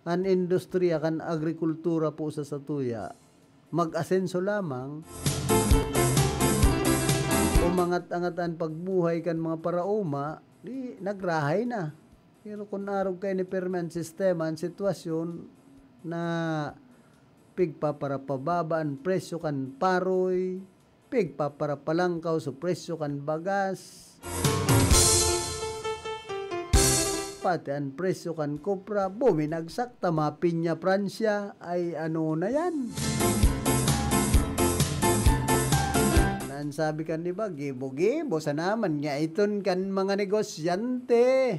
an industriya kan agrikultura po sa satuya mag-asenso lamang, umangat-angat an pagbuhay kan mga paraoma, di nagrahay na. Pero kun arog kaini pirmi an sistema, an sitwasyon na pigpaparapababa an presyo kan paroy, pigpaparapalangkaw sa presyo kan bagas, pati an presyo kan kopra, buminagsak ta mapinya Pransya. Ay, ano na yan? Nan sabi kan iba, gibo-gibo sana man nga iton kan mga negosyante.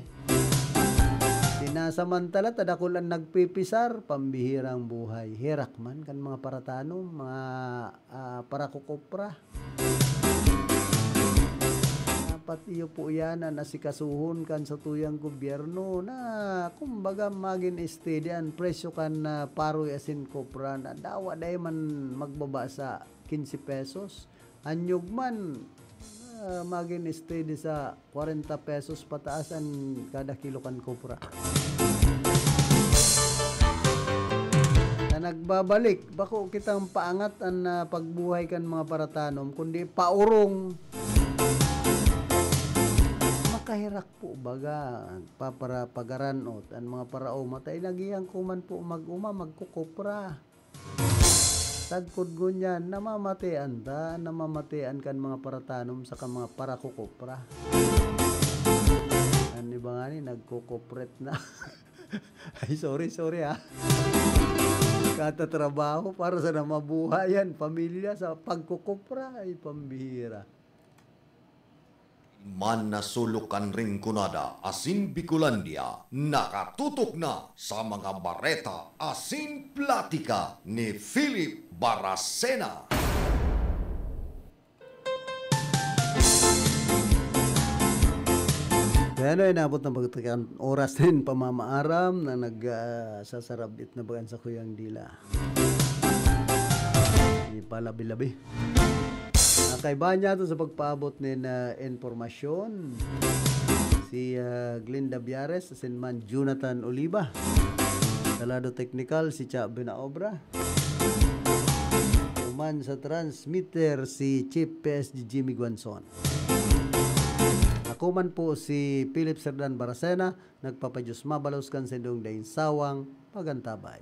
Sinasamantala ta dakul an nagpipisar, pambihirang buhay. Herak man kan mga paratanom, mga, ah, parakukupra. Dapat iyo po iyan an asikasuhon kan satuyang gobyerno na, kumbaga, magin steady an presyo kan, ah, paroy asin kopra na dawa dai man magbaba sa quince pesos. An nyog man, ah, magin steady sa kwarenta pesos pataas an kada kilo kan kopra. Na nagbabalik, bako kitang paangat an, ah, pagbuhay kan mga paratanom, kundi paurong. Makaherak po baga, papara-, pagaranot an mga paraoma ta, inagihan ko man po mag-uma, magkukupra. Sagkod ngunyan, namamatean ta, namamatean kan mga paratanom saka mga parakukupra. An iba ngani, nagkukupret na. Ay, sorry, sorry, ah. Katatrabaho para sa namabuhayan, pamilya sa pagkukupra, ay pambihira. Man na sulok kan Rinconada asin Bicolandia, nakatutok na sa mga bareta asin platika ni Philip Baracena. Kaya ano, inabot ng pagtakan oras din pamamaaram na nag, ah, sasarabit na bagan sa kuyang dila. Ipalabi-labi. Ah, kaibahan niya to sa pagpaabot nin, ah, impormasyon. Si, ah, Glinda Biares, asin man Jonathan Oliva. Sa lado teknikal, si Cha Benaobra. Uman sa transmitter, si Chief P S G Jimmy Guanzon. Ako man po si Philip Serdan Baracena, nagpapadiyos mabalos kan sindong daing sawang pagantabay.